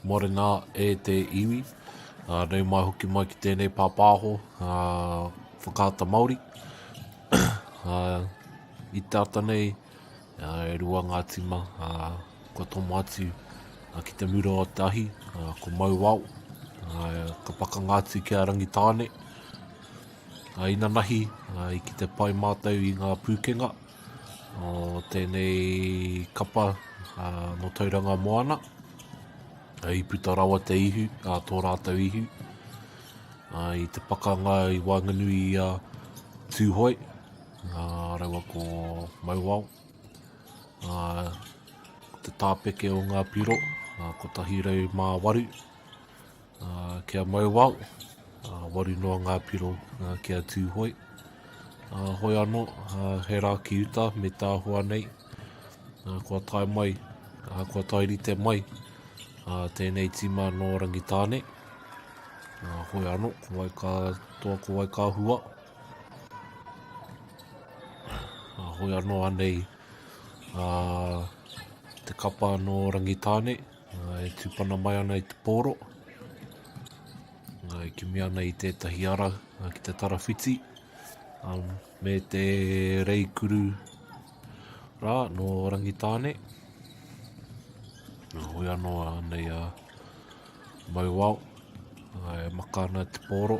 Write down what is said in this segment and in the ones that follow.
Morena e te iwi. Uh, nau mai hoki mai ki tēnei pāpāho uh, whakaata Māori. uh, I te ata nei, uh, e rua ngā tima uh, kua tomo atu uh, ki te mura o te ahi, uh, ko Mauao, uh, ka pakanga atu ki a Rangitāne. Uh, inanahi, uh, i ki te pai mātou i ngā pūkenga o tēnei kapa uh, no Tauranga Moana. I puta rawa te ihu, uh, tō rātou ihu, uh, i te pakanga i waenganui i a Tūhoe, uh, raua ko Mauao. Uh, te tāpeke o ngā piro, uh, 108, uh, ki a Mauao, uh, waru noa ngā piro uh, ki a Tūhoe. Uh, hoi anō, uh, he rā ki uta me tā hoa nei, uh, kua tae mai, uh, kua taerite mai uh, tēnei tīma nō Rangitāne. Uh, hoi anō, ko wai ka toa, ko wai ka hua. Uh, hoi anō anei uh, te kapa nō Rangitāne uh, e tūpana mai ana i te pōro. Uh, e kimi ana i tētahi ara uh, ki te tarawhiti um, me te reikuru rā nō Rangitāne. Uh, hoi anō anei a Mauao, uh, e maka ana te pōro.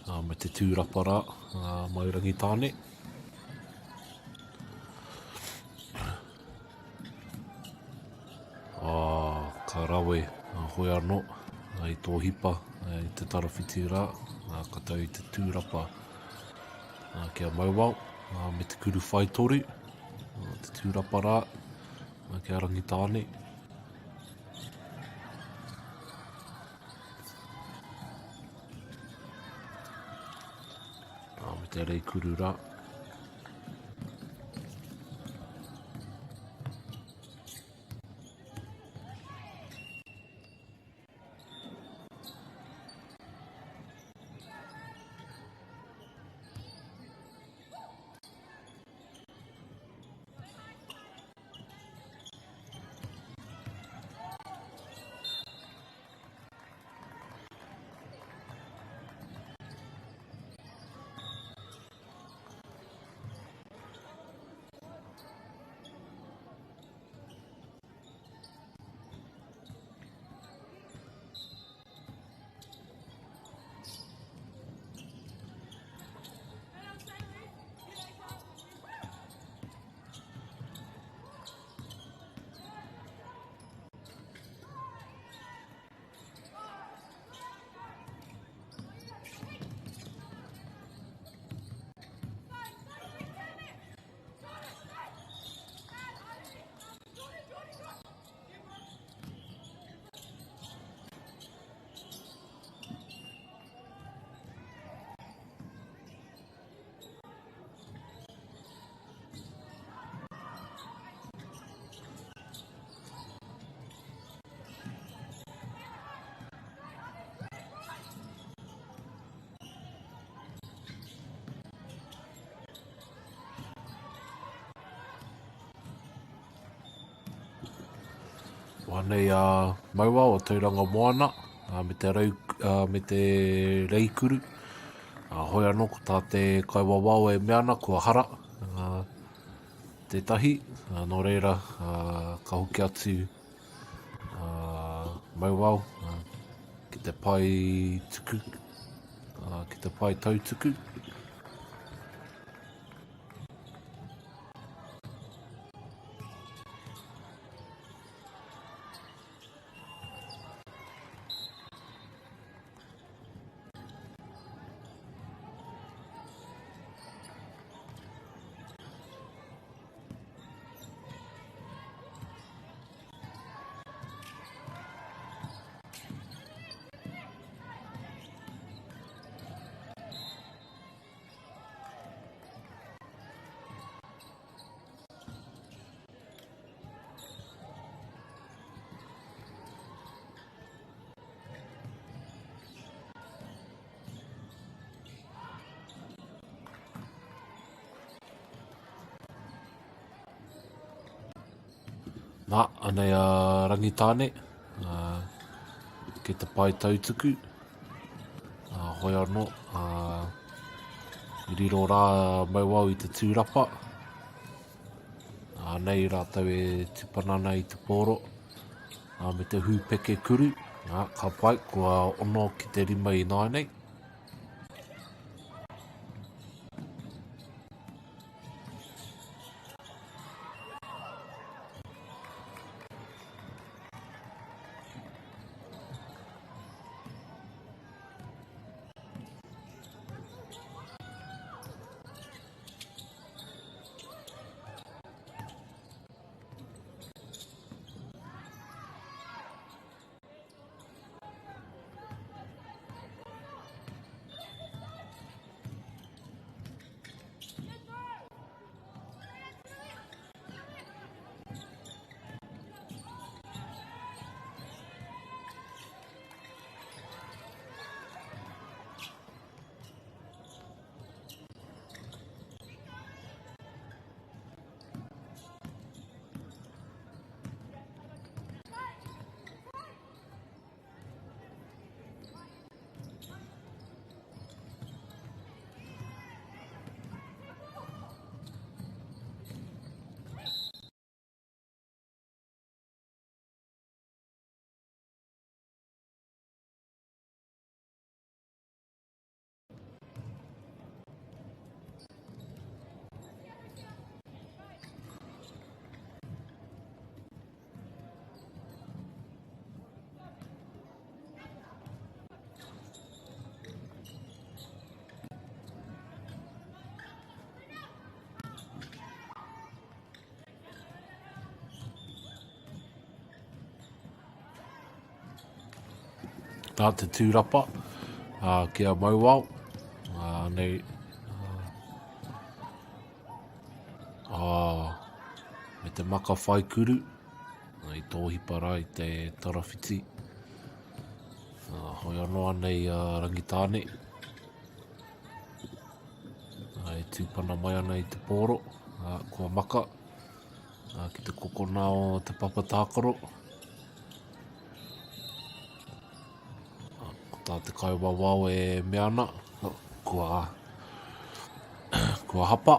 Uh, me te tūrapa rā, uh, mai Rangitāne. Ā, ka rawe a hoi anō i tō hipa i te tarawhiti rā, ā, ka tau i te tūrapa ki a Mauao, ā, me te kuru whaitoru, ā, te tūrapa rā ki a Rangitāne. Ā, me te reikuru rā. Anei a Maua o Tauranga Moana me te, rau, me te reikuru. Hoi anō ko tā te kaiwawao e mea ana kua hara tētahi, nō reira ka hoki atu Mauao ki te pae tuku, ki te pae tautuku. Nā, anei a Rangitāne, uh, ki te pae tautuku. Uh, hoi anō, uh, i riro rā Mauao i te tūrapa. Anei rātou e tupana ana i te pōro, uh, me te hūpeke kuru. Uh, ka pai, kua ono ki te rima i nāianei. Tā te tūrapa uh, ki a Mauao. Uh, nei, uh, uh, me te maka whai kuru i tōhipa rā i te tarawhiti. Uh, hoi anō anei a uh, Rangitāne. Uh, e tūpana mai ana i te pōro, uh, kua maka uh, ki te kokona o te papa tākaro. Ko tā te kaiwawao e mea ana, kua, kua hapa.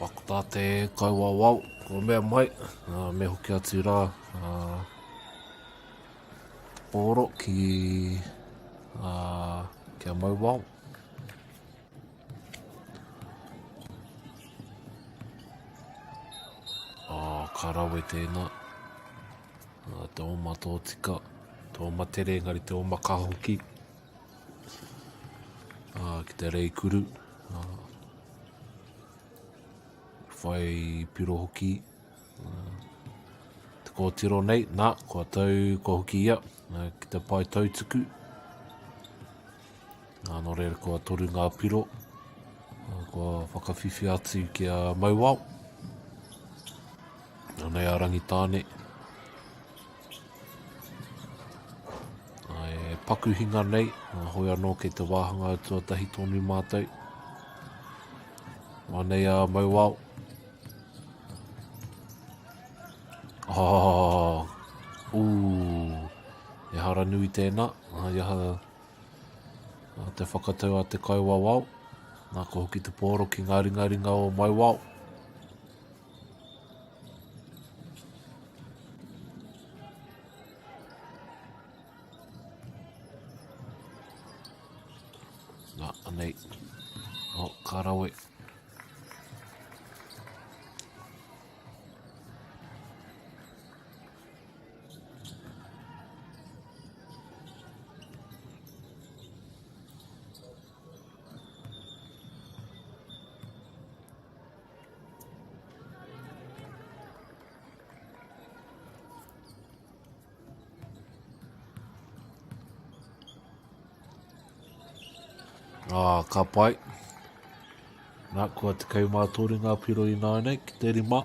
Ko tā te kaiwawao, kua mea mai, me hoki atu rā te pōro ki, ki a Mauao. Oh, ka rawe tēnā. Te oma tōtika, te oma tere, engari te oma kaha hoki. Ki te reikuru. Whai piro hoki. Te kōtiro nei, nā, kua tau, kua hoki ia, ki te pae tautuku. Nā, nō reira kua toru ngā piro, kua whakawhiwhia atu ki a Mauao. Anei a Rangitāne. E paku hinga nei, hoi anō kei te wāhanga tuatahi tonu mātou. Anei a Mauao. Oh, ū, ehara nui tēnā, ai aha. Te whakatau a te kaiwawao. Nā, ka hoki te pōro ki ngā ringaringa o Maiwao. Nā, anei. Oh, ka rawe. Ah, ka pai. Nā, kua 13 ngā piro i nāianei ki te rima.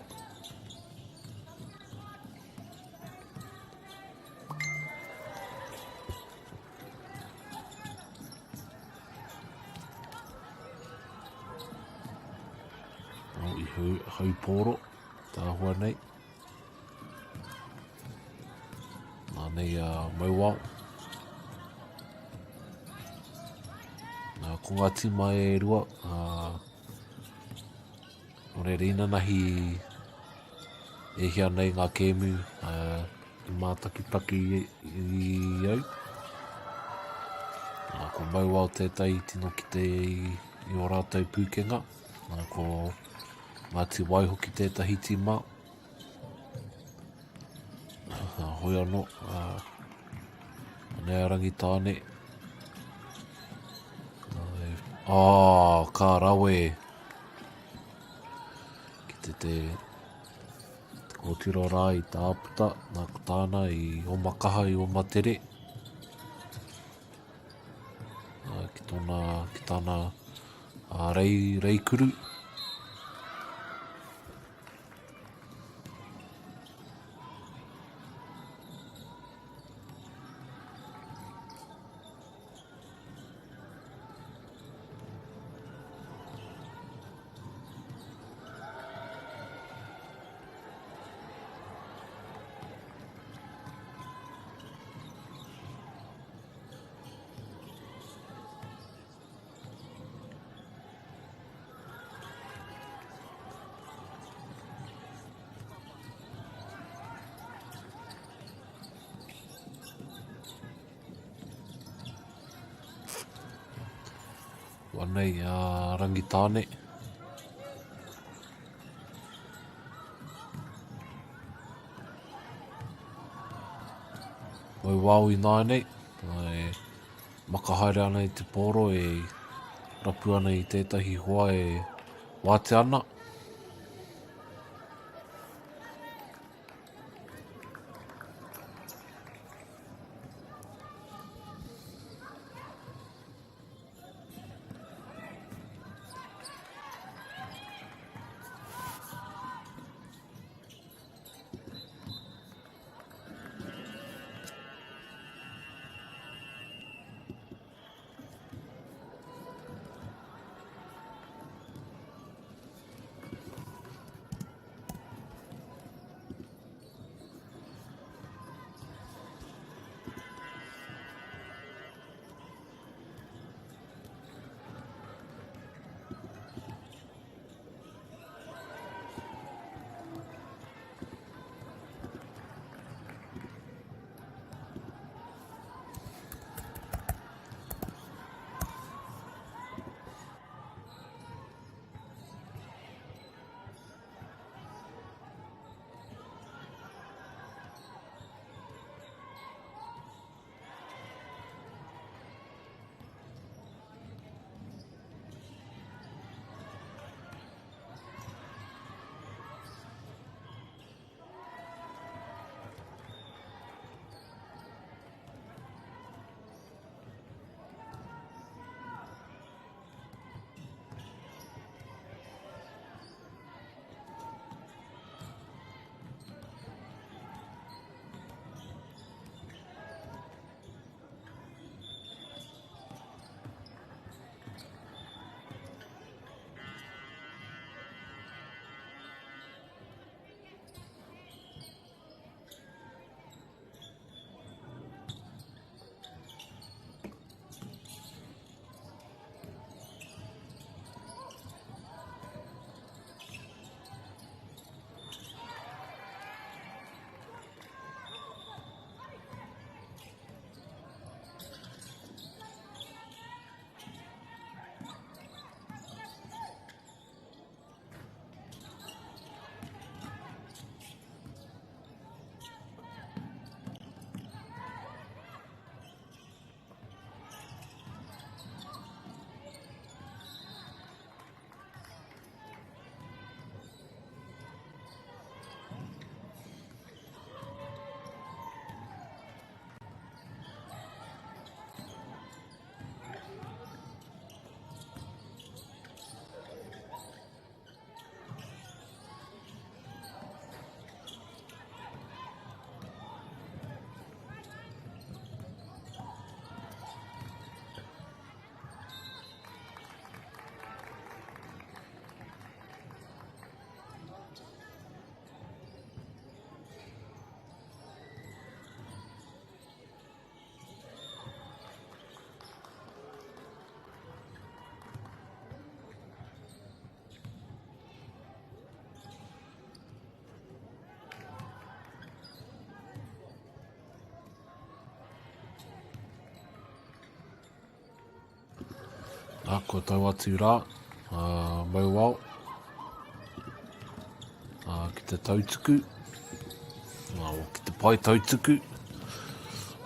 Oh, i hau, haupōro, tāhua nei. Nā nei a Mauao. Nā, ko ngā tīma e rua, nō reira inanahi e hia nei ngā kēmu i mātakitaki i au. Nā, ko Mauao tētahi tino ki te i, i o rātou pūkenga. Nā, ko Ngāti Wai hoki tētahi tīma. Hoi anō, anei a Rangitāne. Ah, ka rawe. Ki te te, te kōtiro rā i tāputa, nā ko tāna i oma kaha, i oma tere. Ki tōna, ki tāna rei, rei kuru. Anei a Rangitāne. Wai wao i nāianei. E maka haere ana i te pōro e rapu ana i tētahi hoa e wātea ana. Nā, kua tau atu rā, a Mauao, a, ki te tautuku, a, o, ki te pae tautuku,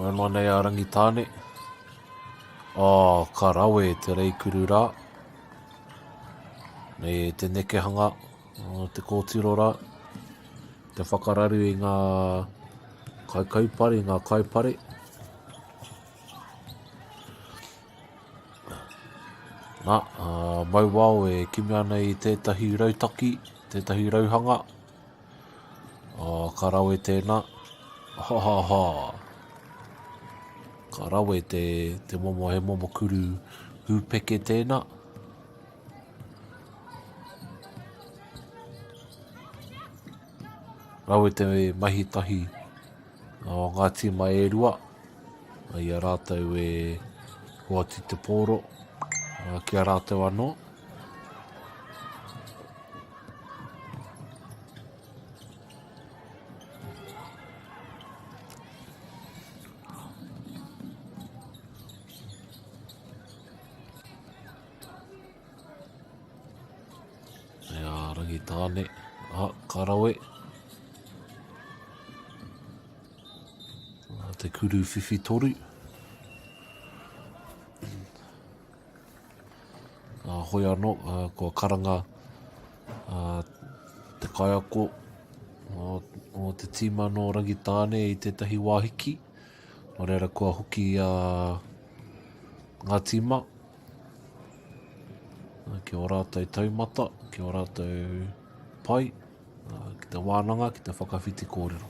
Oi noa nei a Rangitāne. Oh, ka rawe te reikuru rā. Nei te nekehanga o te kōtiro rā. Te whakararu i ngā kaikaupare, ngā kaipare. Nā, a Mauao e kimi ana i tētahi rautaki, tētahi rauhanga. Oh, ka rawe tēnā. Ha ha ha. Ka rawe te, te momo, he momo kuru hūpeke tēnā. Rawe te mahi tahi o ngā tīma e rua i a rātou e hoatu te pōro ki a rātou anō. E a Rangitāne, a, ka rawe. A, te kuru whiwhi toru. A, hoi anō, a, kua karanga a, te kaiako o, o te tīma nō Rangitāne i tētahi wāhiki. Nō reira kua hoki a, ngā tīma. Ki ō rātou taumata, ki ō rātou pai, ki te wānanga, ki te whakawhiti kōrero.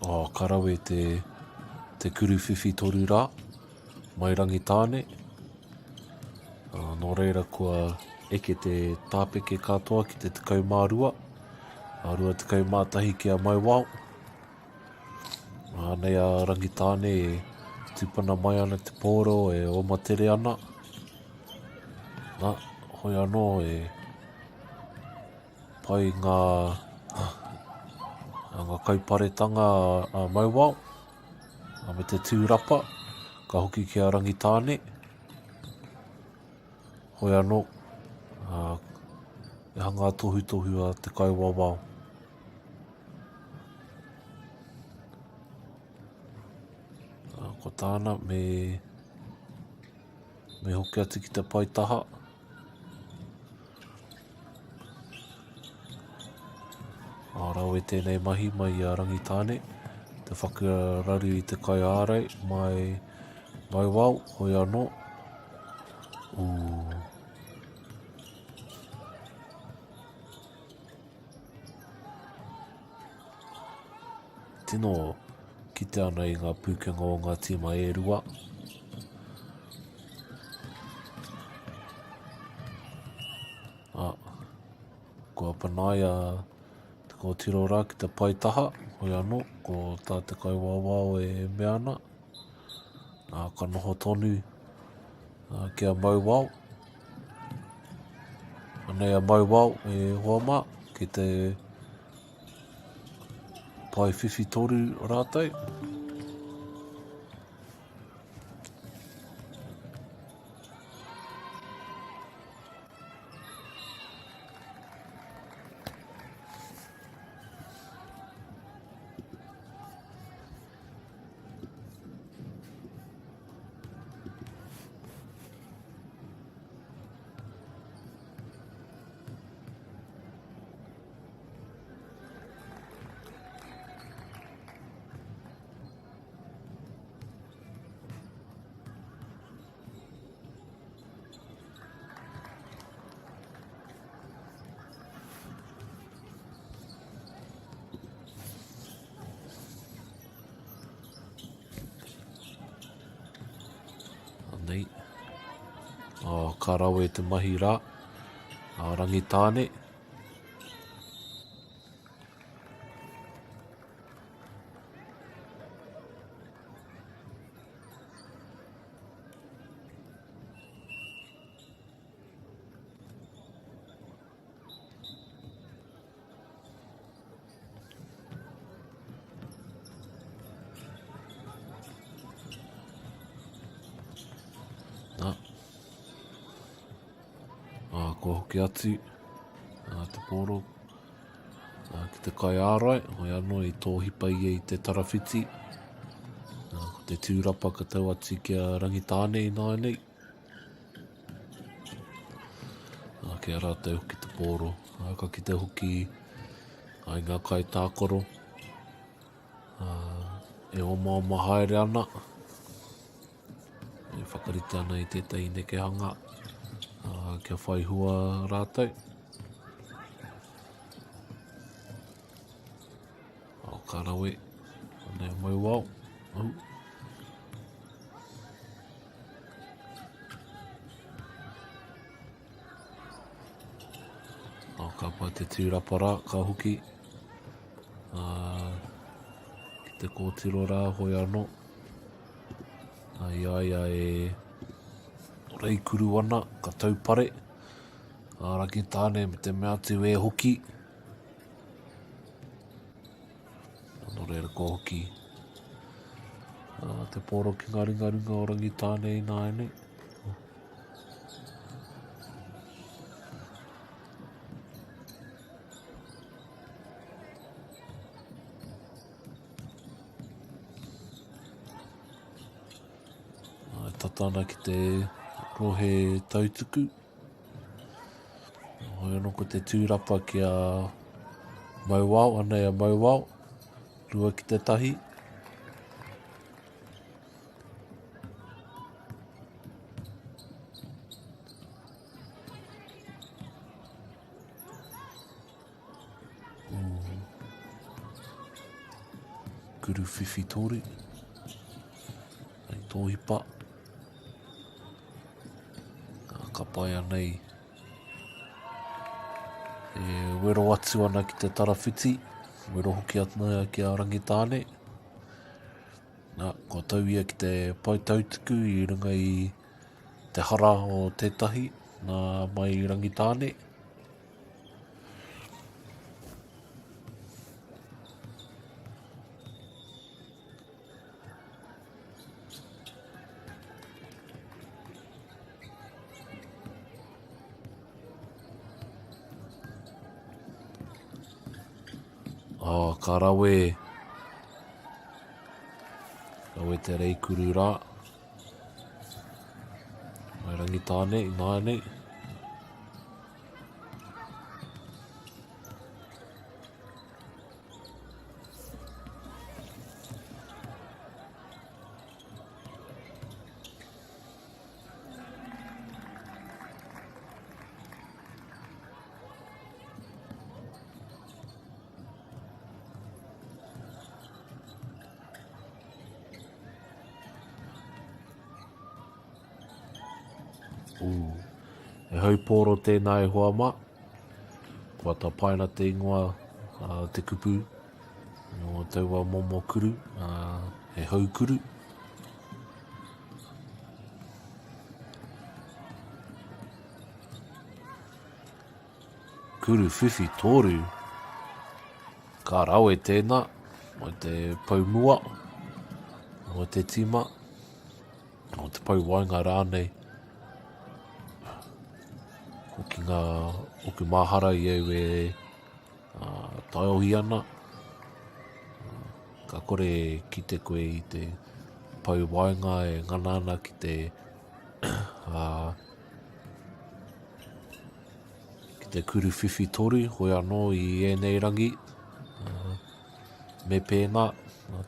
Oh, ka rawe te, te kuru whiwhi toru rā, mai Rangitāne. Uh, nō reira kua eke te tāpeke katoa ki te 12, a 21 ki a Mauao. Anei a Rangitāne e tūpana mai ana te pōro e oma tere ana. Nā, hoi anō e pai ngā, ngā kauparetanga a Mauao a me te tūrapa, ka hoki ki a Rangitāne. Hoi anō, a, e hanga tohutohu a te kaiwawao. Ko tāna me, me hoki atu ki te paetaha. Ā, rawe tēnei mahi mai i a Rangitāne, te whakararu i te kaiārai mai Mauao, hoi anō. Ū. Tino kite ana i ngā pūkenga o ngā tīma e rua. Ah, kua panaia te kōtiro rā ki te pae taha, hoi anō, ko tā te kaiwawao e mea ana. Nā, ka noho tonu kia mau wao. Anei a Mauao e hoa mā, ki te... Pae whiwhi toru rātou. Anei. Oh, ka rawe te mahi rā. A Rangitāne. Nā. Ā, kua hoki atu ā, te pōro ā, ki te kaiārai, hoi anō i tōhipa ia i te tarawhiti. Ā, ko te tūrapa ka tau atu ki a Rangitāne ināianei. Ā, ki a rātou hoki te pōro. Ā, ka kite hoki ai ngā kaitākaro ā, e omaoma haere ana. E whakarite ana i tētahi nekehanga ā, kia whai hua rātou. Oh, ka rawe. Anei a Mauao. Oh. Oh, ka pai te tūrapa rā, ka hoki. Uh, ki te kōtiro rā, hoi anō. I a ia e reikuru ana, ka taupare. A Rangitāne me te mea atu e hoki. Nō reira kua hoki te pōro ki ngā ringaringa o Rangitāne ināianei. E tata ana ki te rohe tautuku. Hoi anō ko te tūrapa ki a Mauao, anei a Mauao, 2 ki te 1. Kuru whiwhi tori. Hei tōhipa. Ka pai anei. E wero atu ana ki te tarawhiti. Wero hoki atu ki a Rangitāne. Nā, kua tau ia ki te pae tautuku i runga i te hara o tētahi nā mai Rangitāne. Oh, ka rawe. Rawe te reikuru rā. Mai Rangitāne, ināianei. Ooh. He haupōro tēnā e hoa mā. Kua tapaina te ingoa uh, te kupu o taua momo kuru, uh, he haukuru. Kuru whiwhi tōru. Ka rawe tēnā. Mai te pou mua o te tīma, o te pou waenga rānei. Hoki ngā, hoki māhara i au e uh, taiohi ana. Ka kore kite koe i te pou waenga e ngana ana ki te uh, ki te kuru whiwhi toru, hoi anō i ēnei rangi, uh, me pēnā,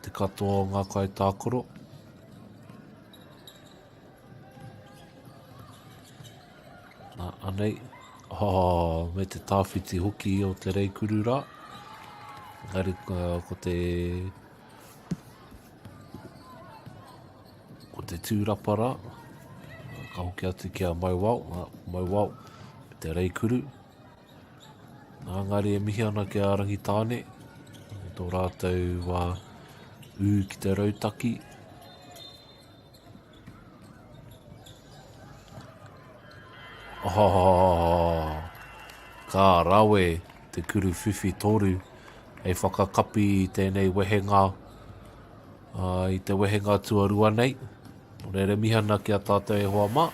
te katoa o ngā kaitākaro. Nā, anei, oh, me te tāwhiti hoki o te reikuru rā. Engari, ko te Ko te tūrapa rā, ka hoki atu ki a Mauao, Mauao, me te Reikuru. Nā, engari e mihi ana ki a Rangitāne, tō rātou wā ū ki te rautaki. Oh, ka rawe te kuru whiwhi toru hei whakakapi i tēnei wehenga i te wehenga tuarua nei. Nō reira, mihi ana ki a tātou e hoa mā.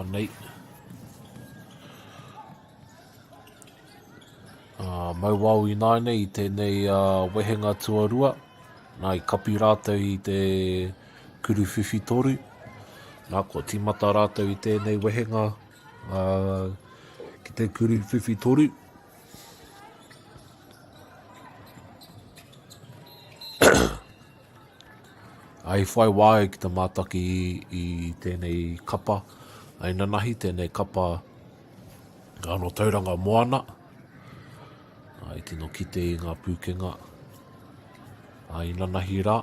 Anei. Uh, mau wao i nāinei i tēnei uh, wehenga tuarua. Nā, i kapi rātou i te kuru whiwhi toru. Nā, kua tīmata rātou i tēnei wehenga uh, ki te kuru whiwhi toru. Ai whai wā au ki te mātaki i, i tēnei kapa, ai nanahi tēnei kapa anō Tauranga Moana. Ai tino kite i ngā pūkenga ai nanahi rā.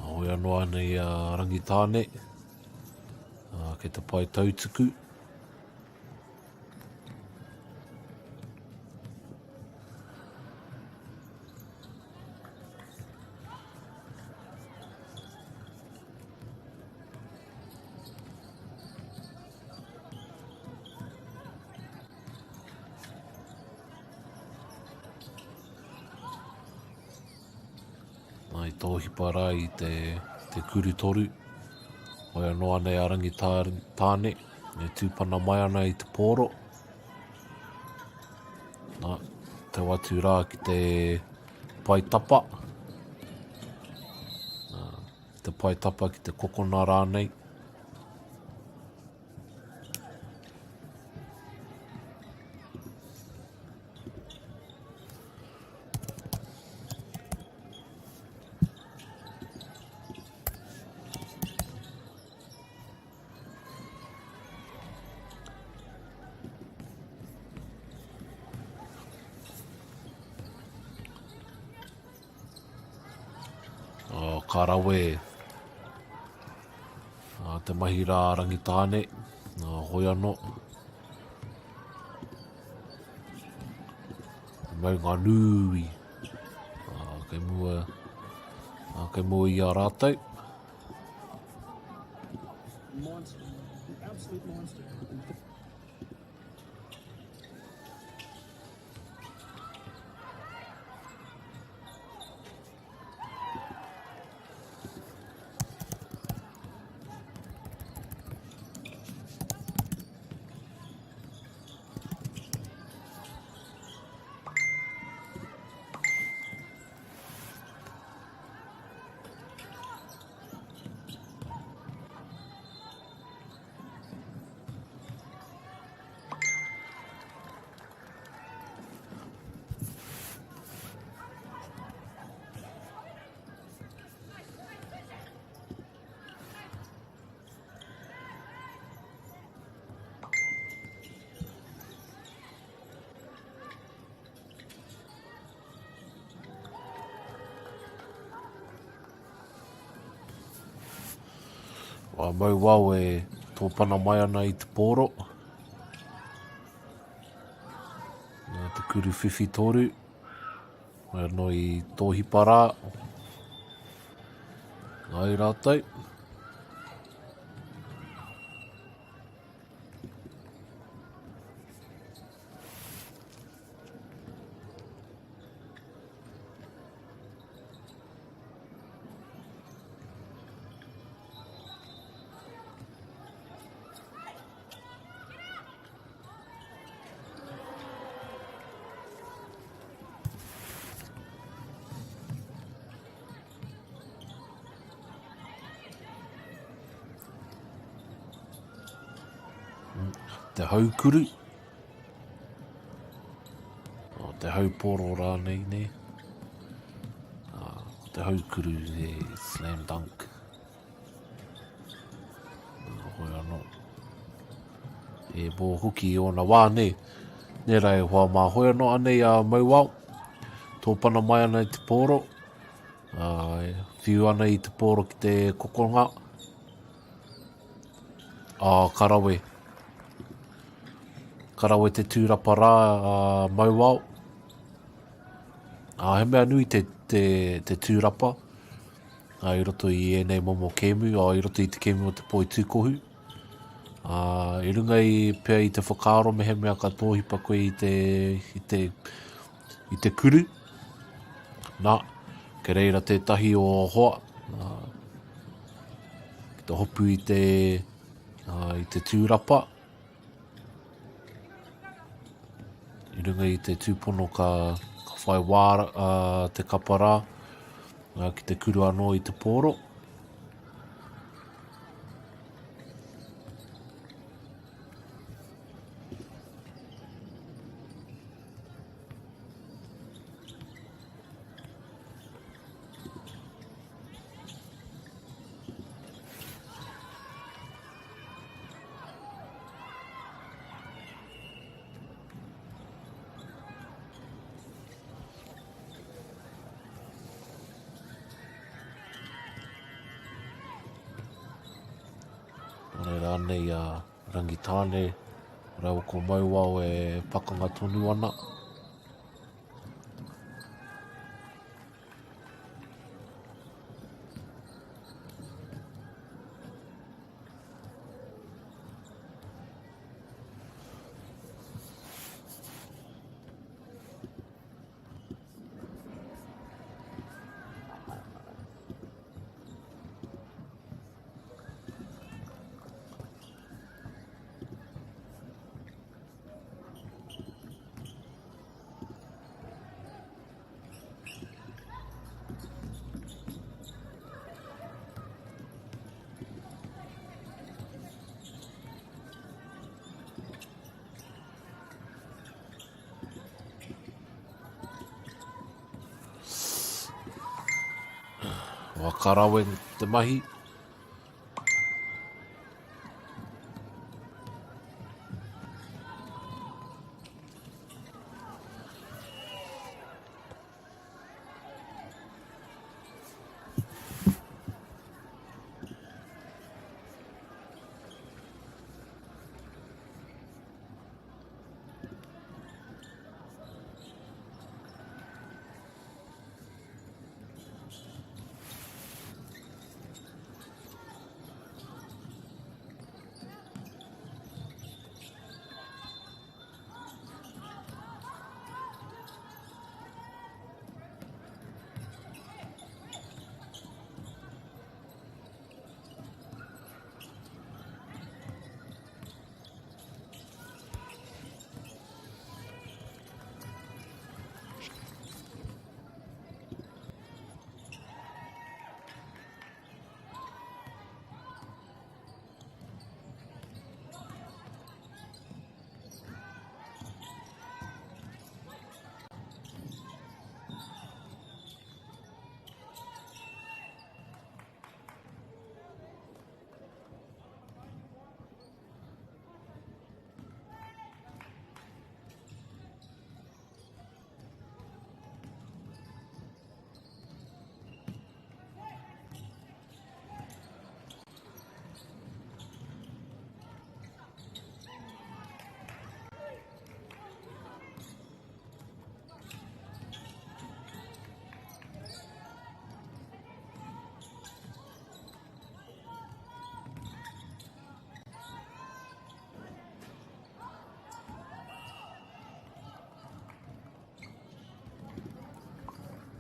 Hoi anō anei a Rangitāne, kei te pae tautuku. I tōhipa rā i te, te kuru toru. Hoi anō anei a Rangitāne, e tūpana mai ana i te pōro. Nā, tau atu rā ki te pae tapa. Nā, te pae tapa ki te kokona rānei. Oh, ka rawe uh, te mahi rā Rangitāne, uh, hoi anō. Maunga nui. Uh, kei mua, uh, kei mua i a rātou. Monster. An absolute monster. Wā mau wao e tōpana mai ana i te pōro. Nā te kuru whiwhi toru. Hoi anō i tōhipa rā. Ai rātou. Te haukuru. O te hauporo rānei, nē. Ah, te haukuru he slam dunk. Hoi anō. E bō hoki i ōna wā, nē. Nē rā e hoa mā. Hoi anō anei a Mauao. Tōpana mai ana i te pōro. Uh, whiu ana i te pōro ki te kokonga. Ah, ka rawe. Ka rawe te tūrapa rā a Mauao. Ah, he mea nui te, te, te tūrapa ā, i roto i ēnei momo kēmu, ā, i roto i te kēmu o te poitūkohu. Ā, i runga i pea i te whakaaro mehemea ka tōhipa koe i te, i te, i te kuru, nā, kei reira tētahi o hoa, ā, ki te hopu i te, ā, i te tūrapa, I runga i te tūpono ka, ka whai wā uh, te kapa rā uh, ki te kuru anō i te pōro. Nō reira anei a Rangitāne rāua ko Mauao e pakanga tonu ana. Ka rawe te mahi.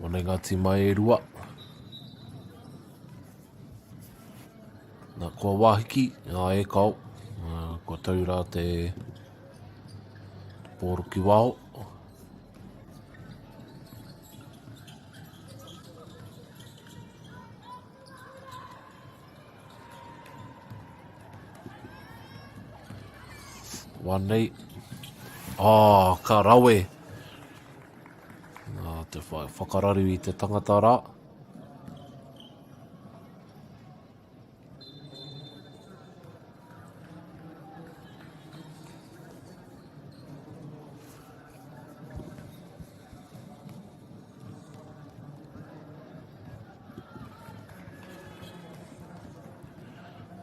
One ngā tīma e rua. Nā, kua wāhiki, ngā e kao, kua tau rā te pōro ki wao. Wā nei. Oh, ka rawe. Nā, te whakararu i te tangata rā.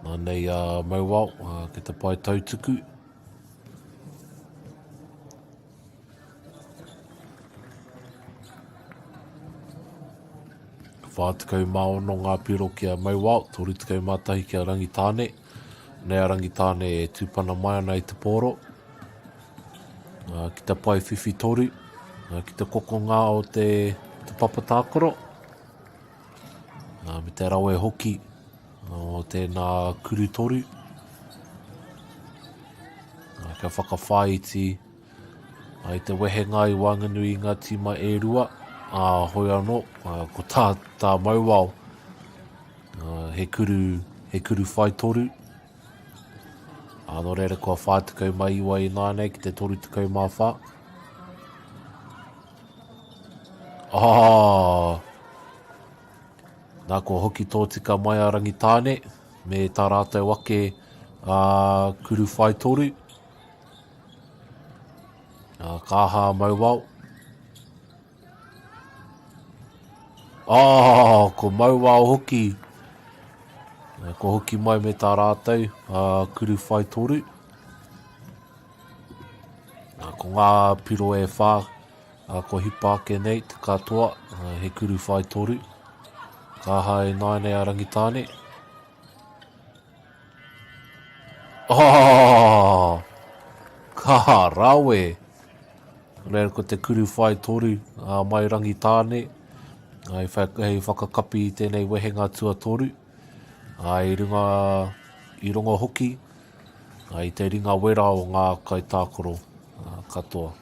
Nā nei a Mauao ki te pae tautuku. 46 ngā piro ki a Mauao, 31 ki a Rangitāne. Nei a Rangitāne e tūpana mai ana i te pōro. Ki te pae whiwhi toru, ki te kokonga o te, te papa tākaro. Me te rawe hoki o tēnā kuru toru. Kia whakawhāiti i te wehenga i waenganui i ngā tīma e rua, ā, hoi anō, ko tā, tā Mauao, he kuru, he kuru whai toru. Ā, nō reira kua 49 ināianei ki te 34. Ā! Nā, kua hoki tōtika mai a Rangitāne me tā rātou ake ā, kuru whai toru. Ā, ka aha a Mauao? Ā, ko Mauao hoki. Kua hoki mai me tā rātou ā, kuru whai toru. Ā, ko ngā piro e whā, ā, kua hipa ake nei te katoa, ā, he kuru whai toru. Ka aha ināianei a Rangitāne? Oh! Ka rawe! Reira ko te kuru whai toru a mai Rangitāne, hei whakakapi i tēnei wehenga tuatoru. Ā, i runga, i rongo hoki, ā, i te ringa wera o ngā kaitākaro katoa.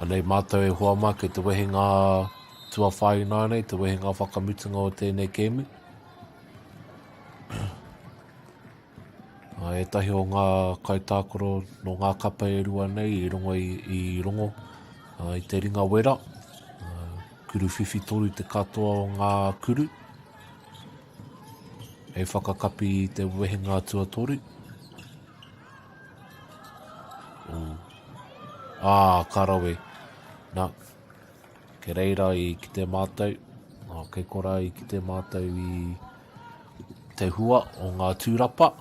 Anei mātou e hoa mā kei te wehenga tuawhā ināianei, te wehenga whakamutunga o tēnei kēmu. Ā, ētahi o ngā kaitākaro nō ngā kapa e rua nei i rongo i, i rongo ā, i te ringa wera. Ā, kuru whiwhi toru te katoa o ngā kuru. Hei whakakapi i te wehenga tuatoru. Ū. Ā, ka rawe. Nā, kei reira i kite mātou, ā, kei korā i kite mātou i te hua o ngā tūrapa.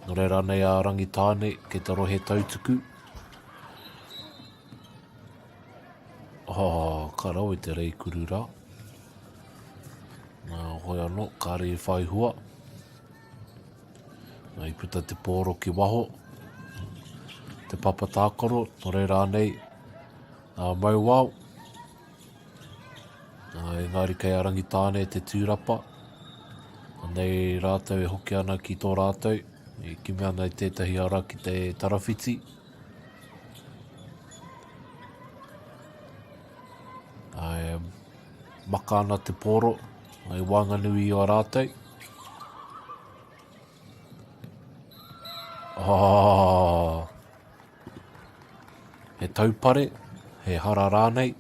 Nō reira nei a Rangitāne kei te rohe tautuku. Oh, ka rawe te reikuru rā. Nā, hoi anō, kāre i whai hua. Nā, i puta te pōro ki waho. Te papa tākaro, nō reira anei, nā Mauao. Nā, engari kei a Rangitāne te tūrapa. Anei rātou e hoki ana ki tō rātou, e kimi ana i tētahi ara ki te tarawhiti. E maka ana te pōro i waenganui i a rātou. Oh, he taupare, he hara rānei.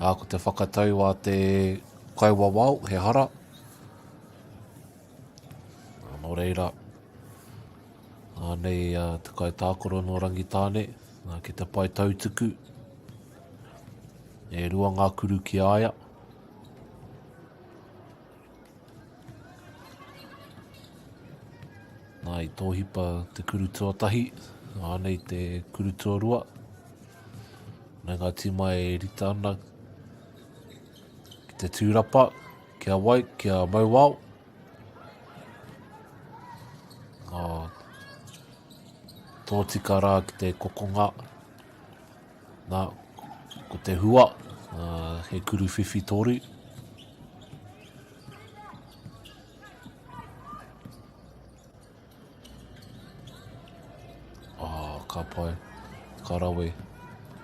Ā, ko te whakatau a te kaiwawao, he hara. Nō reira, anei te kaitākaro nō Rangitāne ki te pae tautuku. E rua ngā kuru ki a ia. Nā, i tōhipa te kuru tuatahi, anei te kuru tuarua. Nā ngā tīma e rita ana ki te tūrapa, ki a wai, ki a Mauao. Oh, tōtika rā ki te kokonga. Nā, ko te hua, uh, he kuru whiwhi toru. Oh, ka pai, ka rawe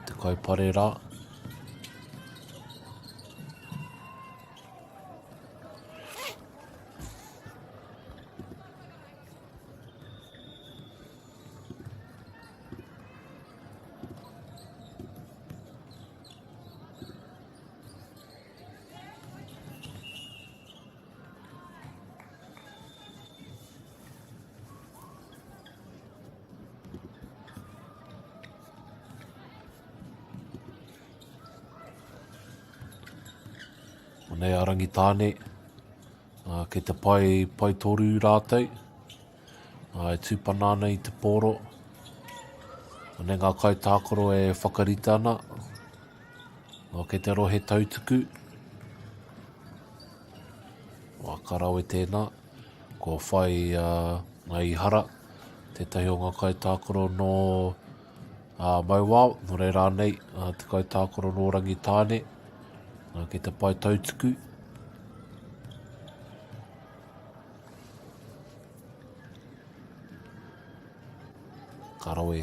te kaipare rā. Nei a Rangitāne, uh, kei te pae, pae toru rātou. Ā, e tūpana ana i te pōro. Anei ngā kaitākaro e whakarite ana. Nō kei te rohe tautuku. Wā, ka rawe tēnā. Kua whai uh, ngā ihara. Tētahi o ngā kaitākaro nō uh, Mauao, nō reira anei, uh, te kaitākaro nō Rangitāne, uh, kei te pae tautuku. Ka rawe.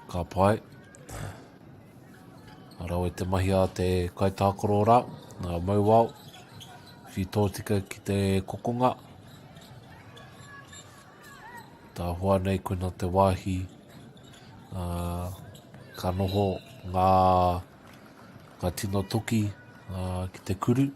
Ka pai. Ka rawe te mahi a te kaitākaro rā, ngā mauao, whiwhi tōtika ki te kokonga. Tā hoa nei koina te wāhi uh, ka noho ngā, ngā tino toki uh, ki te kuru.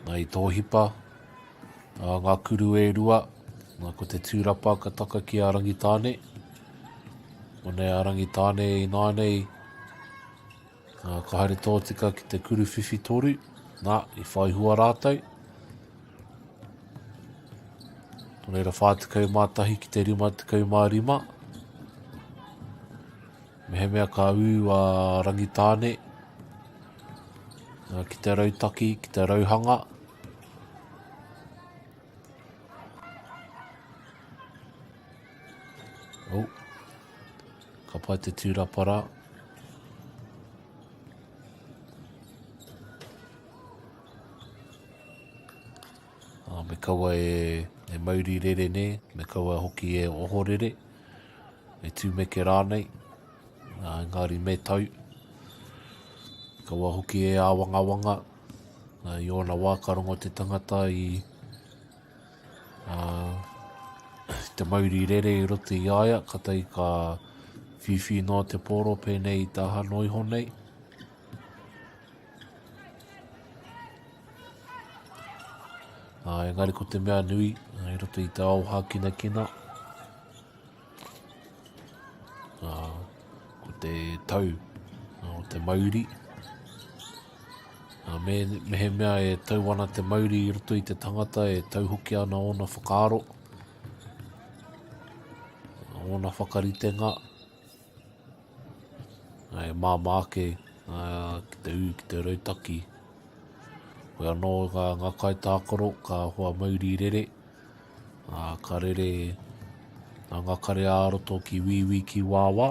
Nā i tōhipa, ā, ngā kuru e rua, nā ko te tūrapa ka taka ki a Rangitāne. Konei a Rangitāne ināianei. Ka haere tōtika ki te kuru whiwhi toru. Nā, i whai hua rātou. Nō reira 41 ki te 55. Mehemea ka ū a Rangitāne ki te rautaki, ki te rauhanga. Oh. Ka pai te tūrapa rā. Ah, me kaua e, e mauri rere nē, me kaua hoki e ohorere, e tūmeke rānei, ah, engari me tau. Kaua hoki e āwangawanga, ah, i ōna wā ka rongo te tangata i ah, te mauri rere i roto i a ia, kātahi ka whiwhi noa te pōro pēnei i te aha noa iho nei. Ā, engari ko te mea nui, i roto i te ao hākinakina, ā, ko te tau o te mauri. Ā, me, mehemea e tau ana te mauri i roto i te tangata, e tau hoki ana ōna whakaaro, ōna whakaritenga, E māmā ake ki te ū, ki te rautaki. Hoi anō ngā, ngā kaitākaro ka hoa mauri rere, ā, ka rere ngā kare ā-roto ki wīwī ki wāwā.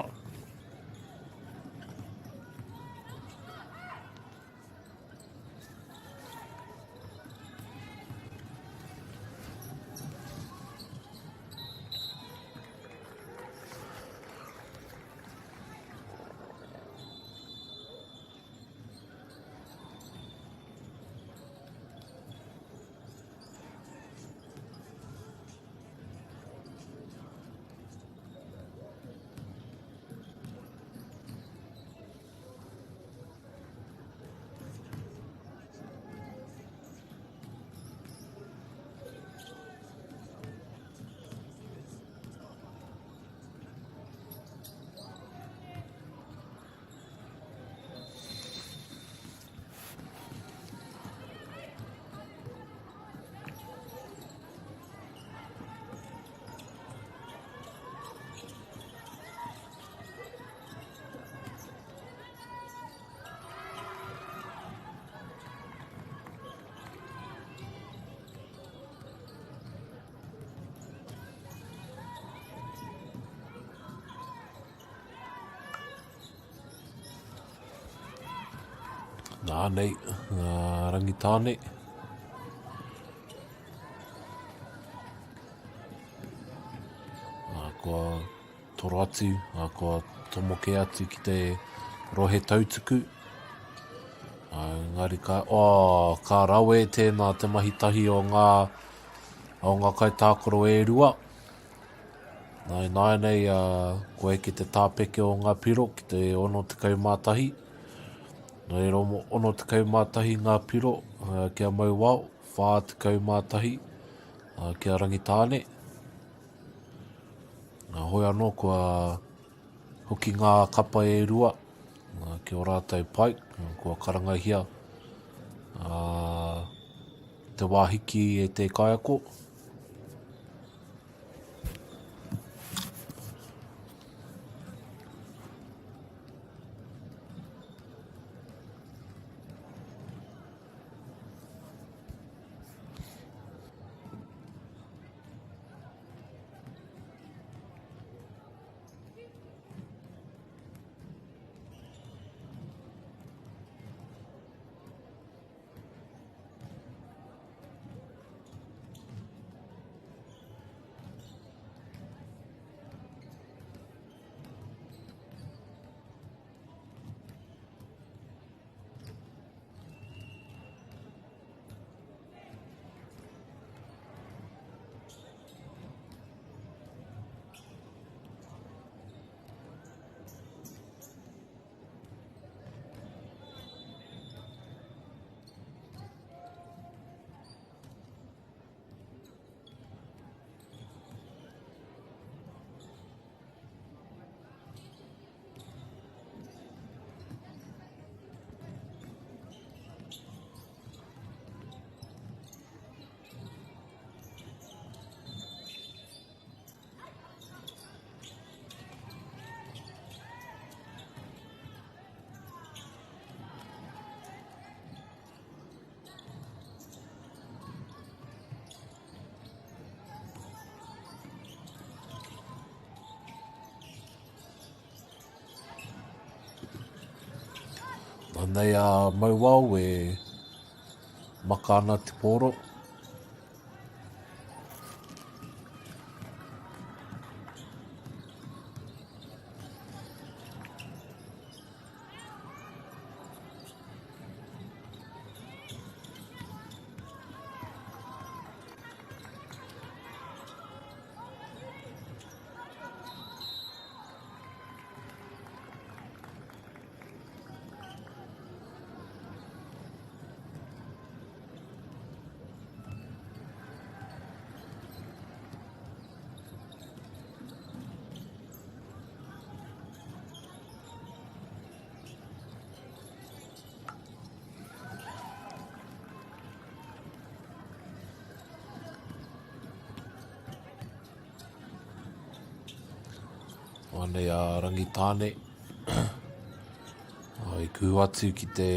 Nā nei, nā Rangitāne. Nā, kua toro atu, nā, kua tomoke atu ki te rohe tautuku. Nā, engari ka, oh, ka rawe tēnā te mahi tahi o ngā, o ngā kaitākaro e rua. Nā, ināianei, kua eke te tāpeke o ngā piro ki te 61. Nā reira, 61 ngā piro ki a Mauao, 41 ki a Rangitāne. Nā, hoi anō, kua hoki ngā kapa e rua ki ō rātou pae, kua karangahia te wā hiki e te kaiako. Anei a Mauao e maka ana te pōro. Anei a Rangitāne. I kuhu atu ki te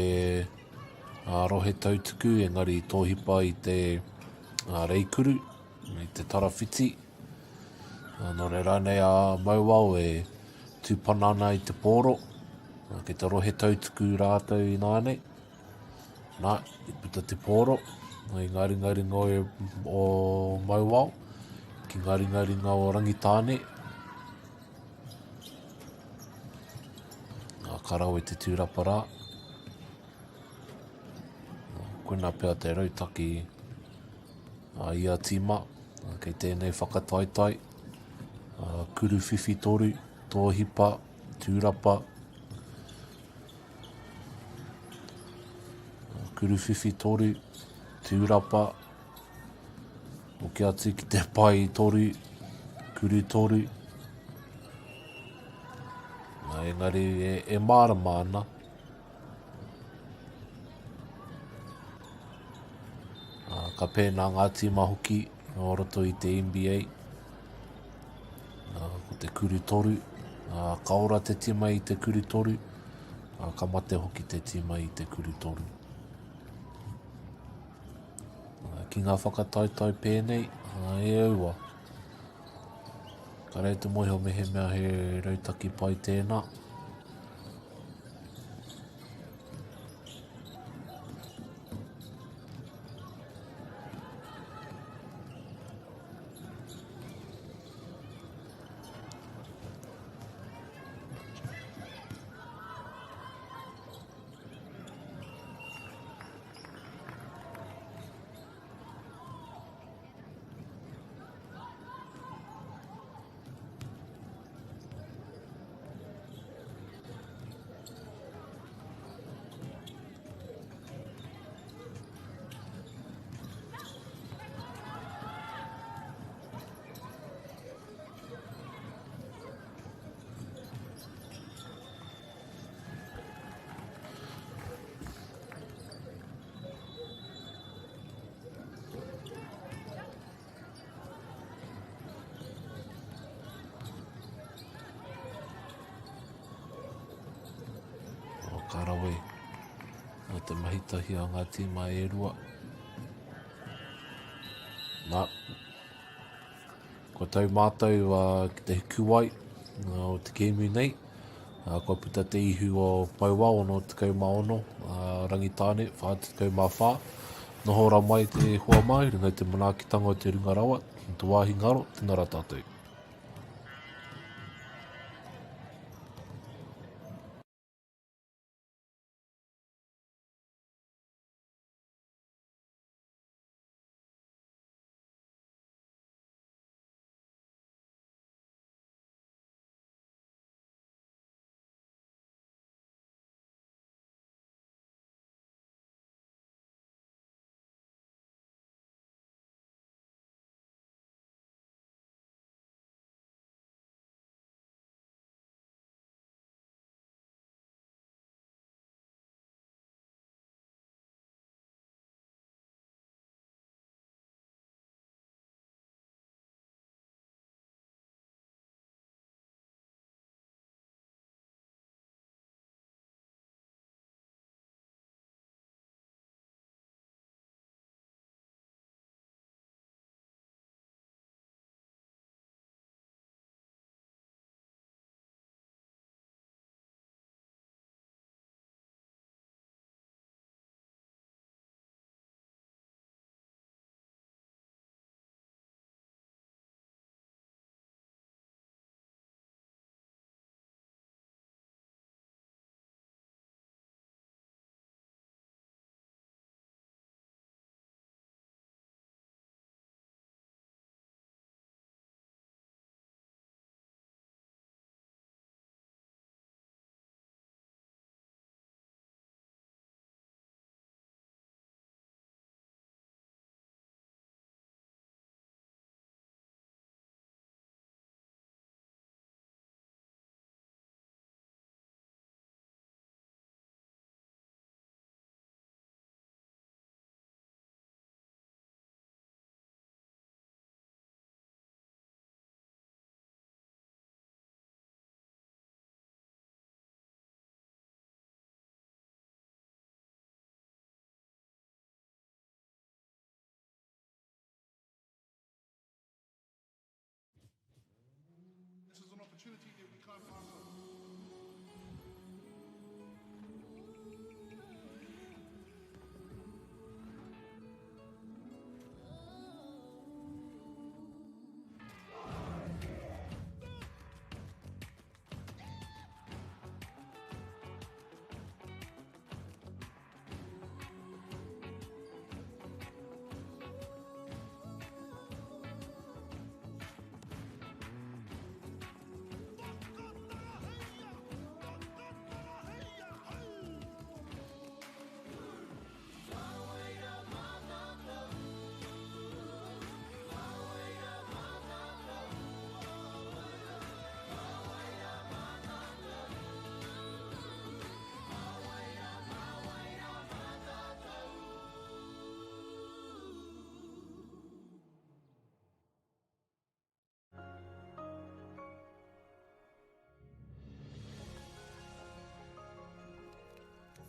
rohe tautuku, engari i tōhipa i te reikuru, i te tarawhiti. Nō reira anei a Mauao e tūpana ana i te pōro, kei te rohe tautuku rātou ināianei. Nā, i puta te pōro i ngā ringaringa o, o Mauao, ki ngā ringaringa o Rangitāne. Nā, ka rawe te tūrapa rā. Koina pea te rautaki a ia tīma, kei tēnei whakataetae, kuru whiwhi toru, tōhipa, tūrapa, Kuruwhiwhi toru, tūrapa, hoki atu ki te pae toru, kuru toru. Nā, engari e, e mārama ana. Ā, ka pēnā ngā tīma hoki o roto i te NBA. Ā, ko te kuru toru, ā, ka ora te tīma i te kuru toru, ā, ka mate hoki te tīma i te kuru toru. Ā, ki ngā whakataetae pēnei, ā, e aua. Ka rei te moeho mehemea he rautaki pai tēnā. Ka rawe o te mahi tahi a ngā tīma e rua. Nā, kua tau mātou uh, ki te hikuwai uh, o te kēmu nei. Uh, kua puta te ihu o Mauao, 66, uh, Rangitāne, 44. Noho ra mai te hoa mai, runga i te manaakitanga o te runga rawa, te wāhi ngaro, tēnā rā tātou.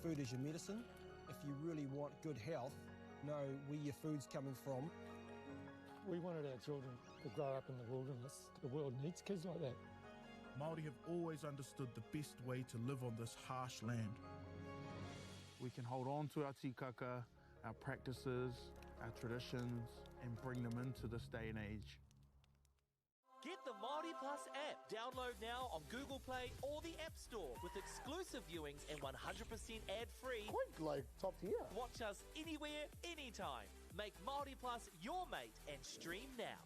Food is your medicine. If you really want good health, know where your food's coming from. We wanted our children to grow up in the wilderness. The world needs kids like that. Māori have always understood the best way to live on this harsh land. We can hold on to our tikaka, our practices, our traditions, and bring them into this day and age. Get the Māori Plus app. Download now on Google Play or the App Store with exclusive viewings and 100% ad-free. Quite like top tier. Watch us anywhere, anytime. Make Māori Plus your mate and stream now.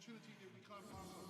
opportunity that we can't pass up.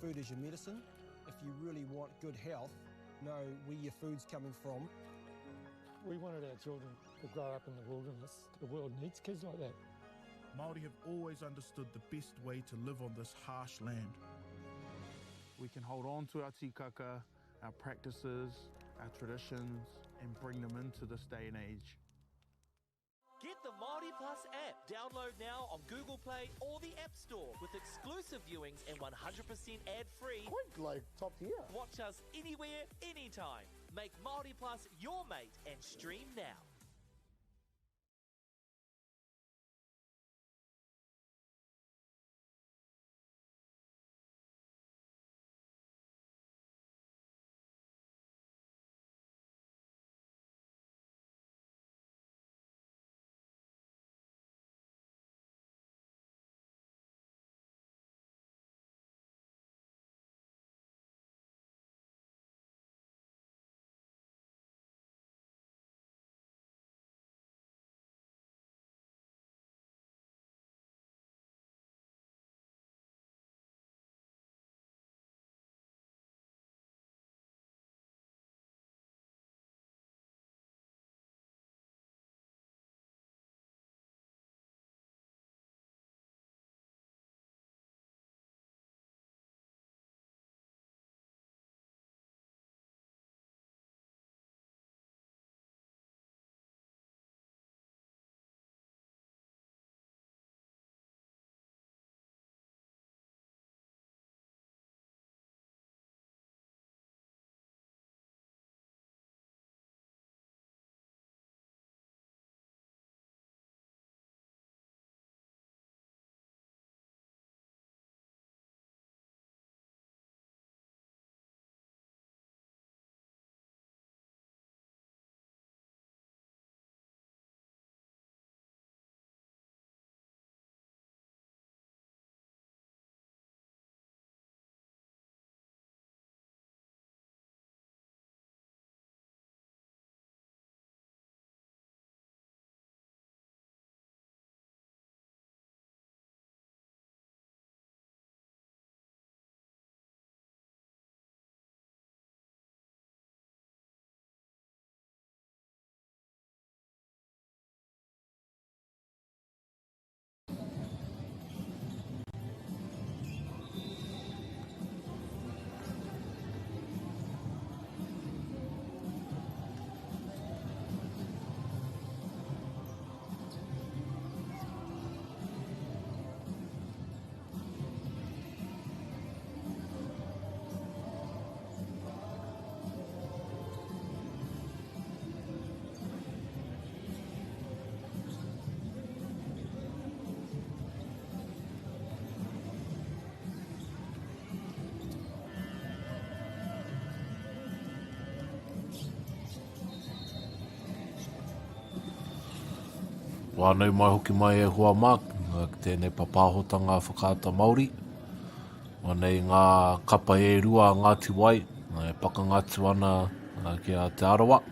Food is your medicine. If you really want good health, know where your food's coming from. We wanted our children to grow up in the wilderness. The world needs kids like that. Māori have always understood the best way to live on this harsh land. We can hold on to our tikaka, our practices, our traditions, and bring them into this day and age. Get the Māori Plus app. Download now on Google Play or the App Store with exclusive viewings and 100% ad-free. Quite like top tier. Watch us anywhere, anytime. Make Māori Plus your mate and stream now. Whānau mai hoki mai e hoa mā ki tēnei papāhotanga whakaata Māori. Anei ngā kapa e rua a Ngāti Wai e pakanga atu ana ki a Te Arawa.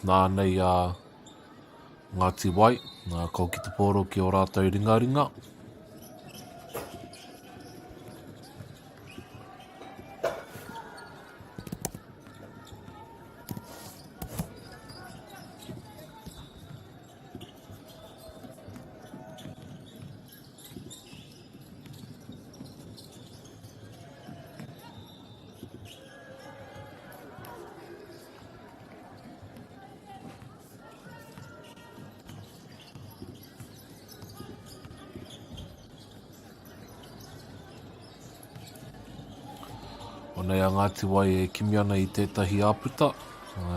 Nā nei a Ngāti Wai, nā, ka hoki te pōro ki ō rātou ringaringa. Konei a Ngāti Wai e kimi ana i tētahi āputa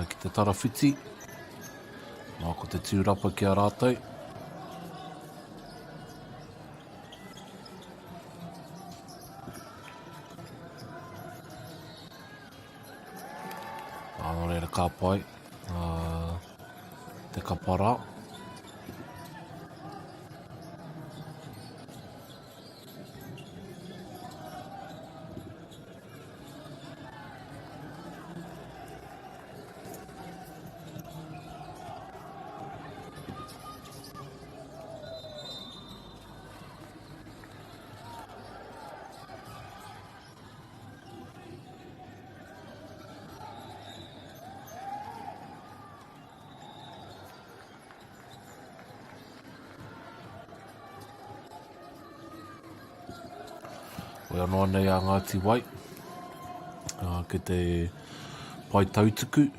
ki te tarawhiti. Nā, ko te tūrapa ki a rātou. Ā, nō reira ka pai te kapa rā. Koe anō nei a Ngāti Wai, ki te pae tautuku.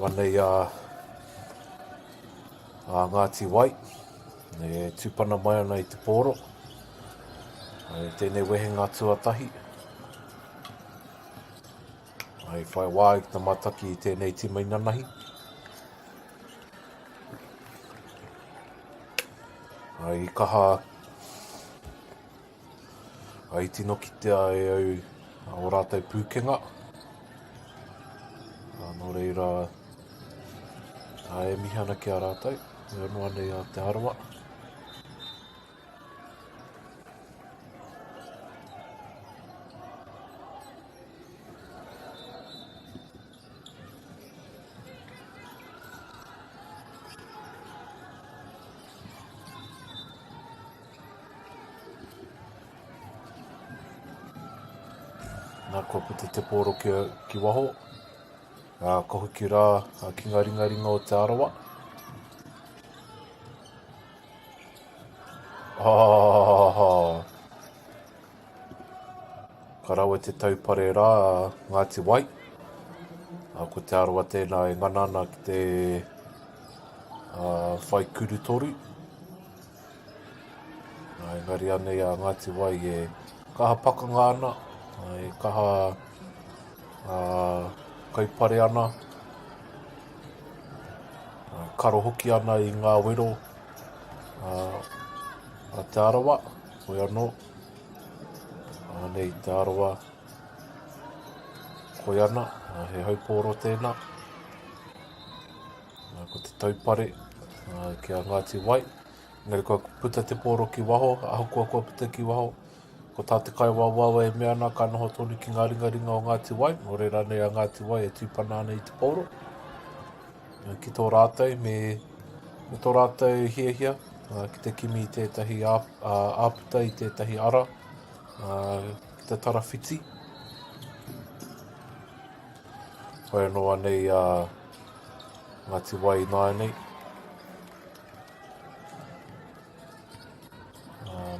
Wanei a, a Ngāti Wai, e tūpana mai ana i te pōro. I tēnei wehenga tuatahi. I whai wā i te mataki i tēnei tima inanahi. I kaha I tino kitea e au ō rātou pūkenga. Nō reira, e mihi ana ki a rātou, e ono ana i a Te Arawa. Nā, kua puta te pōro ki, ki waho. Ā, ka hoki rā ki ngā ringaringa o Te Arawa. Ah, ka rawe te taupare rā a Ngāti Wai. Ā, ko Te Arawa tēnā e ngana ana ki te ā, whai kurutoru. Nā, engari anei a Ngāti Wai e kaha pakanga ana, e kaha kaupare ana, karo hoki ana i ngā wero a Te Arawa, hoi anō, anei Te Arawa, koi ana, he haupōro tēnā. Ko te taupare ki a Ngāti Wai. Engari kua puta te pōro ki waho, ahakoa kua puta ki waho, ko tā te kaiwawao e mea ana ka noho tonu ki ngā ringaringa o Ngāti Wai, nō reira nei a Ngāti Wai e tūpana ana i te pōro ki tō rātou me, me tō rātou hiahia ki te kimi i tētahi āputa, i tētahi ara ki te tarawhiti. Hoi anō anei a Ngāti Wai ināianei.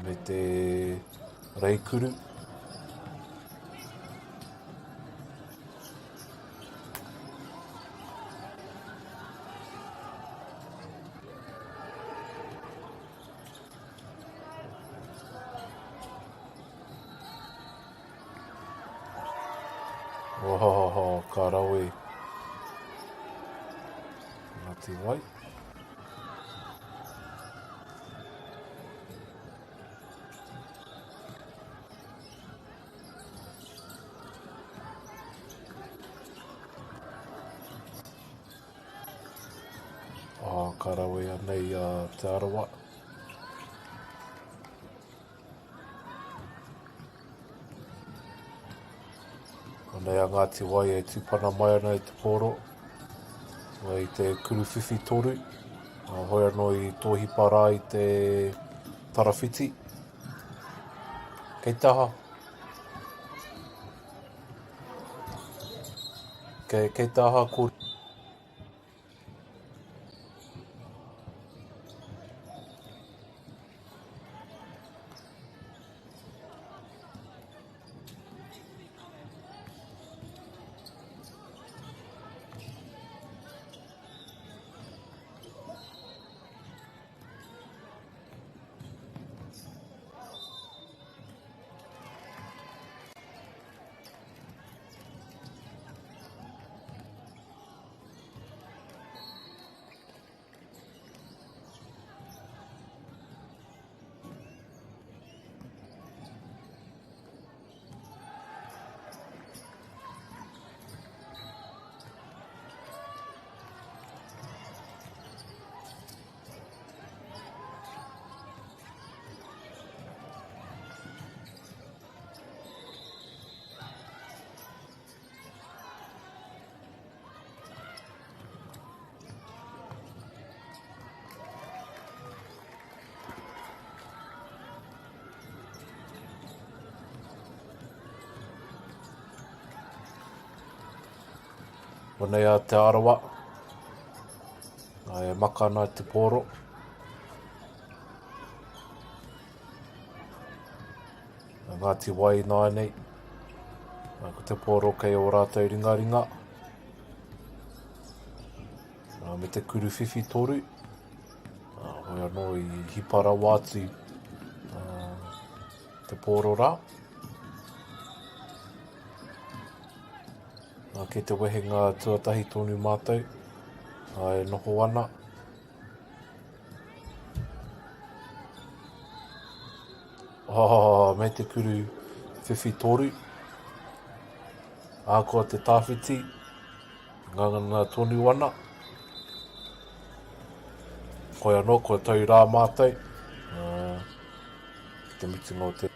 Me te reikuru. Ohohoho, ka rawe. Ngāti Wai. Oh, ka rawe anei a Te Arawa. Anei a Ngāti Wai e tūpana mai ana i te pōro, i te kuruwhiwhi toru, a hoi anō i tōhipa rā i te tarawhiti. Kei te aha? Kei, kei te aha ko... Konei a Te Arawa. E maka ana te pōro. A Ngāti Wai ināianei. Ko te pōro kei ō rātou ringaringa. Me te kuruwhiwhi toru. Hoi anō i hipa rawa atu te pōro rā. Kei te wehenga tuatahi tonu mātou e noho ana. Oh, me te kuru whiwhi toru. Ahakoa te tāwhiti, ngangana tonu ana. Koe anō, kua tau rā mātou. Ki te mutunga o te...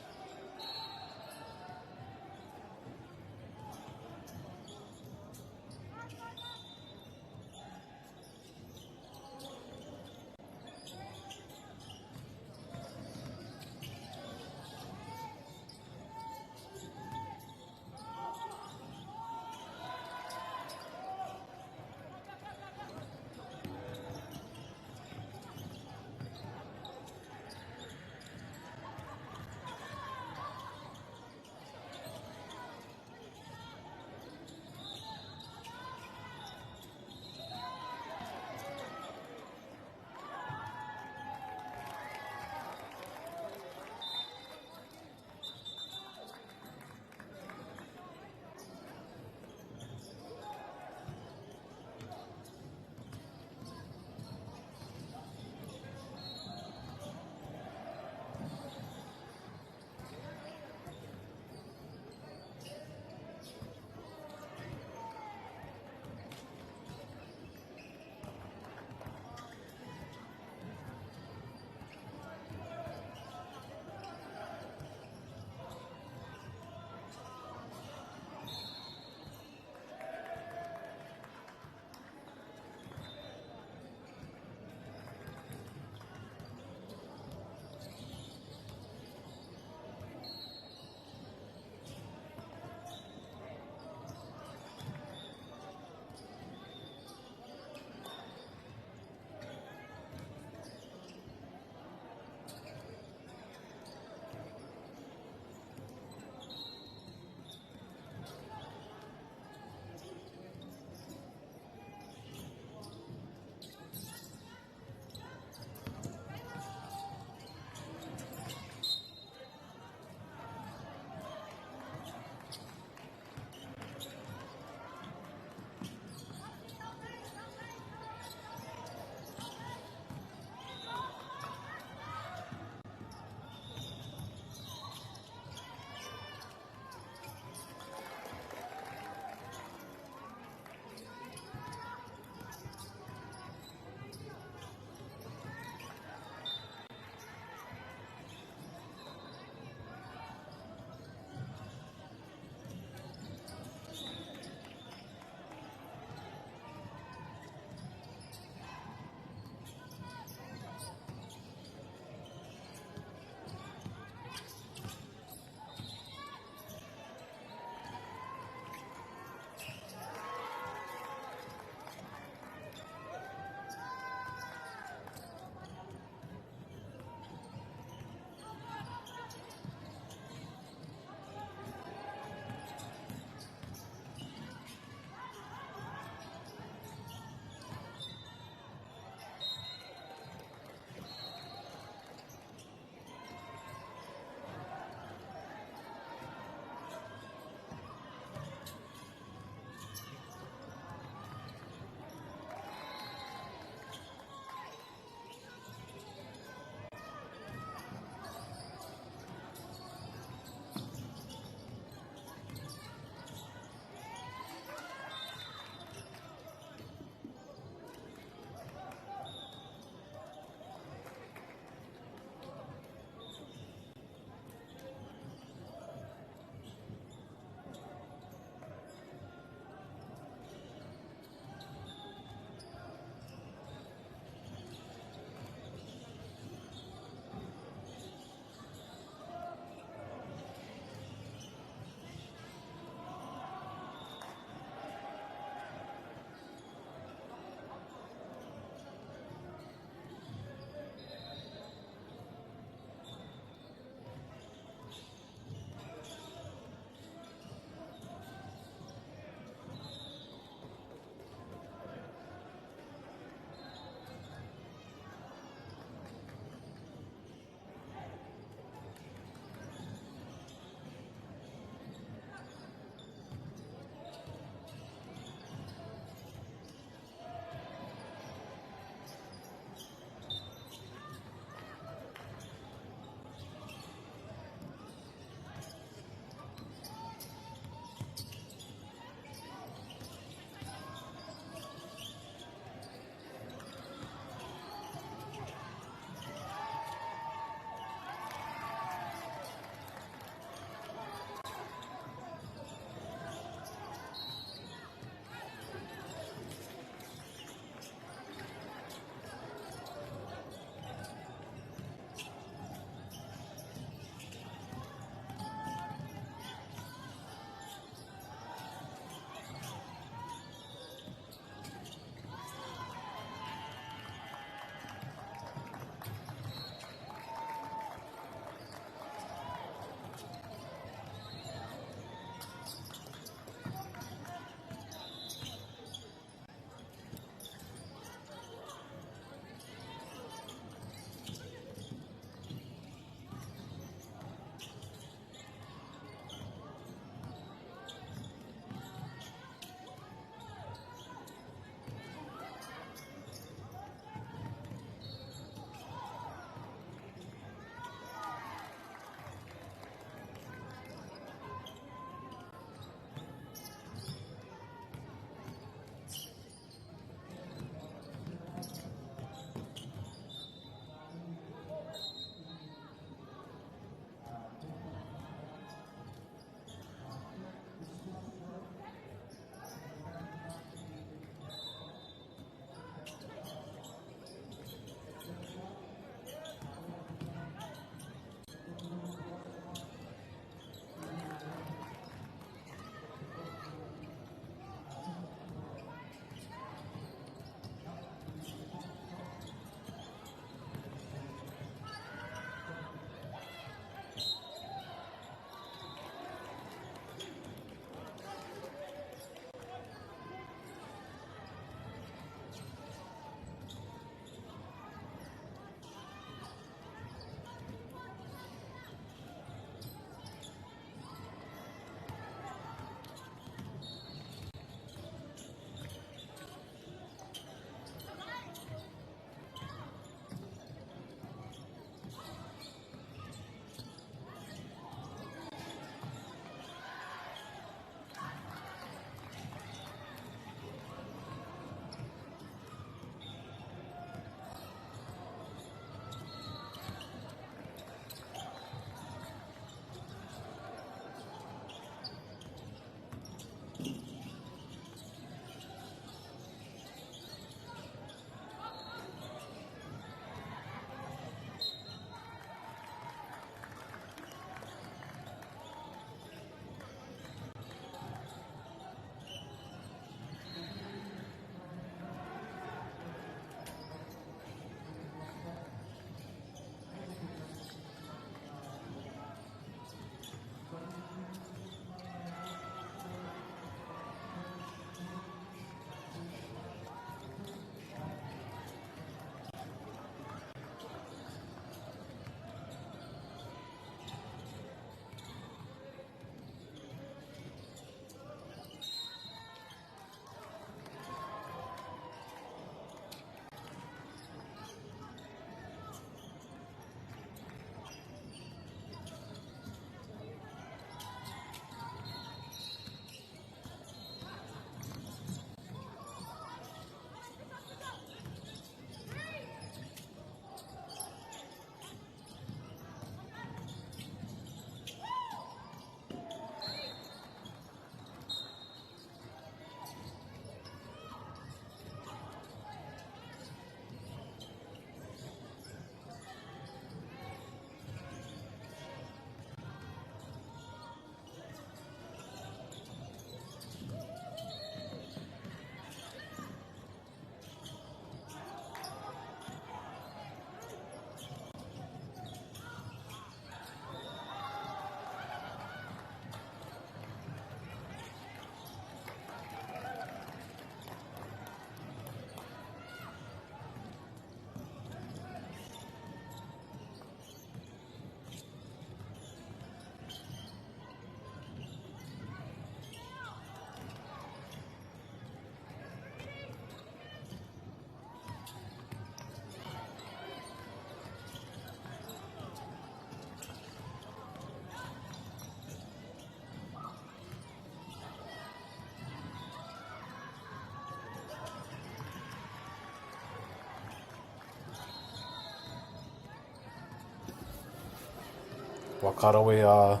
Kua ka rawe a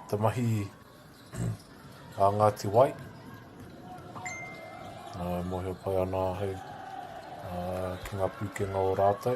te mahi a Ngāti Wai. Mōhio pai ana ahau ki ngā pūkenga o rātou.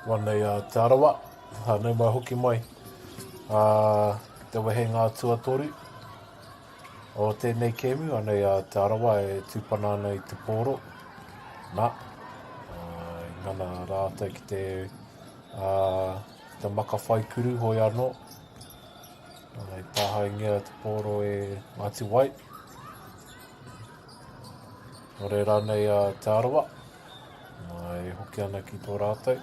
Wanei a Te Arawa, a nau mai hoki mai a te wehenga tuatoru o tēnei kēmu, anei a Te Arawa e tūpana ana i te pōro. Nā, i ngana rātou ki te, te maka whai kuru hoi anō. I tāhaengia te pōro e Ngāti Wai. Nō reira anei a Te Arawa. Nā, e hoki ana ki tō rātou.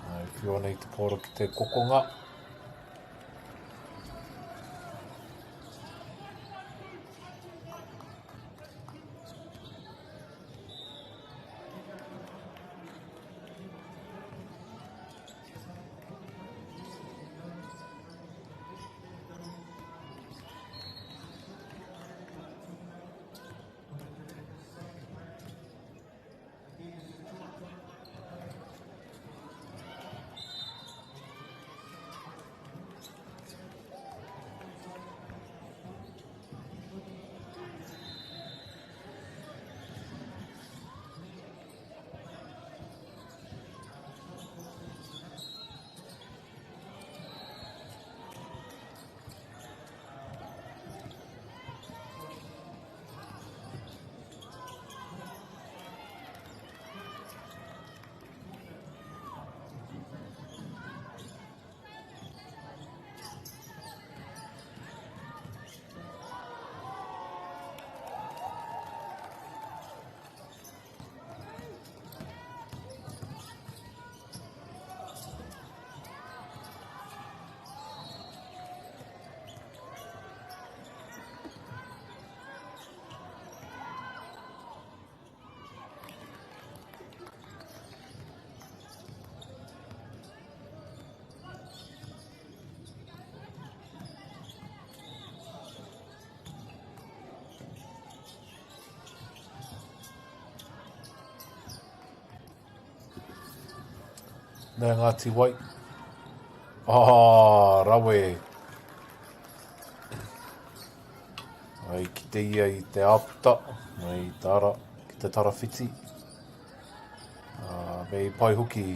Nā, e whiu ana i te pōro ki te kokonga. Nē Ngāti Wai. Ah, rawe. Ai ki te ia i te āputa, mai i te ara, ki te tarawhiti. Me i pai hoki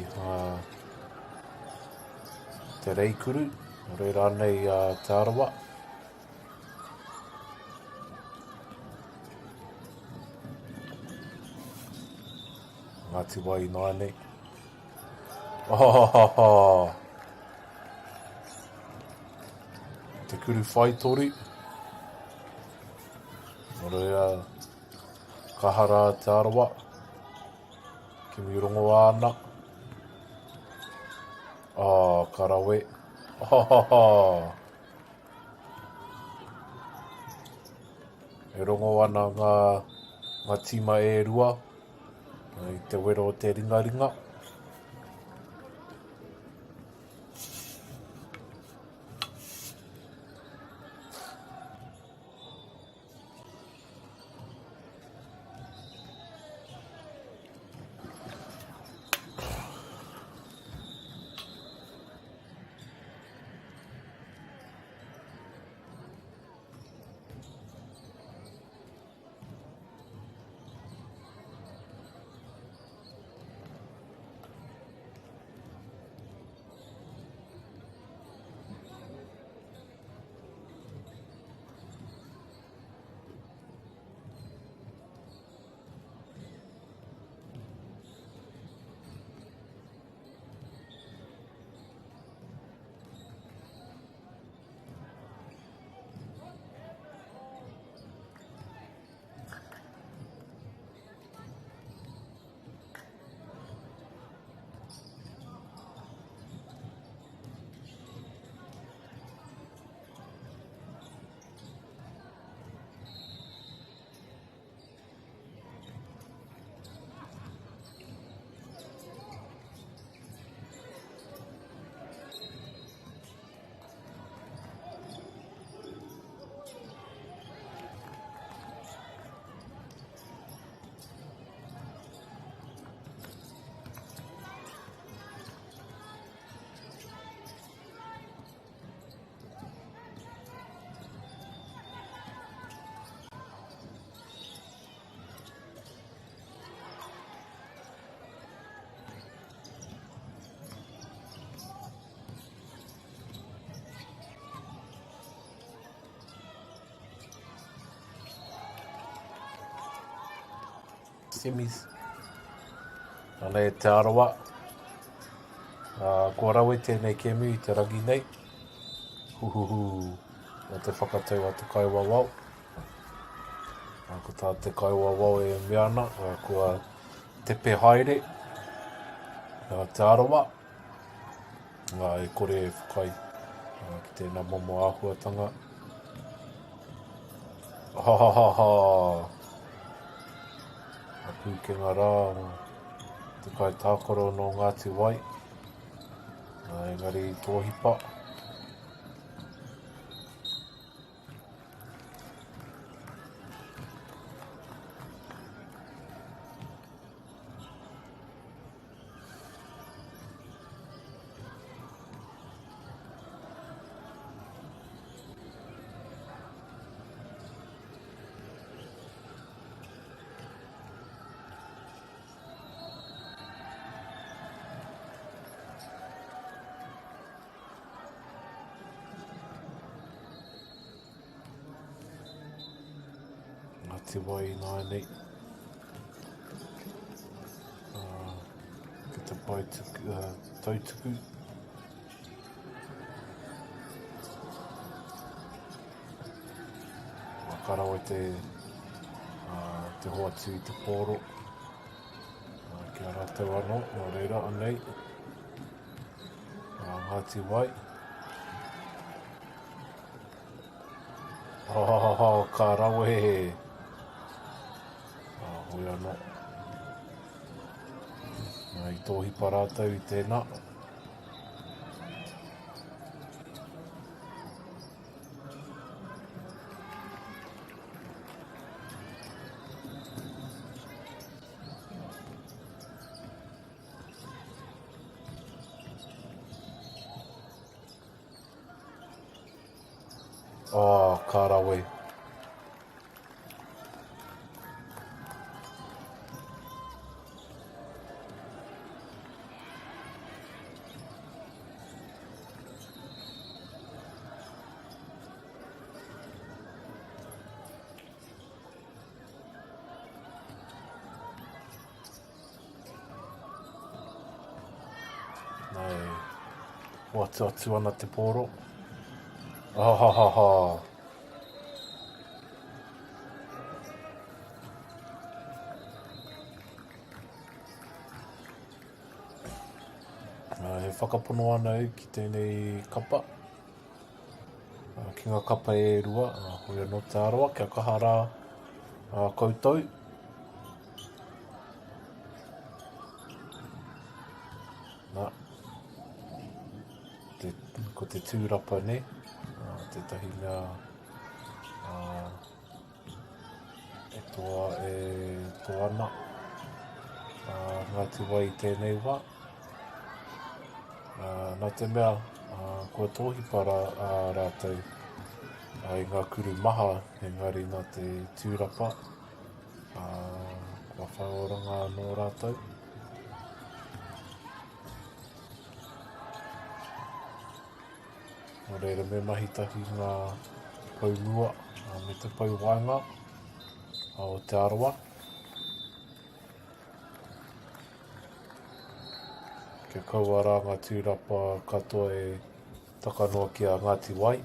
te reikuru, nō reira anei Te Arawa. Ngāti Wai ināianei. Oh, Te kuru whaitori. Nō reira, kaha rā Te Arawa. Kimi rongoā ana. Oh, ka rawe. Oh, E rongo ana ngā, ngā tīma e rua i te wero o te ringaringa. Semis. Anei Te Arawa. Kua rawe tēnei kēmu i te rangi nei. Huhuhu, o te whakatau a te kaiwawao. Ko tā te kaiwawao e mea ana, kua tepe haere Te Arawa. E kore e whakaae ki tēnā momo āhuatanga. Ha ha ha ha! A pūkenga rā, te kaitākaro nō Ngāti Wai, engari i tōhipa. Ngāti Wai ināianei. Ki te pae tuku, tautuku. Ka rawe te, te hoatu i te pōro ki a rātou anō, nō reira, anei, Ngāti Wai. Oh, ka rawe. Hoi anō. I tōhipa rātou i tēnā. Oh, ka rawe. Nā e hoatu atu ana te pōro. Ahahaha! E whakapono ana au ki tēnei kapa, ki ngā kapa e rua, hoi anō Te Arawa, kia kaha rā koutou. Nā, te, ko te tūrapa nei, tētahi mea E toa, e toa ana a Ngāti Wai i tēnei wā. Nā te mea, kua tōhipa rā, a rātou i ngā kuru maha, engari nā te tūrapa, kua whai oranga anō rātou. Nō reira me mahi tahi ngā pou mua me te pou waenga o Te Arawa. Kia kaua rā ngā tūrapa katoa e taka noa ki a Ngāti Wai.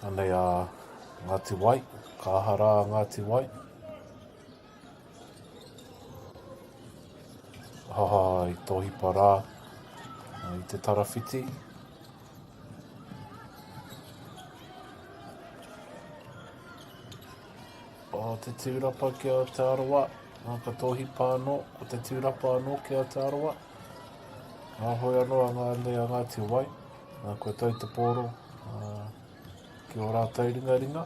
Anei a Ngāti Wai, ka aha rā a Ngāti Wai? Ha, i tōhipa rā i te tarawhiti. O te tūrapa ki a Te Arawa, nā ka tōhipa anō, ko te tūrapa anō ki a Te Arawa. Nā hoi anō a ngā nei a Ngāti Wai, nā kua tau te pōro ki o rātou ringaringa.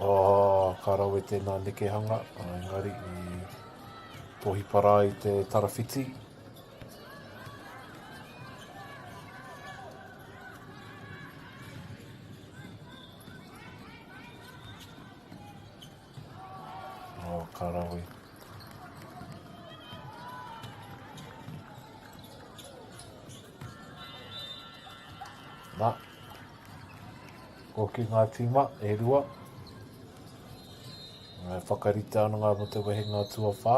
Oh, ka rawe tēnā nekehanga, engari i tōhipa rā i te tarawhiti. Oh, ka rawe. Nā. Koki ngā tīma, e rua. E whakarite ana ngā mo te wehenga tuawhā.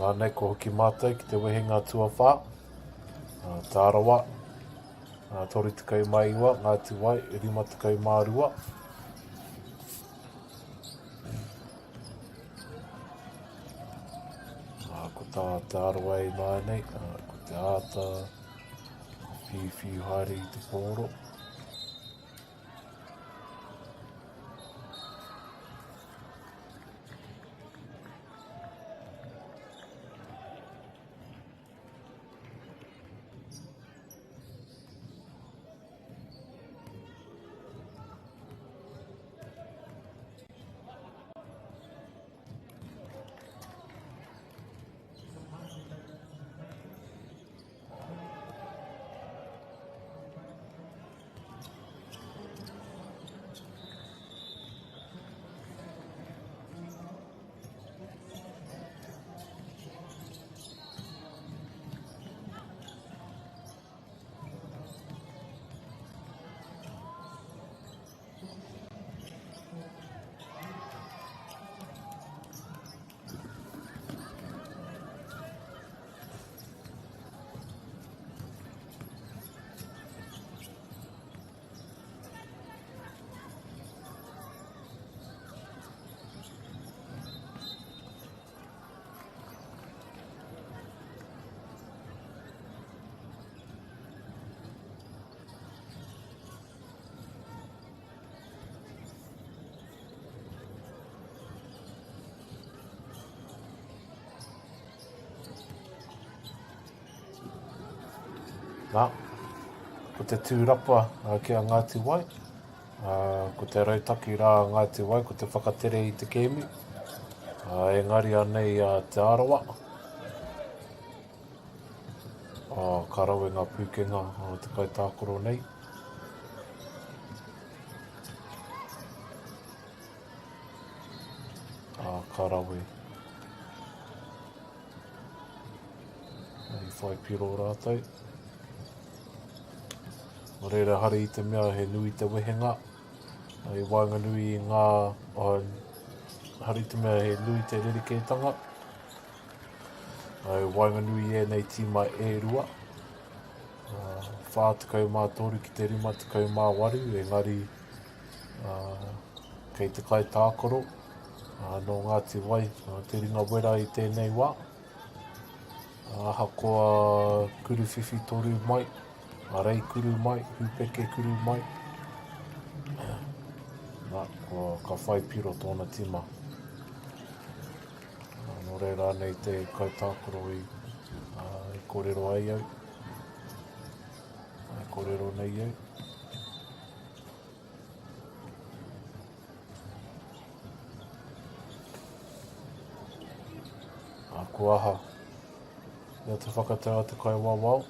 Nā nei ko hoki mātou ki te wehenga tuawhā, Te Arawa, 39, Ngāti Wai, 52. Ko tā Te Arawa i nāianei, ko te āta whiuwhiu haere i te pōro. Nā, ko te tūrapa ki a Ngāti Wai, ko te rautaki rā a Ngāti Wai, ko te whakatere i te kēmu, engari anei a Te Arawa, ka rawe ngā pūkenga o te kaitākaro nei. Ka rawe. I whai piro rātou. Nō reira, hari i te mea he nui te wehenga i waenganui i ngā, hari i te mea he nui te rerekētanga i waenganui i ēnei tīma e rua. 43 ki te 58, engari kei te kaitākaro nō Ngāti Wai te ringa wera i tēnei wā. Ahakoa kuruwhiwhi toru mai, rei kuru mai, hūpeke kuru mai, nā, kua, ka whai piro tōna tima. Nō reira anei te kaitākaro i, i kōrero ai au, i kōrero nei au. A kua aha? Ia te whakatau a te kaiwawao.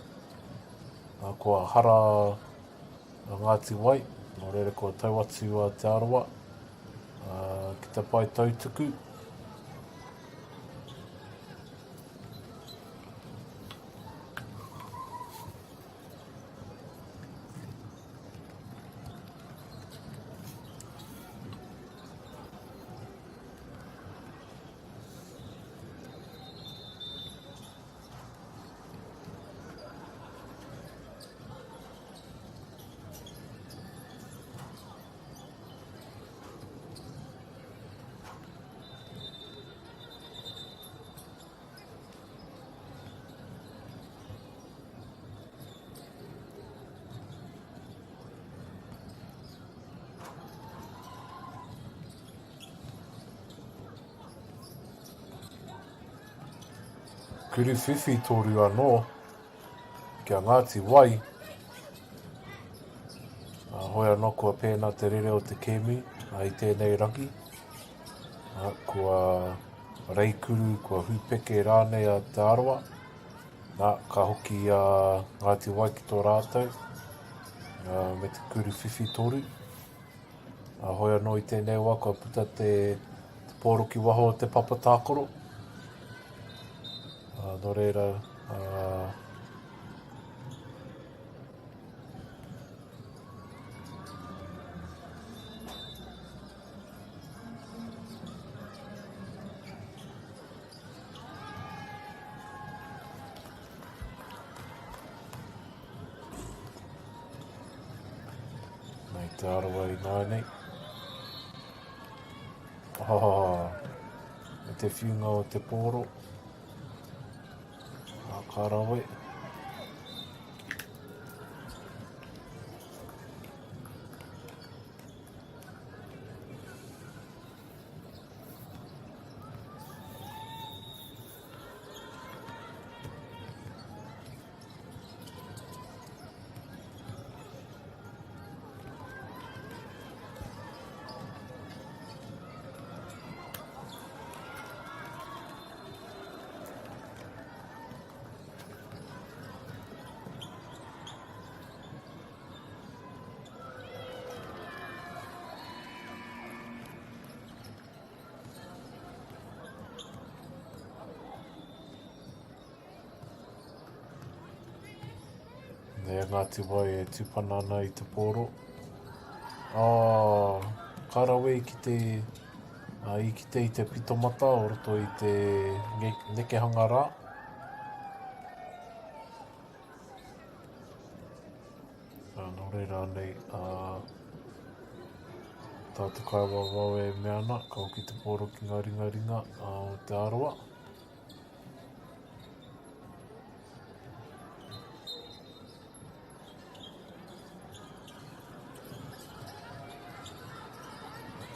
A kua hara a Ngāti Wai, nō reira kua tau atu a Te Arawa ki te pae tautuku. Kuruwhiwhi toru anō ki a Ngāti Wai. Hoi anō kua pēnā te rere o te kēmu i tēnei rangi. Kua reikuru, kua hūpeke rānei a Te Arawa. Nā, ka hoki a Ngāti Wai ki tō rātou, me te kuruwhiwhi toru. A hoi anō i tēnei wā kua puta te, te pōro ki waho o te papa tākaro. Nō reira, Te Arawa i nāianei. Oh, me te whiunga o te pōro. Ah, ka rawe. Nei a Ngāti Wai e tūpana ana i te pōro. Oh, ka rawe i kite, i kite i te pitomata o roto i te nekehanga rā. Nō reira nei, tā te kaiwawao e mea ana, ka hoki te pōro ki ngā ringaringa o Te Arawa.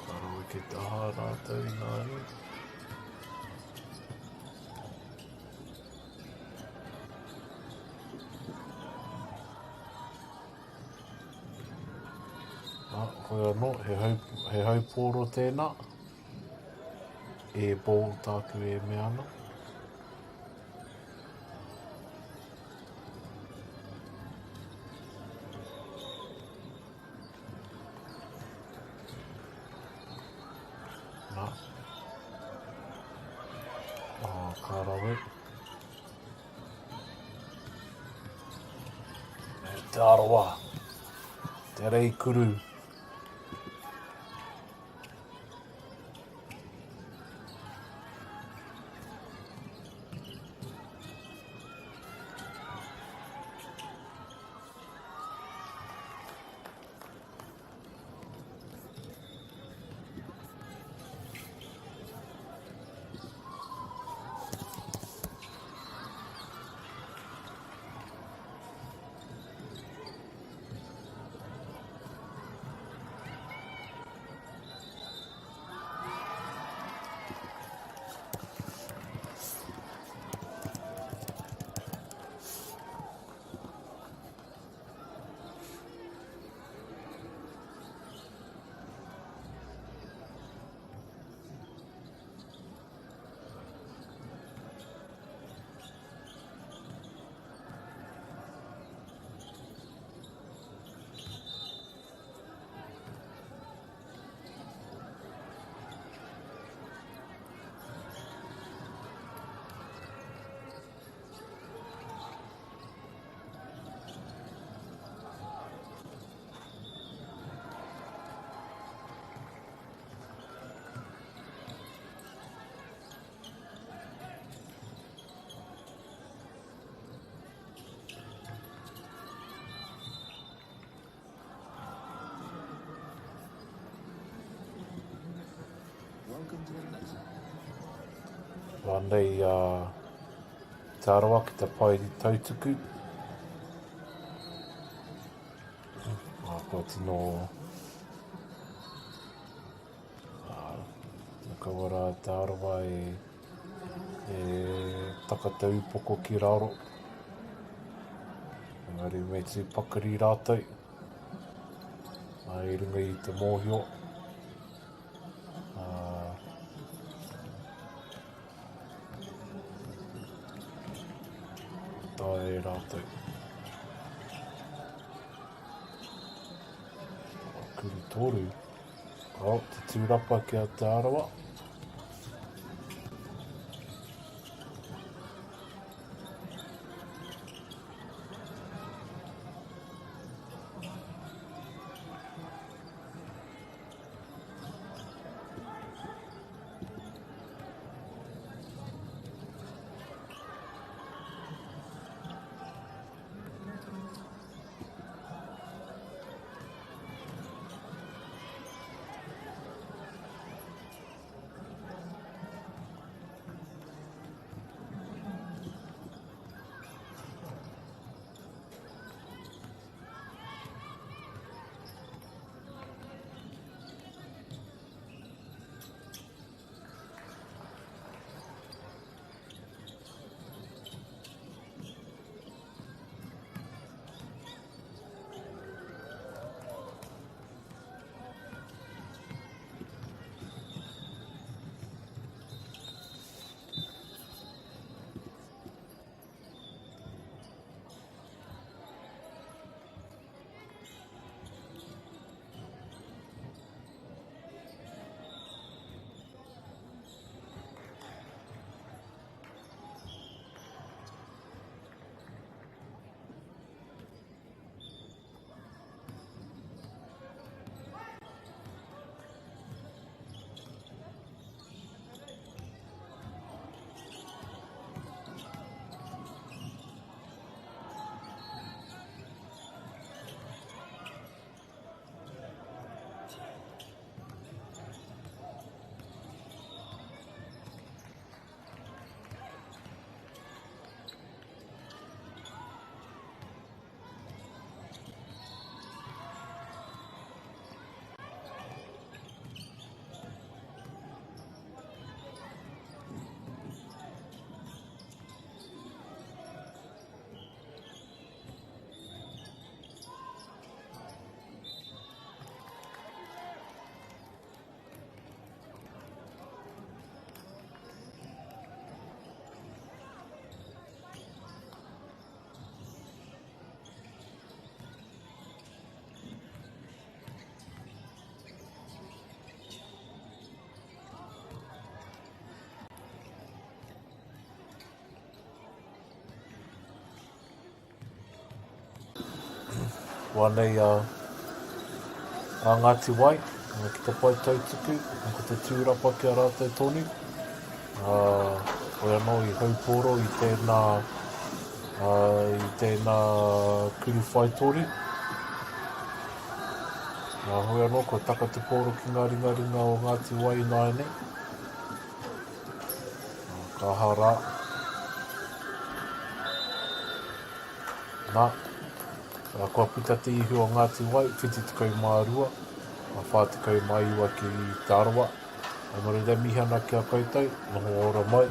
Ka rawe ki te aha rātou i nāianei. Ah, hoi anō, he hau, he haupōro tēnā. E ball tāku e mea ana. Nā. Oh, ka rawe. E Te Arawa. Te Reikuru. Rānei a Te Arawa ki te pae tautuku. Kua tino kaua rā Te Arawa e taka te upoko ki raro. Engari me tū pakari rātou i runga i te mōhio. Taea e rātou. Kuru toru. Oh, te tūrapa ki a Te Arawa. Wā nei a, a Ngāti Wai, ki te pae tautuku, ko te tūrapa ki a rātou tonu. Ā, hoi anō i haupōro i tēnā, ā, i tēnā kuru whaitore. Ā, hoi anō kua taka te pōro ki ngā ringaringa o Ngāti Wai ināianei. Ā, ka aha rā? Nā, kua puta te ihu o Ngāti Wai, 72, 49 ki Te Arawa. Nō reira e mihi ana ki a koutou, noho ora mai.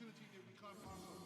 opportunity that we can't pass up.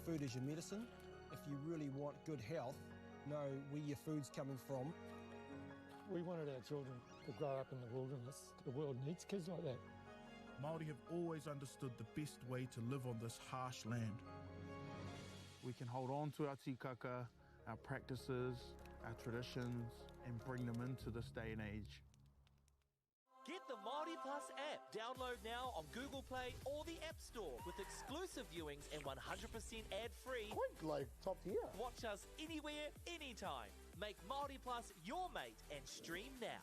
Food is your medicine. If you really want good health, know where your food's coming from. We wanted our children to grow up in the wilderness. The world needs kids like that. Māori have always understood the best way to live on this harsh land. We can hold on to our tikaka, our practices, our traditions, and bring them into this day and age. Get the Māori Plus app. Download now on Google Play or the App Store with exclusive viewings and 100% ad-free. Quite like top tier. Watch us anywhere, anytime. Make Māori Plus your mate and stream now.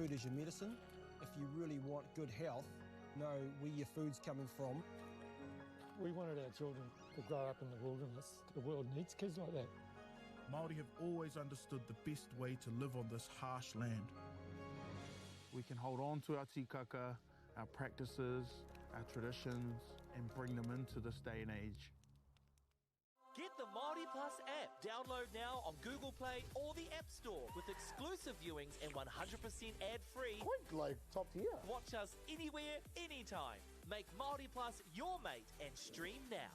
Food is your medicine. If you really want good health, know where your food's coming from. We wanted our children to grow up in the wilderness. The world needs kids like that. Māori have always understood the best way to live on this harsh land. We can hold on to our tikaka, our practices, our traditions, and bring them into this day and age. Get the Māori Plus app. Download now on Google Play or the App Store with exclusive viewings and 100% ad-free. Quite like top tier. Watch us anywhere, anytime. Make Māori Plus your mate and stream now.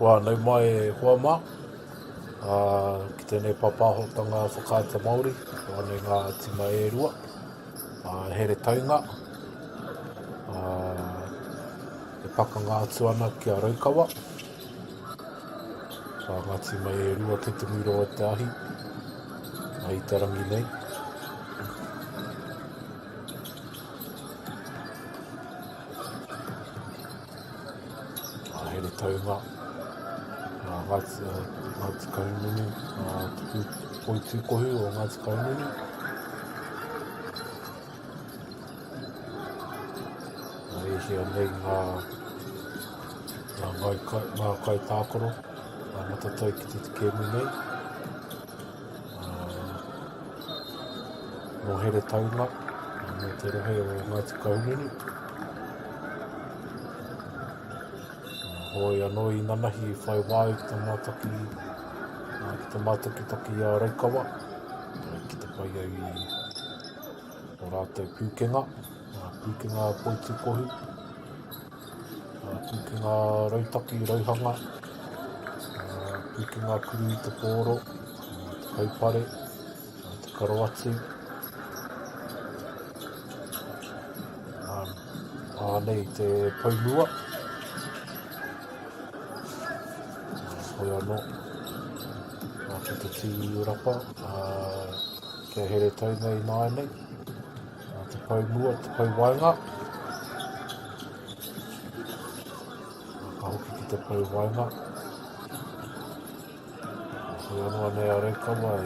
Whānau mai e hoa mā, ki tēnei pāpāhotanga Whakaata Māori, koa nei ngā tima e rua, Heretaunga, e pakanga atu ana ki a Raukawa. Ka ngā tima e rua kei te mura o te ahi, i te rangi nei. Heretaunga, Ngāti, Ngāti Kahungunu, Te Poitūkohu o Ngāti Kahungunu. E hia nei ngā, ngā, ngā, ngā kaitākaro, ngā matatau ki te kēmu nei. Nō Heretaunga, nō te rohe o Ngāti Kahungunu. Hoi anō i nanahi i whai wā ki te mātaki, ki te mātakitaki i a Raukawa, ki te pai au i o rātou pūkenga, pūkenga poitūkohu, pūkenga rautaki, rauhanga, pūkenga kuru i te pōro, te kaupare, te karo atu. Ānei te poumua. Hoi anō, ko te tūrapa, kia Heretaunga ināianei. Te pou mua, te pou waenga. Ka hoki ki te pou waenga. Hoi anō anei a Raukawa e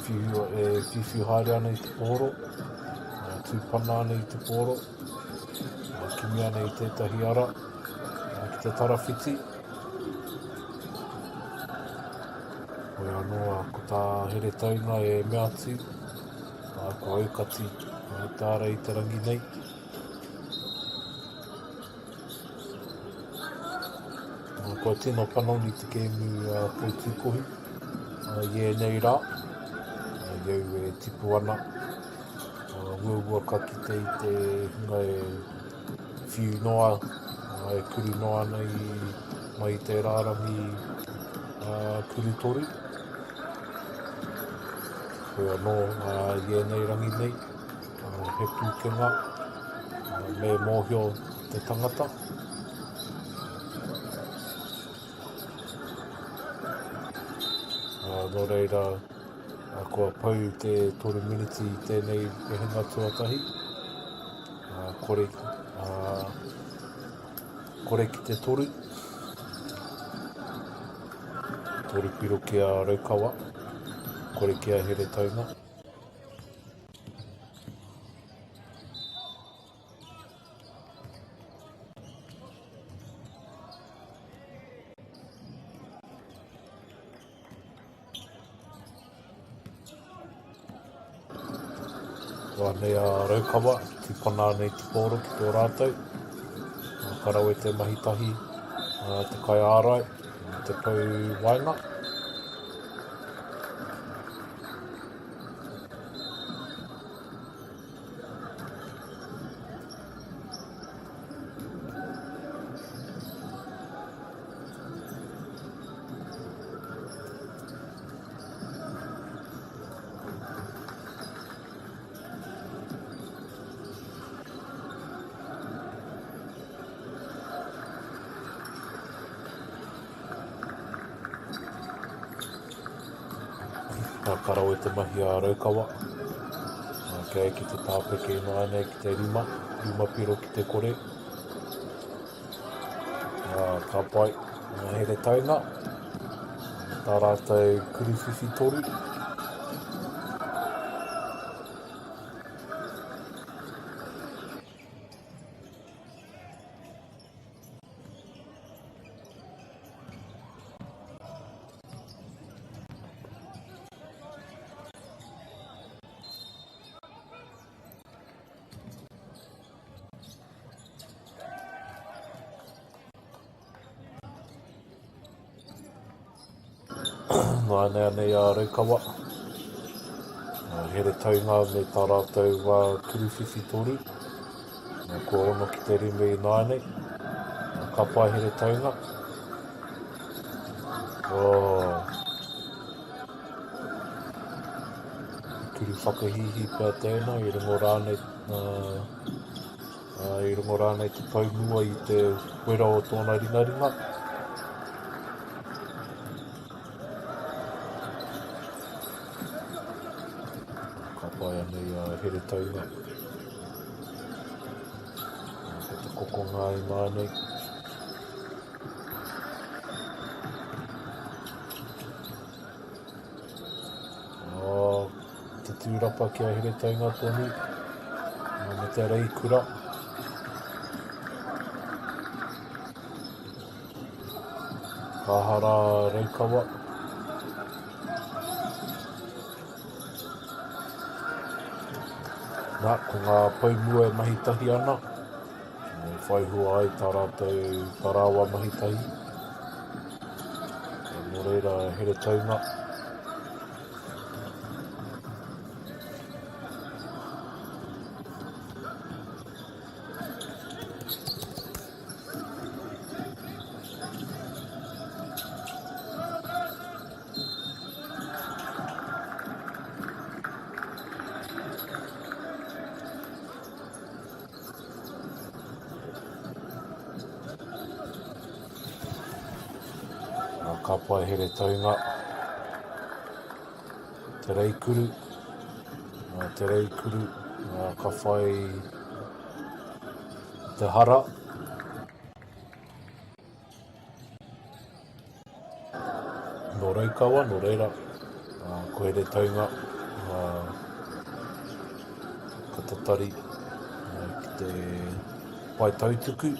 whiu, e whiwhiu haere ana i te pōro, tūpana ana i te pōro, kimi ana i tētahi ara ki te tarawhiti. Hoi anō, ko tā Heretaunga e mea atu, kua aukati te ara i te rangi nei. Kua tino panoni te kēmu Poitūkohu i ēnei rā, i au e tipu ana. Uaua ka kite i te hunga e whiu noa, e kuru noa ana i, mai i te rārangi kuru toru. Hoi anō, i ēnei rangi nei, he pūkenga me mōhio te tangata. Nō reira, kua pau te 3 miniti i tēnei wehenga tuatahi. Kore, kore ki te toru. Toru piro ki a Raukawa, kore ki a Heretaunga. Kua nei a Raukawa, tīpana ana i te pōro ki tō rātou. Ka rawe te mahi tahi te kaiārai, te pou waenga. Ka rawe te mahi a Raukawa. Kia eke te tāpeke ināianei ki te rima, rima piro ki te kore. Ka pai ngā Heretaunga, tā rātou kuruwhiwhi toru. Nāianei anei a Raukawa, a Heretaunga me tā rātou wā kuruwhiwhi toru. Kua ono ki te rima ināianei. Ka pai Heretaunga. Oh. Kuru whakahīhī pea tēnā, i rongo rānei, uh, uh, i rongo rānei te pou mua i te wera o tōna ringaringa. Ka pai anei a Heretaunga. Ko te kokonga i nāianei. Oh, te tūrapa ki a Heretaunga tonu. Me te reikura. Ka hara Raukawa. Nā, ko ngā pou mua e mahi tahi ana, e whai hua ai tā rātou tā rāua mahi tahi. Nō reira, Heretaunga. Ka pai Heretaunga. Te Reikuru. Te Reikuru. Ka whai te hara. Nō Raukawa, nō reira, ko Heretaunga, ka tatari ki te pae tautuku.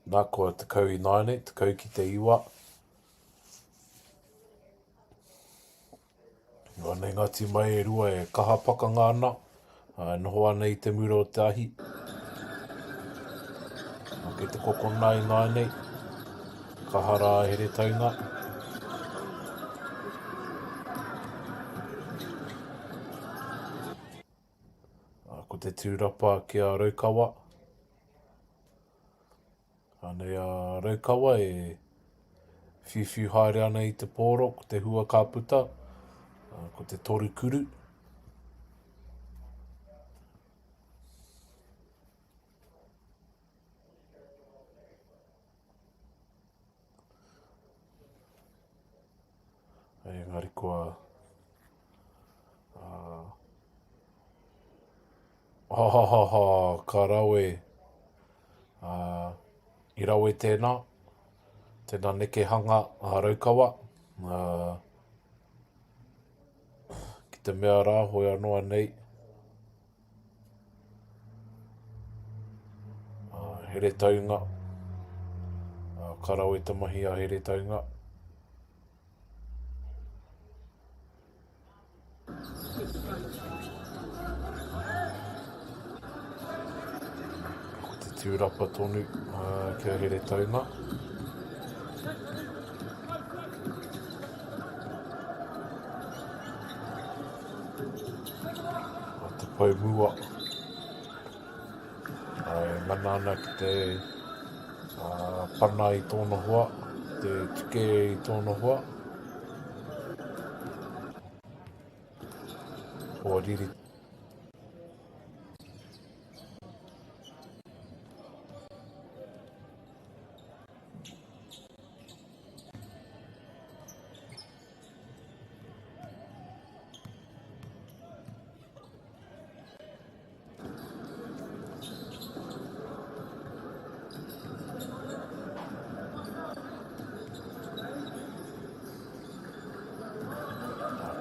Nā, kua 10 ināianei, 10 ki te iwa. Anei ngā tīma e rua e kaha pakanga ana, e noho ana i te mura o te ahi. Nā, kei te kokona ināianei, kaha rā Heretaunga. Ko te tūrapa ki a Raukawa. Anei a Raukawa e whiuwhiu haere ana i te pōro, ko te hua ka puta, ko te torukuru. Engari kua Ha ha ha ha, ka rawe. Uh, I rawe tēnā, tēnā nekehanga a Raukawa. Uh, ki te mea rā, hoi anō anei. Uh, Heretaunga. Uh, ka rawe te mahi a Heretaunga. Ko te tūrapa tonu kia Heretaunga. A te pou mua. E mana ana ki te pana i tōna hoa, te tuke i tōna hoa. Hoa riri.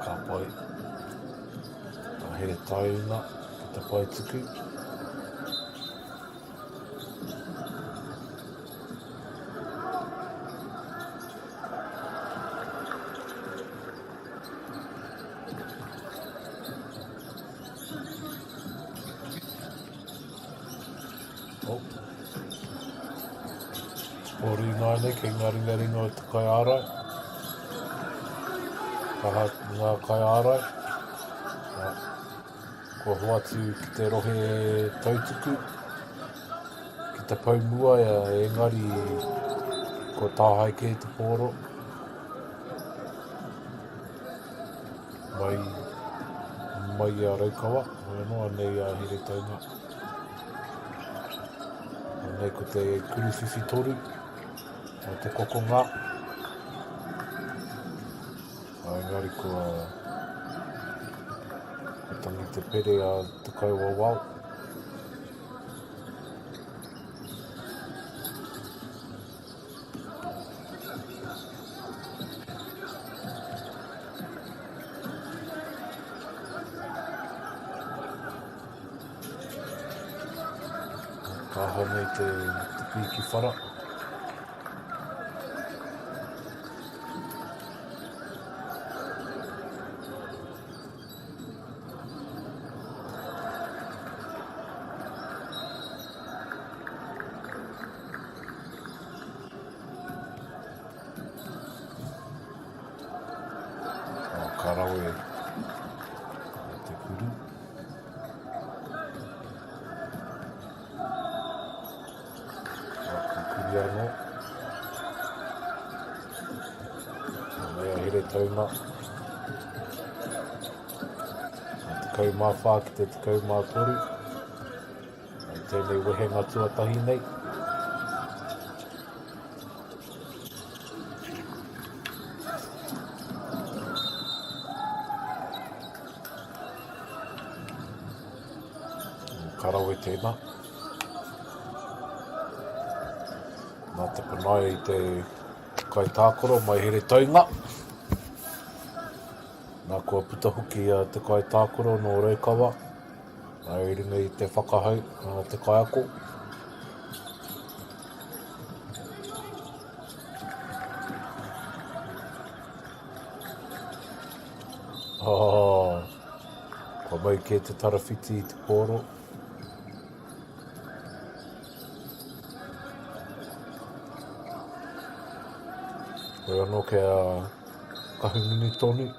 Ka pai. Ka Heretaunga ki te pae tuku. Oh. Pōri nāianei kei ngā ringaringa o te kaiārai. Kaha ngā kaiārai. Kua hoatu ki te rohe tautuku, ki te pou mua, engari kua tāhae kē te pōro. Mai, mai i a Raukawa, hoi anō, anei a Heretaunga. Anei ko te kuruwhiwhi toru o te kokonga. Engari kua, kua tangi te pere a te kaiwawao. Ka hau nei te, te pīki whara. Oh, ka rawe te kuru. Oh, ka kuri anō. Mea here taunga. 14 ki te 13. I tēnei wehenga tuatahi nei. Ka rawe tēnā. Nā te panaia i te kaitākaro mai Heretaunga. Nā kua puta hoki te kaitākaro nō Raukawa. I runga i te whakahau a te kaiako. Oh, kua mau kē te tarawhiti i te pōro. Hoi anō kia Kahungunu tonu.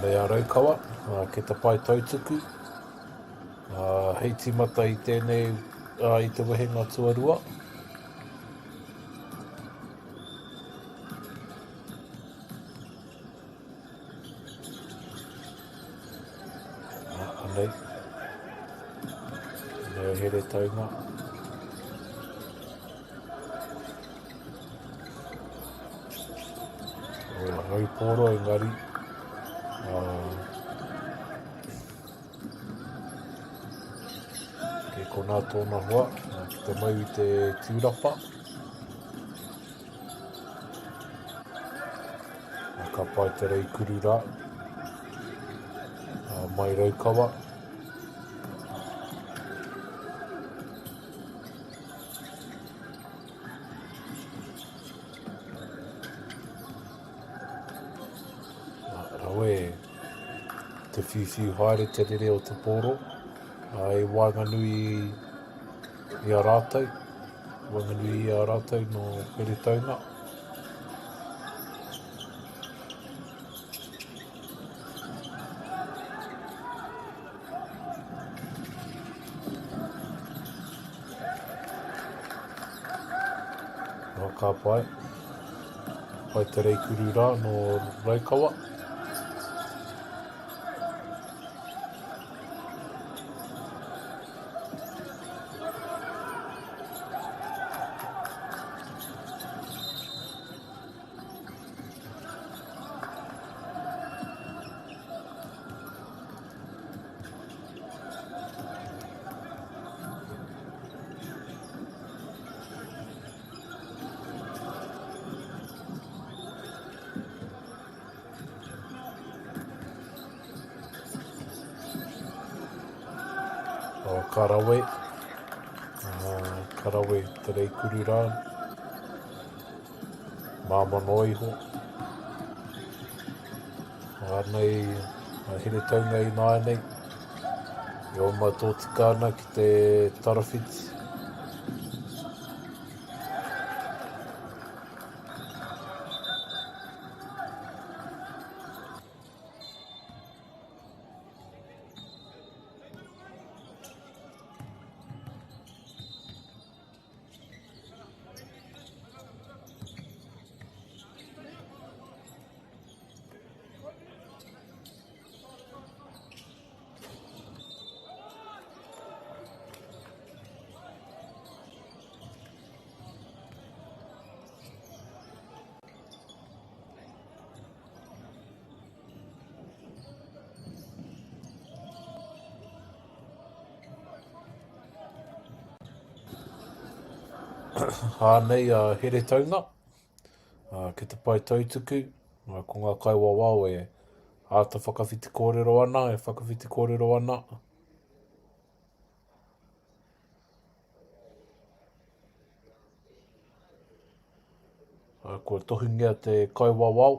Nei a Raukawa, ki te pae tautuku. Hei tīmata i tēnei, i te wehenga tuarua. Heretaunga. O Raupōro engari kei konā tōna hoa ki te mau i te tūrapa. Ka pai te reikuru rā. Mai Raukawa. Rawe te whiuwhiu haere te rere o te pōro i waenganui i a rātou, waenganui i a rātou nō Heretaunga. Nō ka pai. Pai te reikuru rā nō Raukawa. Oh, ka rawe. Uh, ka rawe te reikuru rā. Māmā noa iho. Anei a Heretaunga ināianei. E oma tōtika ana ki te tarawhiti. Anei a Heretaunga, ki te pae tautuku, ko ngā kaiwawao e āta whakawhiti kōrero ana, e whakawhiti kōrero ana. Kua tohungia te kaiwawao.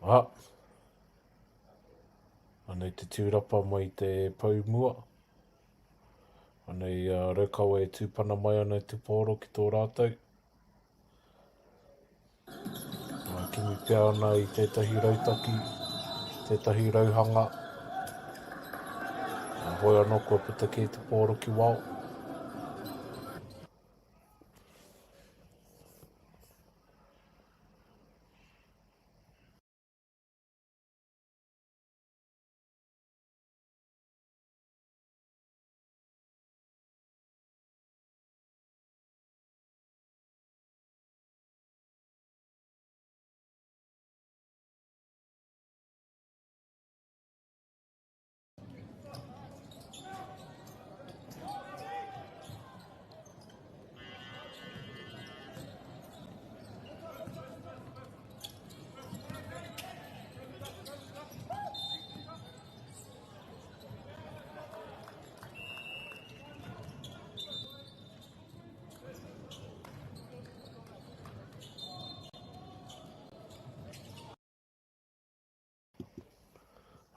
Ah. Anei te tūrapa mai te pou mua. Anei a Raukawa e tūpana mai ana i te pōro ki tō rātou. Kimi pea ana i tētahi rautaki, tētahi rauhanga. Hoi anō kua puta kē te pōro ki wao.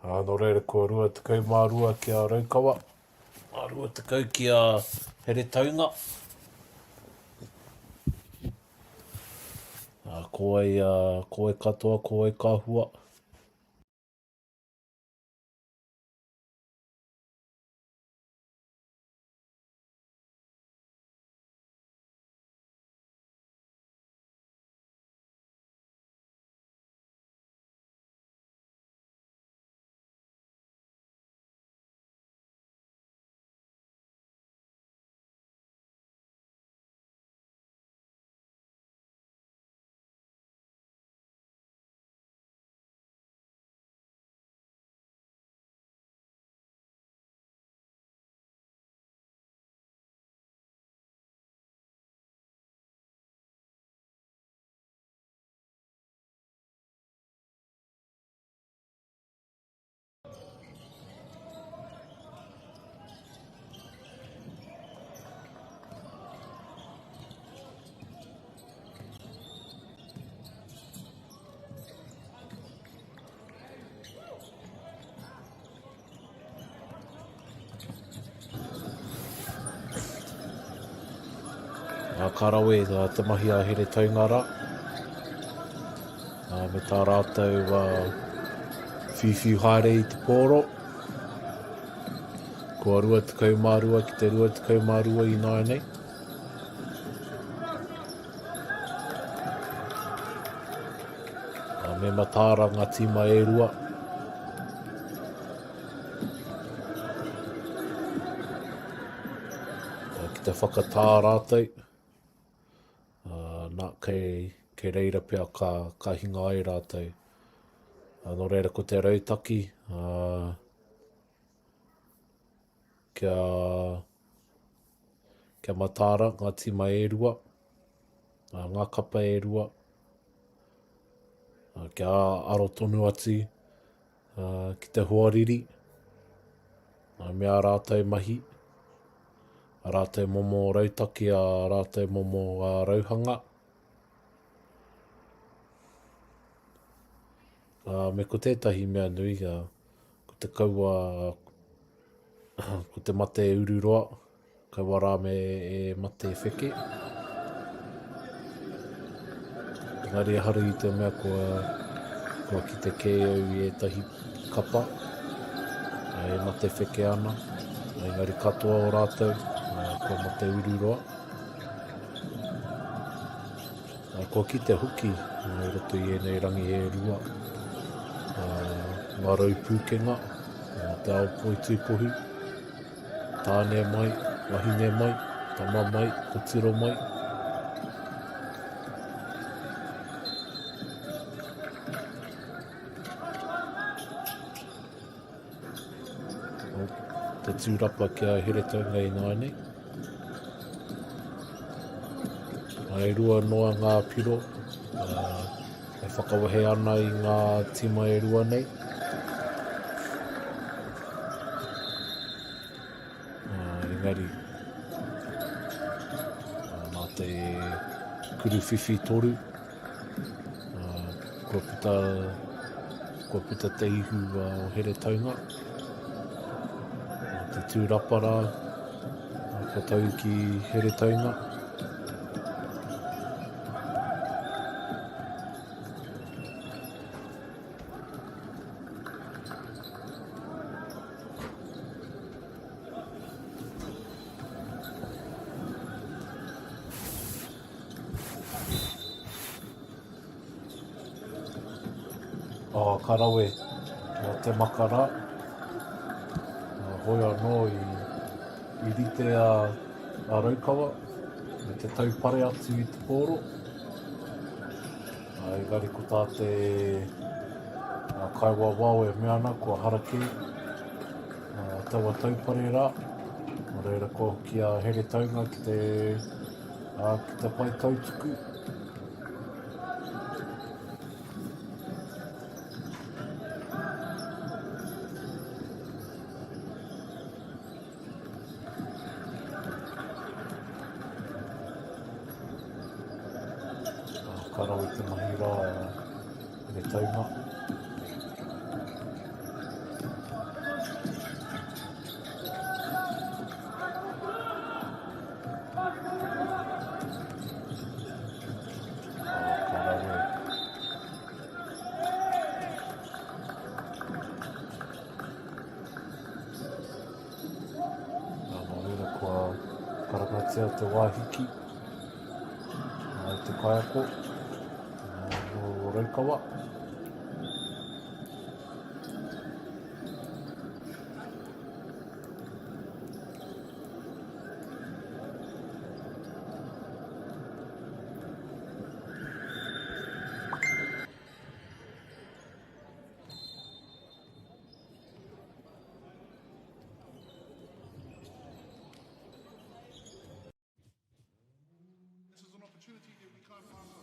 Ā, nō reira kua 22 ki a Raukawa, ā, 20 ki a Heretaunga. Ko wai, ko wai katoa, ko wai ka hua. Ka rawe te mahi a Heretaunga rā, me tā rātou whiuwhiu haere i te pōro. Kua 22 ki te 22 ināianei. Me mataara ngā tīma e rua. Ki te whakatā rātou, nā, kei, kei reira pea ka, ka hinga ai rātou. Nō reira ko te rautaki, kia, kia mataara ngā tīma e rua, ngā kapa e rua, kia aro tonu atu ki te hoariri, me ā rātou mahi, ā rātou momo rautaki, ā rātou momo rauhanga. Me ko tētahi mea nui, ko te kaua, ko te mate ururoa, Kaua rā me e mate wheke. Engari ehara i te mea kua, kua kite kē au i ētahi kapa e mate wheke ana. Engari katoa o rātou kua mate ururoa. Kua kite hoki i roto i ēnei rangi e rua ngā rau pūkenga o te ao poitūkohu. Tāne mai, wahine mai, tama mai, kotiro mai. Oh, te tūrapa ki a Heretaunga ināianei. E rua noa ngā piro e whakawehe ana i ngā tīma e rua nei. Engari, nā te kuruwhiwhi toru, kua puta, kua puta te ihu o Heretaunga. Te tūrapa rā, kua tau ki Heretaunga. Oh, ka rawe o te makara. Hoi anō i, i rite a, a Raukawa me te taupare atu i te pōro. Engari ko tā te kaiwawao e mea ana kua hara kē taua taupare rā. Nō reira kua hoki a Heretaunga ki te, ki te pae tautuku. Ka rawe te mahi rā me taunga. Ka rawe. Kitea te wāhiki te kaiako nō Raukawa. This is an opportunity that we can't pass up.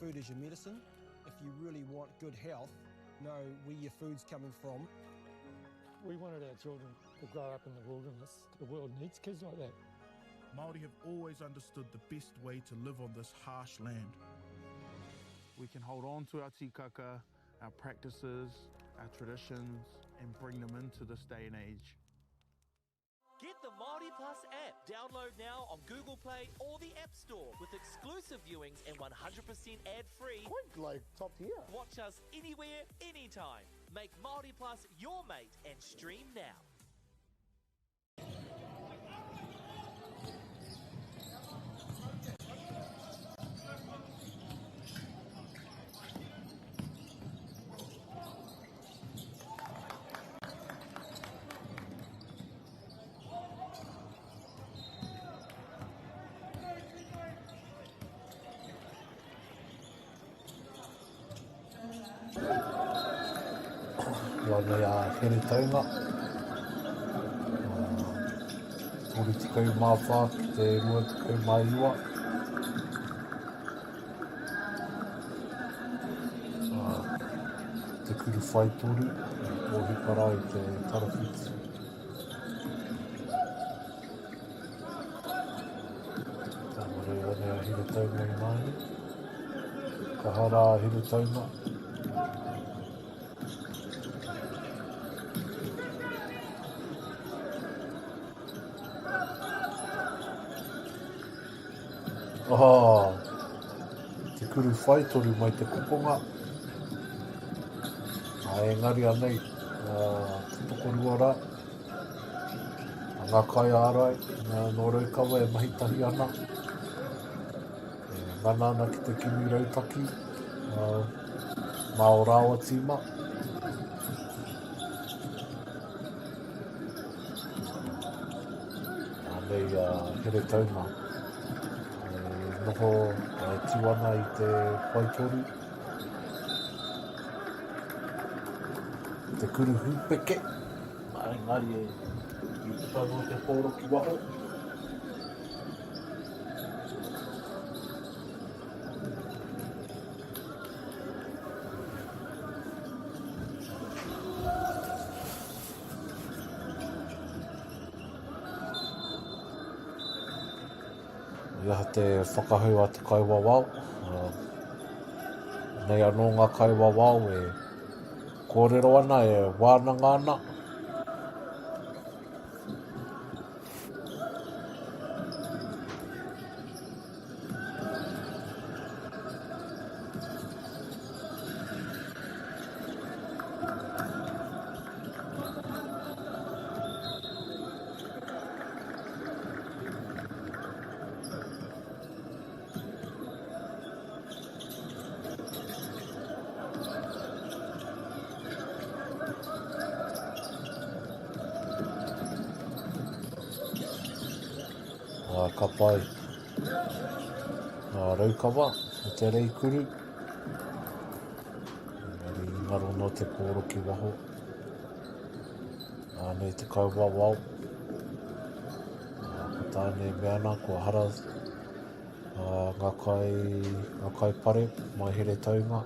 Food is your medicine. If you really want good health, know where your food's coming from. We wanted our children to grow up in the wilderness. The world needs kids like that. Māori have always understood the best way to live on this harsh land. We can hold on to our tikaka, our practices, our traditions, and bring them into this day and age. Get the Māori Plus app. Download now on Google Play or the App Store with exclusive viewings and 100% ad-free. Quite like top tier. Watch us anywhere, anytime. Make Māori Plus your mate and stream now. Kua nei a Heretaunga. 34 ki te 29. Te kuru whai toru, kōhipa rā i te tarawhiti. Ka mare rānei a Heretaunga i nāianei. Kaha rā a Heretaunga. Oh, te kuru whai toru mai te kokonga. A engari anei, te tokorua rā, a ngā kaiārai nō Raukawa e mahi tahi ana, e ngana ana ki te kimi rautaki mā o rāua tīma. Anei a Heretaunga e noho e tū ana i te paetoru. Te kuru hūpeke, engari e i puta noa te pōro ki waho. I aha te whakahau a te kaiwawao. Nei anō ngā kaiwawao e kōrero ana, e wānanga ana. Ā, ka pai. Ā, Raukawa, o Te Reikuru. Engari i ngaro noa te pōro ki waho. Ānei te kaiwawao. Ā, ko tāne e mea ana, kua hara ā, ngā kai, ngā kaipare mai Heretaunga.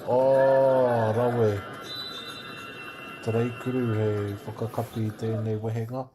Oh, rawe. Te Reikuru hei whakakapi i tēnei wehenga.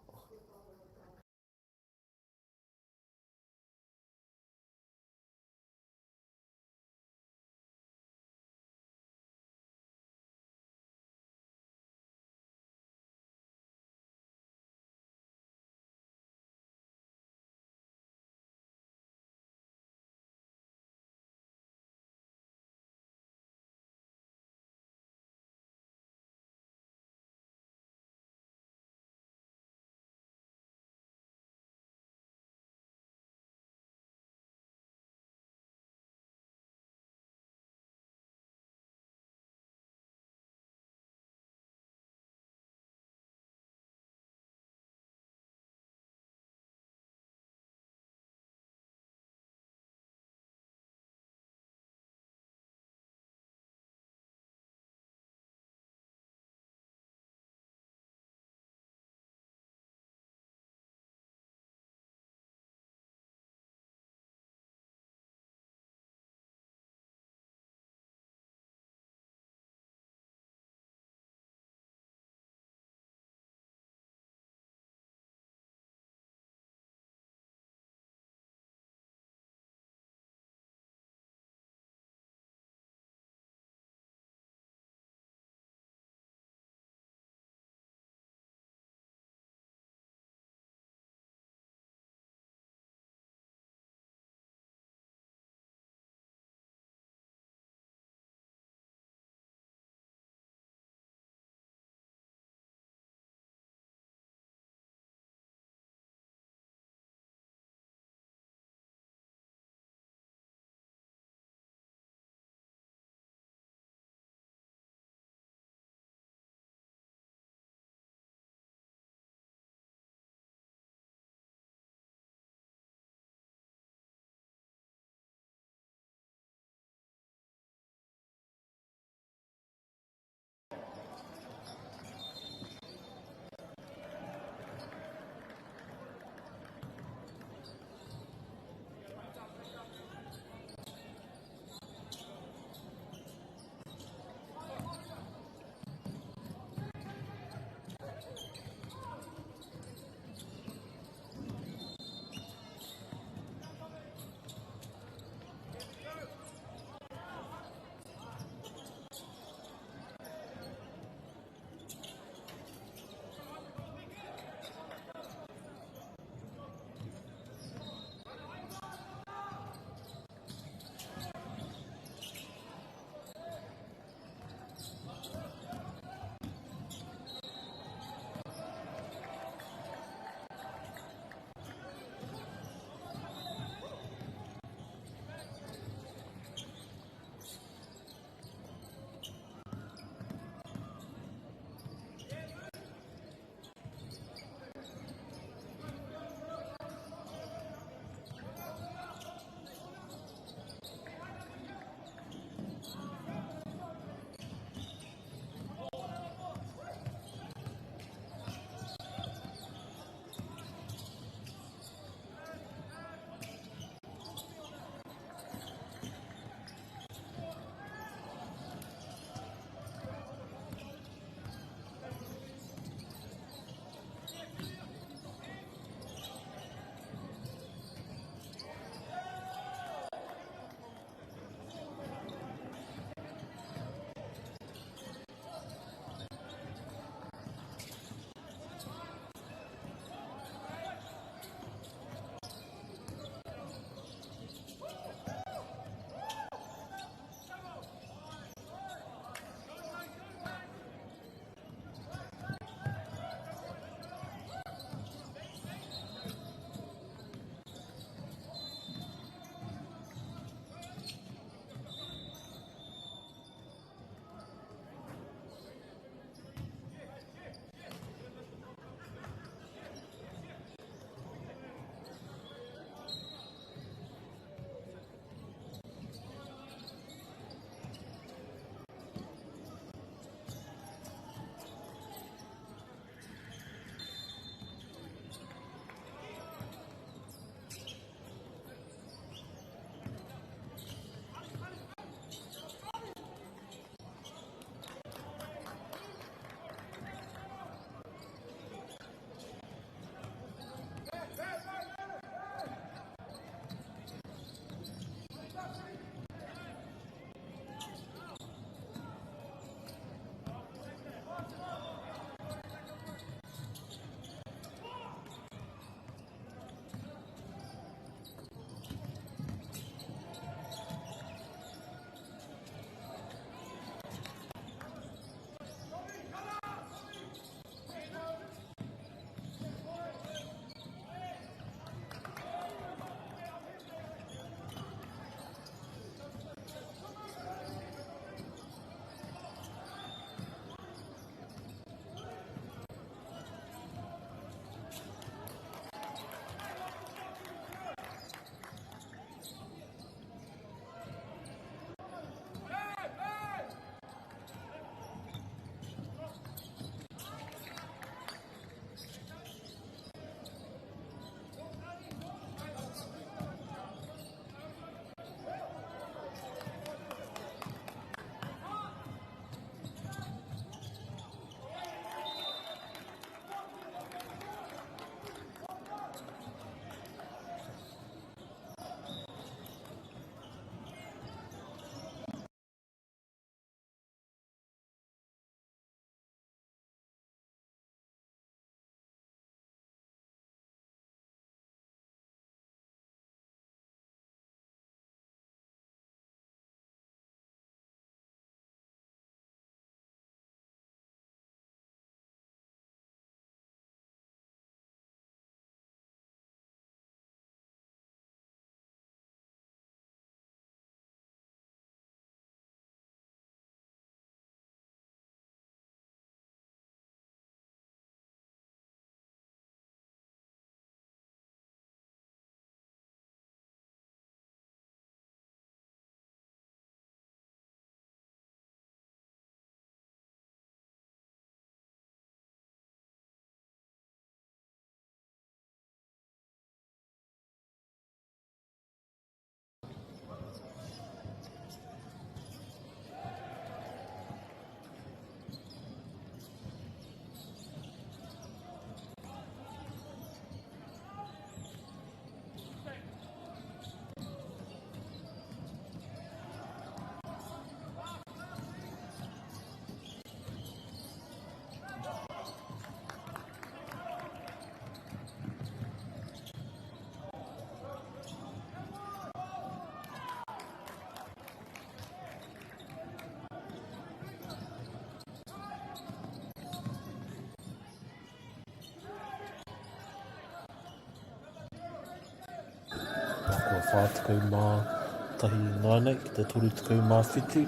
Kua 41 ināianei ki te 37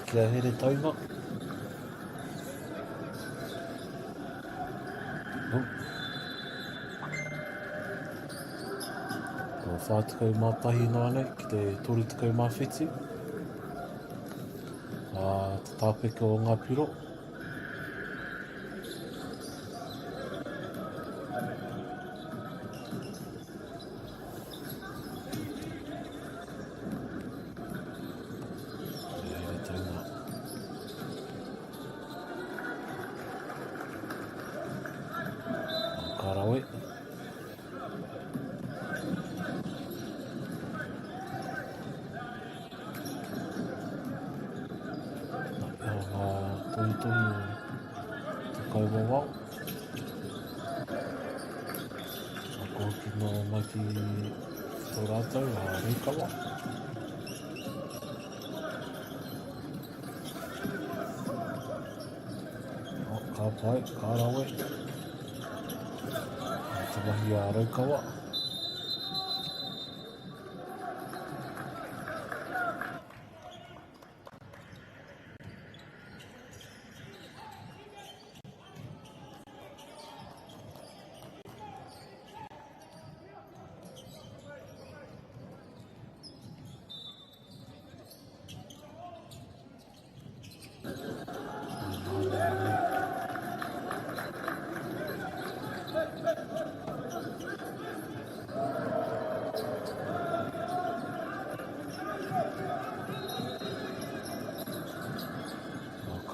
ki a Heretaunga. Oh. Kua 41 ināianei ki te 37. Te tāpeke o ngā piro. Ka rawe. Ngā tohutohu o te kaiwawao. Ka hoki noa mai ki tō rātou, a Raukawa. Oh, ka pai, ka rawe. Te mahi a Raukawa.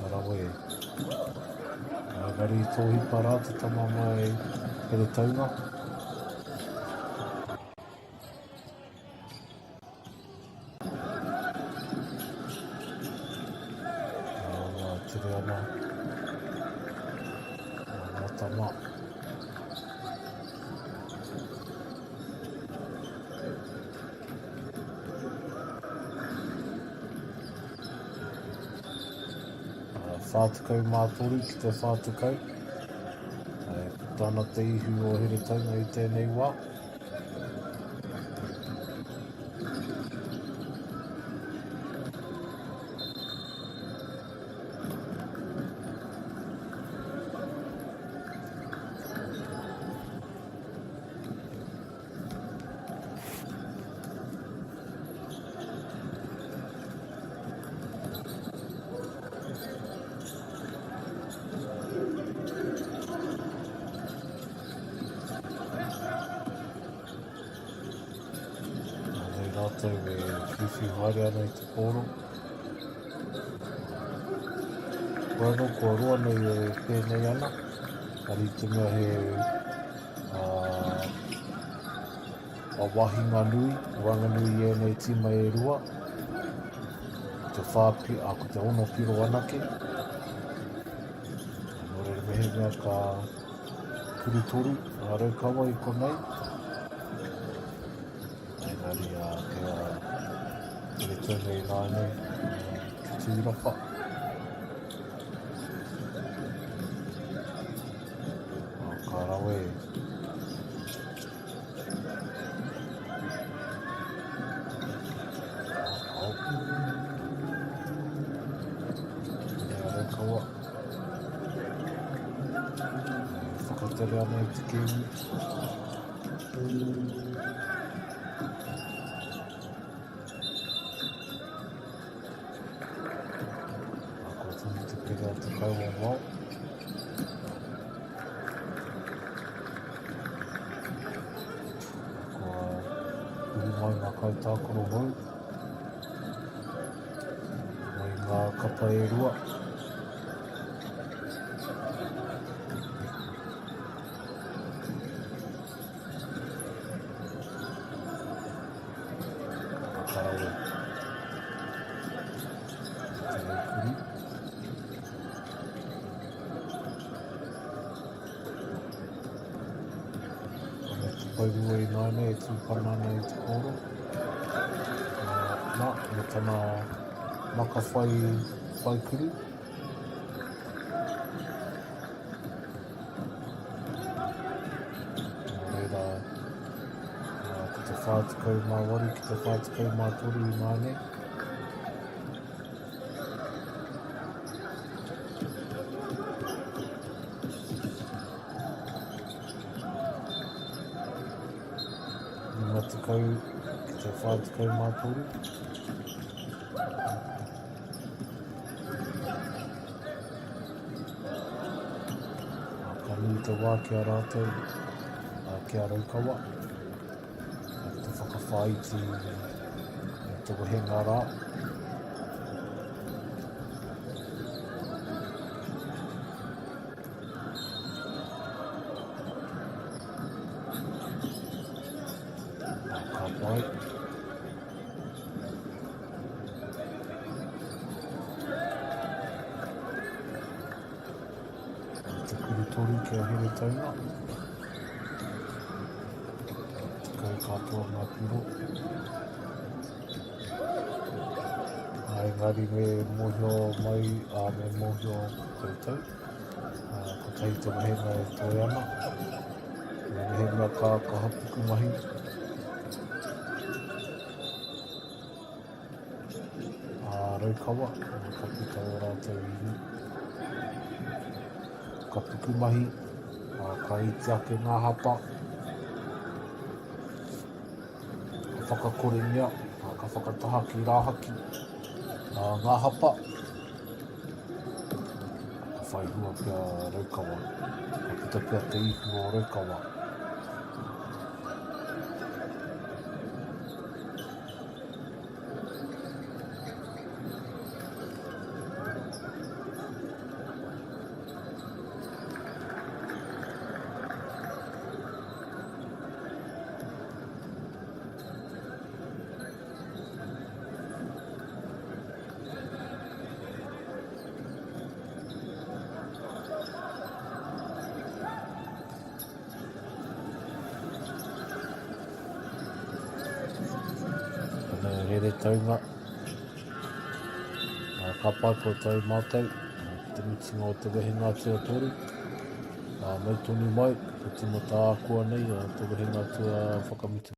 Ka rawe. Engari tō hipa rā te tama mai Heretaunga. Ngā tere ana. Ngā tama. 43 ki te 40. E puta ana te ihu o Heretaunga i tēnei wā. Nei rātou e whiwhi haere ana i te pōro. Koe anō kua roa nei e pēnei ana, ari te mea he a wahinga nui, waenganui i ēnei tīma e rua, ko te whā, a, ko te ono piro anake. Nō reira mehemea ka Turutoru, a Raukawa i konei. Engari a kei a Heretaunga i nāianei, ki Tūrapa. Ka rawe. Raukawa. Whakatere ana i te kēmu. Kua tonu te pere a te kaiwawao. Kua uru mai ngā kaitākaro hou. Mai ngā kapa e rua. Ka karawe. Te kuri. Me te paerua i nāianei e tūpana ana i te kōro. Nā, me tana maka whai, whai kuru. Nō reira, ko te te 48 ki te 43 ināianei. 50 ki te 43. Ka nui te wā ki a rātou, ki a Raukawa, te whakawhāiti i te wehenga rā. Ka pai. Te kuru toru ki a Heretaunga. Tekau katoa ngā piro. Engari me mōhio mai, ā, me mōhio koutou. Kotahi te wehenga e toe ana. Mehemea ka kaha pukumahi. A Raukawa, ka puta o rātou iwi. Ka pukumahi, ka iti ake ngā hapa. Ka whakakorengia, ka whakataha ki rāhaki ngā hapa. Ka whai hua pea Raukawa. Ka puta pea te ihu o Raukawa. Heretaunga. Ka pai kua tau mātou te mutunga o te wehenga tuatoru. Mau tonu mai, ko tīmata ākuanei te wehenga tua whakamutunga.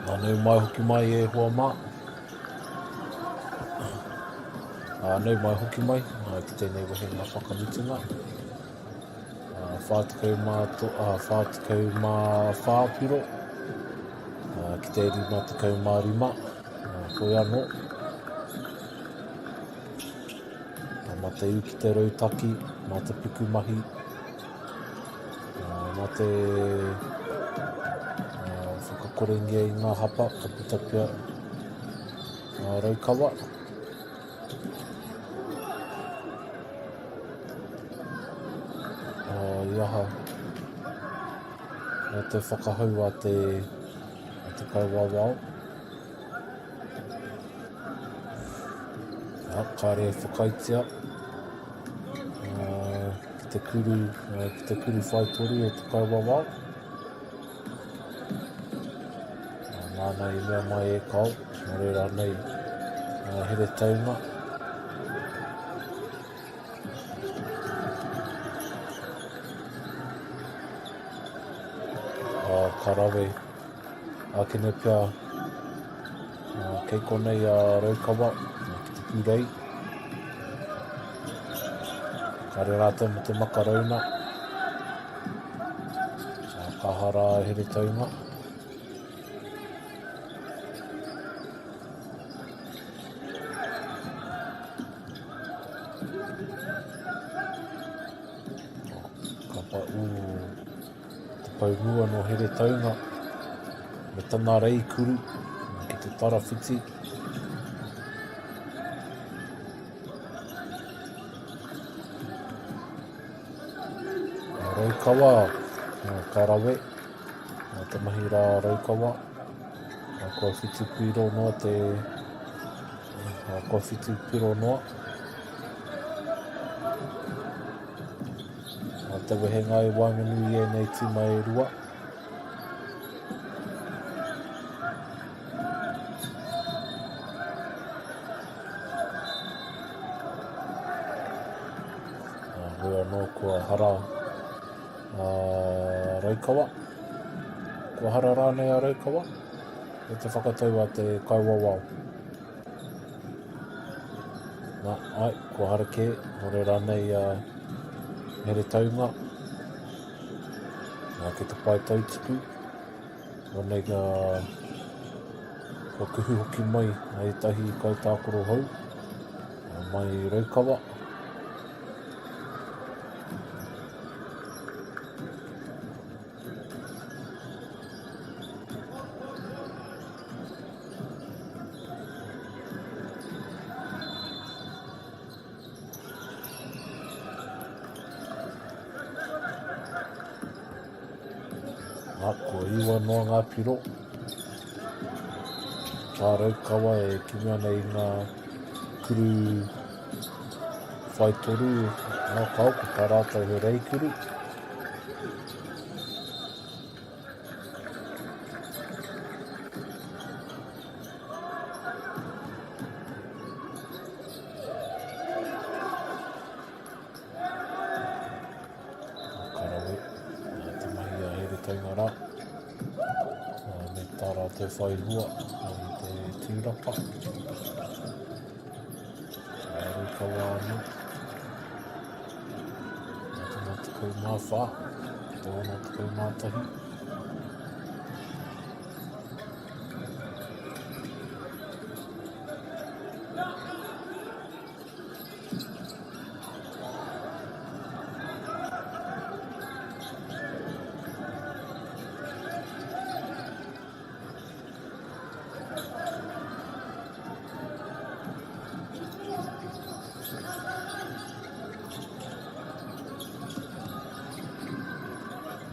Nā, nau mai hoki mai e hoa mā. Ā, nau mai hoki mai ki tēnei wehenga whakamutunga. 44 piro ki te 55, koe anō. Mā te ū ki te rautaki, mā te pukumahi, mā te whakakorengia i ngā hapa, ka puta pea ngā raukawa. I aha nō te whakahau a te, a te kaiwawao. Ja, kāre e whakaaetia ki te kuru, ki te kuru whai toru e te kaiwawao. Nāna i mea mai e kao, nō reira nei Heretaunga. Ka rawe ākene pea kei konei a Raukawa ki te pūrei. Kāre rātou mo te makarauna. Ka hara a Heretaunga. Ka pa ū te pau mua no Heretaunga me tana rei kuru ki te tarawhiti. Raukawa, ka rawe, te mahi rā Raukawa. Kua whitu piro noa te, kua whitu piro noa. Te wehenga i waenganui i ēnei tīma e rua. Hoi anō kua hara a Raukawa. Kua hara rānei a Raukawa? E te whakatau a te kaiwawao. Nā, ai, kua hara kē, nō reira nei a Heretaunga. Nā, ki te pae tautuku. Nō nei ka, kua kuhu hoki mai a ētahi kaitākaro hou, mai Raukawa. Nā, kua iwa noa ngā piro. Tā Raukawa e kimi ana i ngā kuru whai toru, nā kao, ko tā rātou he reikuru. Ka rawe te mahi a Heretaunga rā me tā rātou whai hua i te tūrapa. Raukawa anō. Nā te 54, te 61.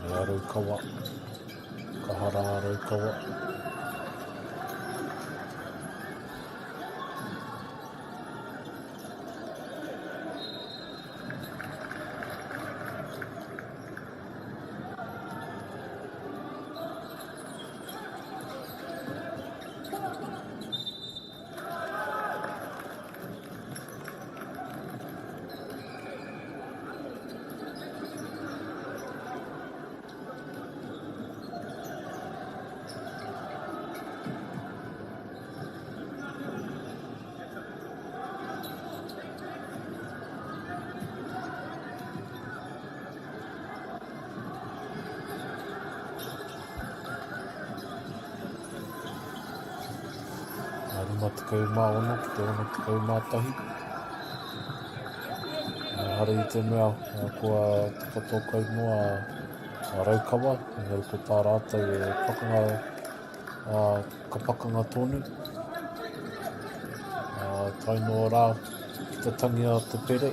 Me a Raukawa, kaha rā Raukawa. 56 ki te 61. Ehara i te mea kua takoto kau noa a Raukawa, engari ko tā rātou e pakanga, ka pakanga tonu. Tae noa rā ki te tangi a te pere.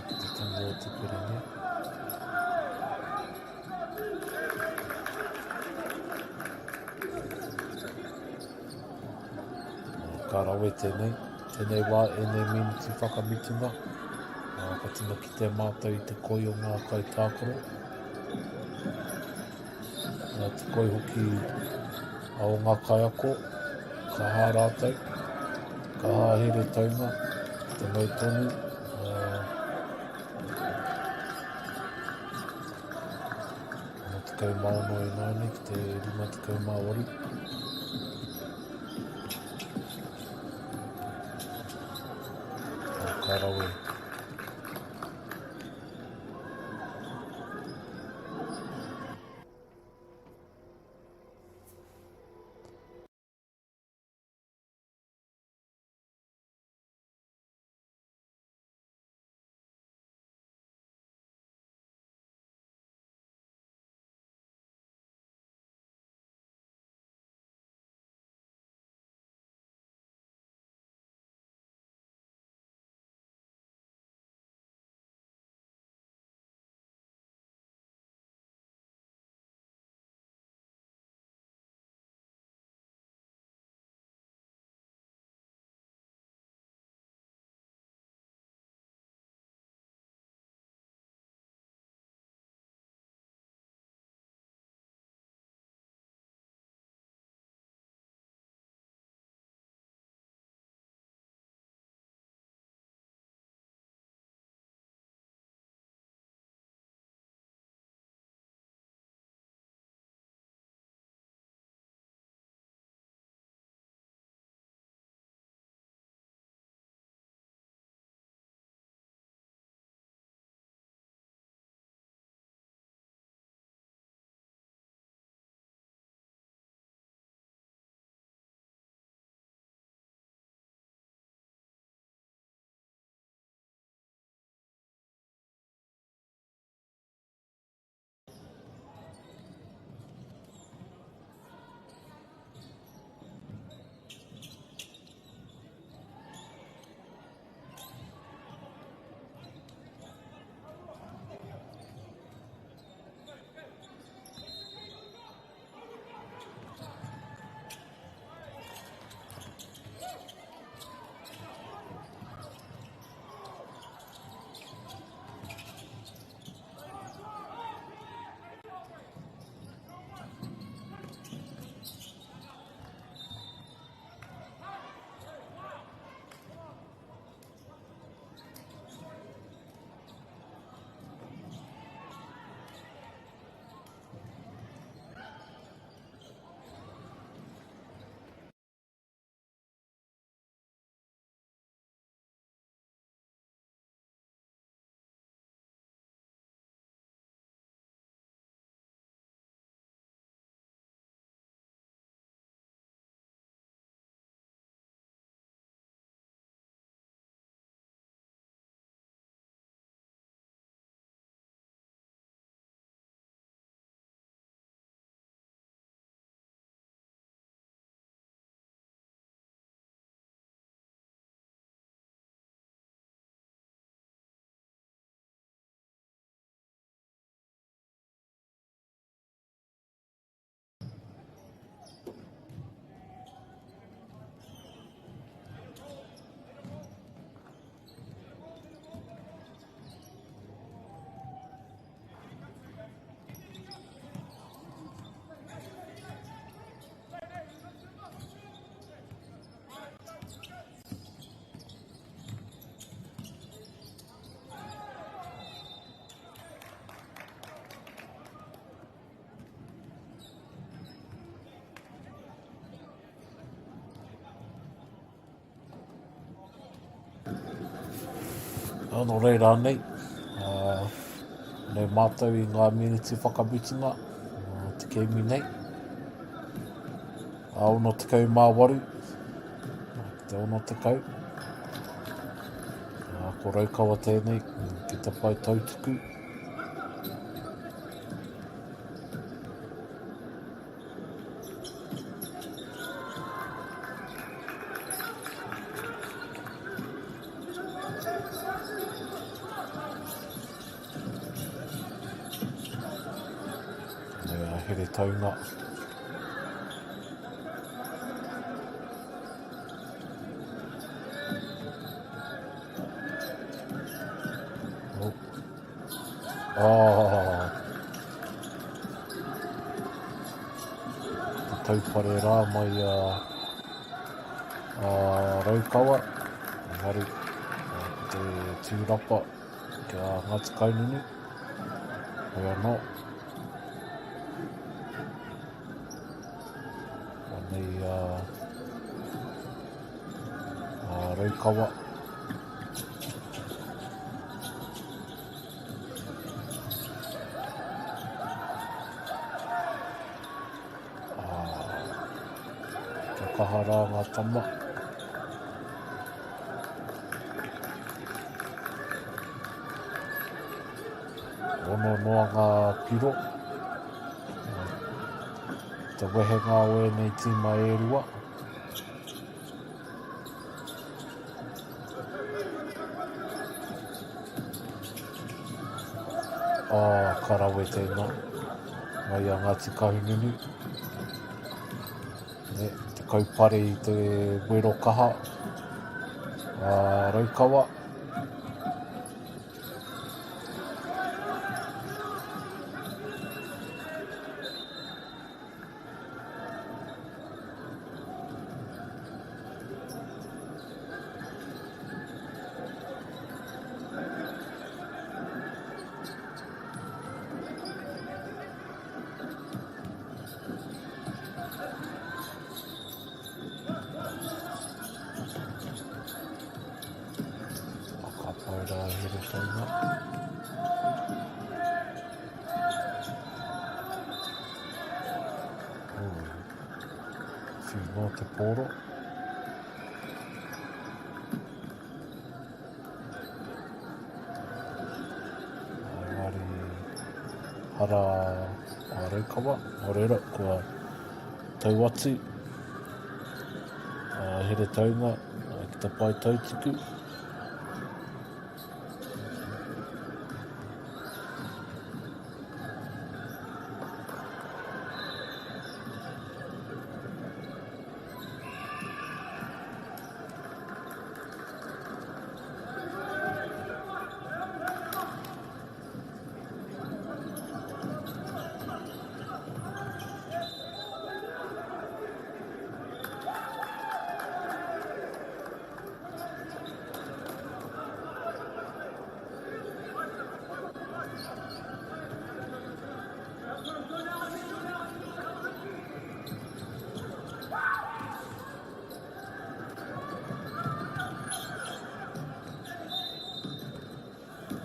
Ki te tangi a te pere, nē. Ka rawe tēnei, tēnei wā, ēnei miniti whakamutunga. Ka tino kite mātou i te koi o ngā kaitākaro. Te koi hoki o ngā kaiako, ka hā rātou, ka hā Heretaunga, te mau tonu. 66 ināianei ki te 58. Ka rawe. Nō reira anei, nei mātou i ngā miniti whakamutunga o te kēmu nei. A 68, ki te 60. A, ko Raukawa tēnei ki te pae tautuku. Nei a Heretaunga. Oh. Ah. Te taupare rā mai a, a Raukawa, engari ko te tūrapa ki a Ngāti Kaununu. Hoi anō. Anei a, a Raukawa. Kia kaha rā ngā tama. Ono noa ngā piro. Te wehenga o ēnei tīma e rua. Oh, ka rawe tēnā. Mai a Ngāti Kahungunu. Ne, te kaupare i te wero kaha a Raukawa. Ka pai rā Heretaunga. Oh. Whiu noa te pōro. Engari hara a Raukawa, nō reira kua tau atu a Heretaunga ki te pae tautuku.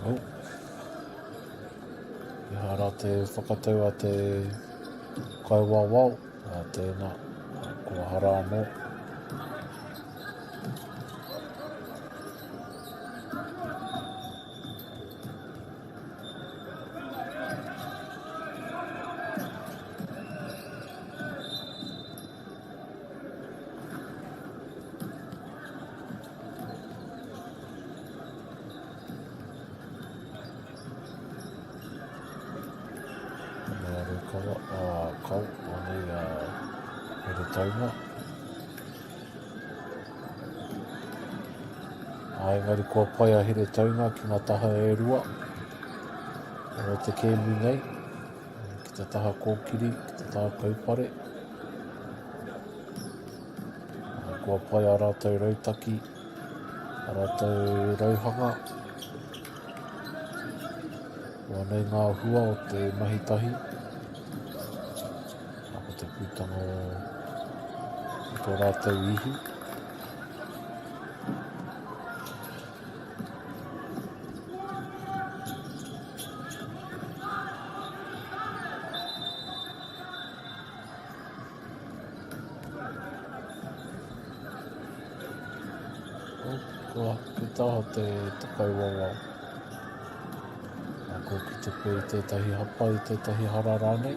Oh. I hara te whakatau a te kaiwawao, a tēnā, kua hara anō. Anei a Raukawa, a Kau, anei a Heretaunga. Ā, engari kua pai a Heretaunga ki ngā taha e rua o te kēmu nei, ki te taha kōkiri, ki te taha kaupare. Kua pai a rātou rautaki, a rātou rauhanga. Kua nei ngā hua o te mahi tahi. Ko te putanga o tō rātou ihu. Oh, kua ki taha te takaiwawao. Nā, kua kite koe i tētahi hapa, i tētahi hara rānei.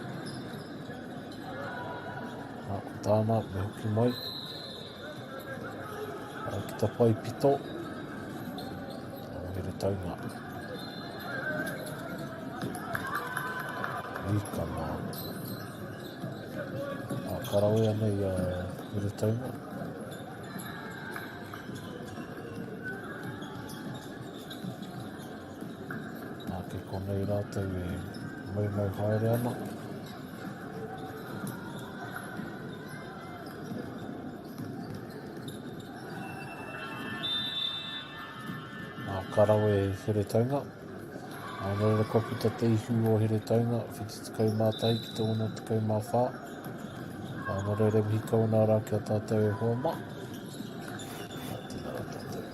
Nā, ko tāna, me hoki mai. Nā, ki te pai pito. O Heretaunga. Rika mā. Nā, ka rawe ana i a Heretaunga. Nā, kei konei rātou e maumau haere ana. Nā, ka rawe Heretaunga. Nā, nō reira kua puta te ihu o Heretaunga, 71 ki te 64. Nā, nō reira mihi kau ana rā ki a tātou e hoa mā. Nā, tēnā rā tātou.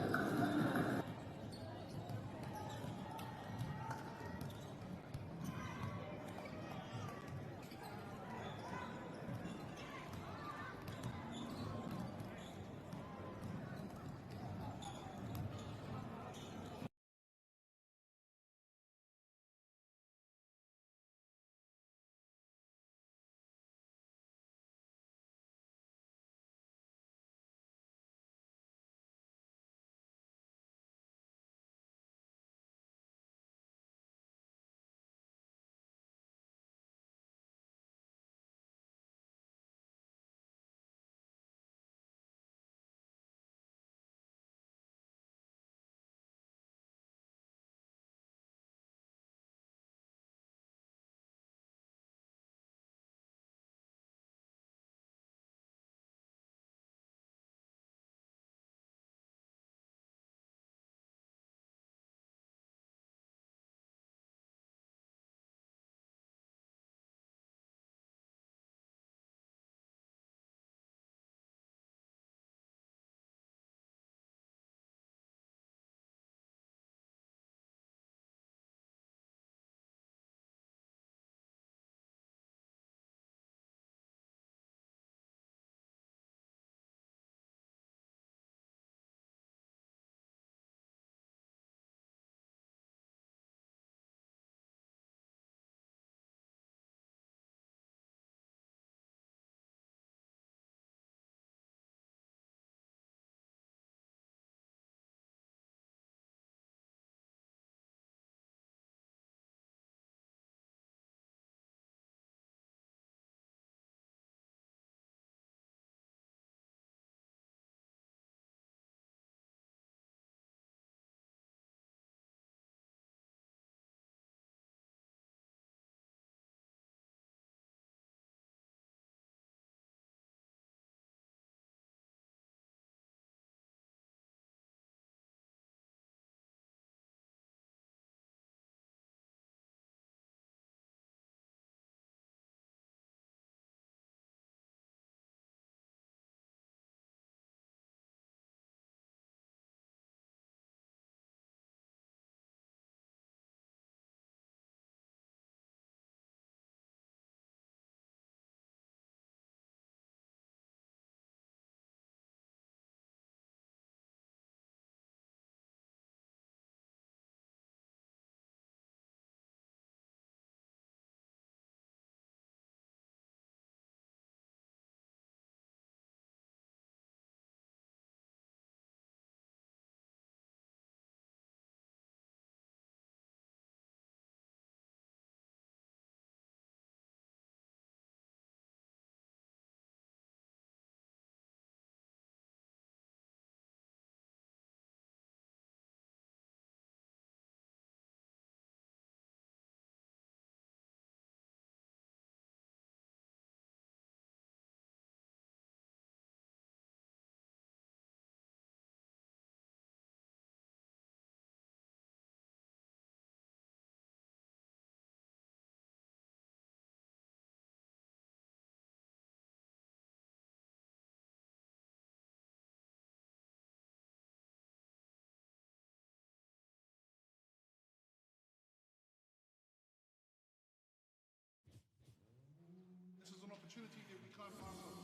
This is an opportunity that we can't pass up.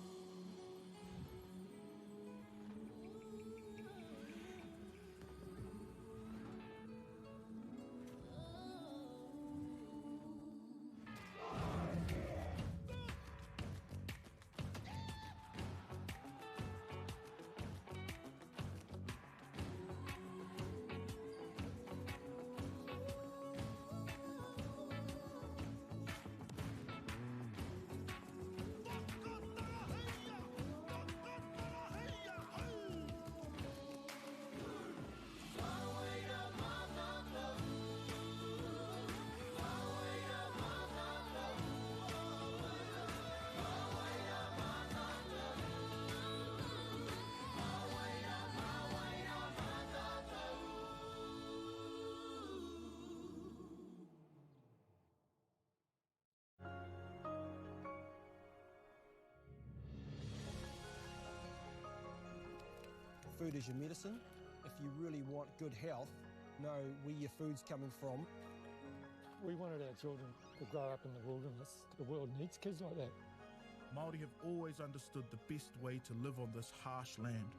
Food is your medicine. If you really want good health, know where your food's coming from. We wanted our children to grow up in the wilderness. The world needs kids like that. Māori have always understood the best way to live on this harsh land.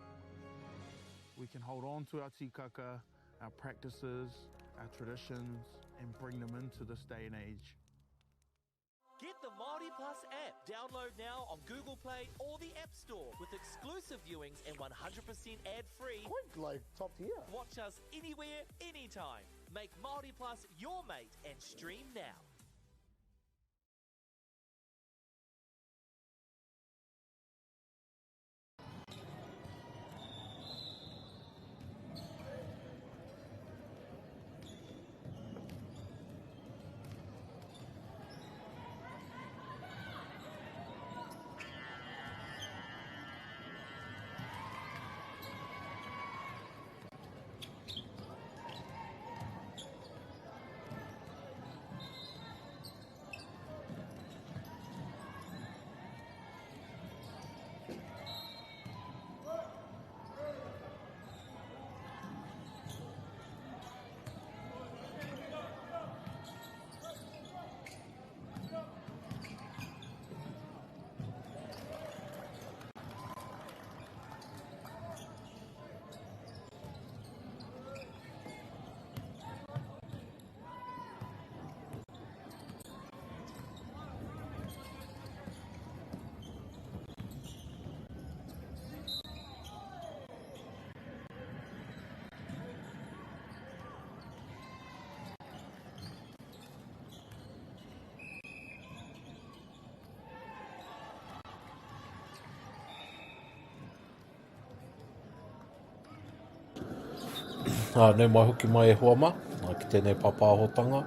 We can hold on to our tikaka, our practices, our traditions, and bring them into this day and age. Get the Māori Plus app. Download now on Google Play or the App Store with exclusive viewings and 100% ad-free. Quite like top tier. Watch us anywhere, anytime. Make Māori Plus your mate and stream now. Ā, nau mai hoki mai e hoa mā, ki tēnei pāpāhotanga,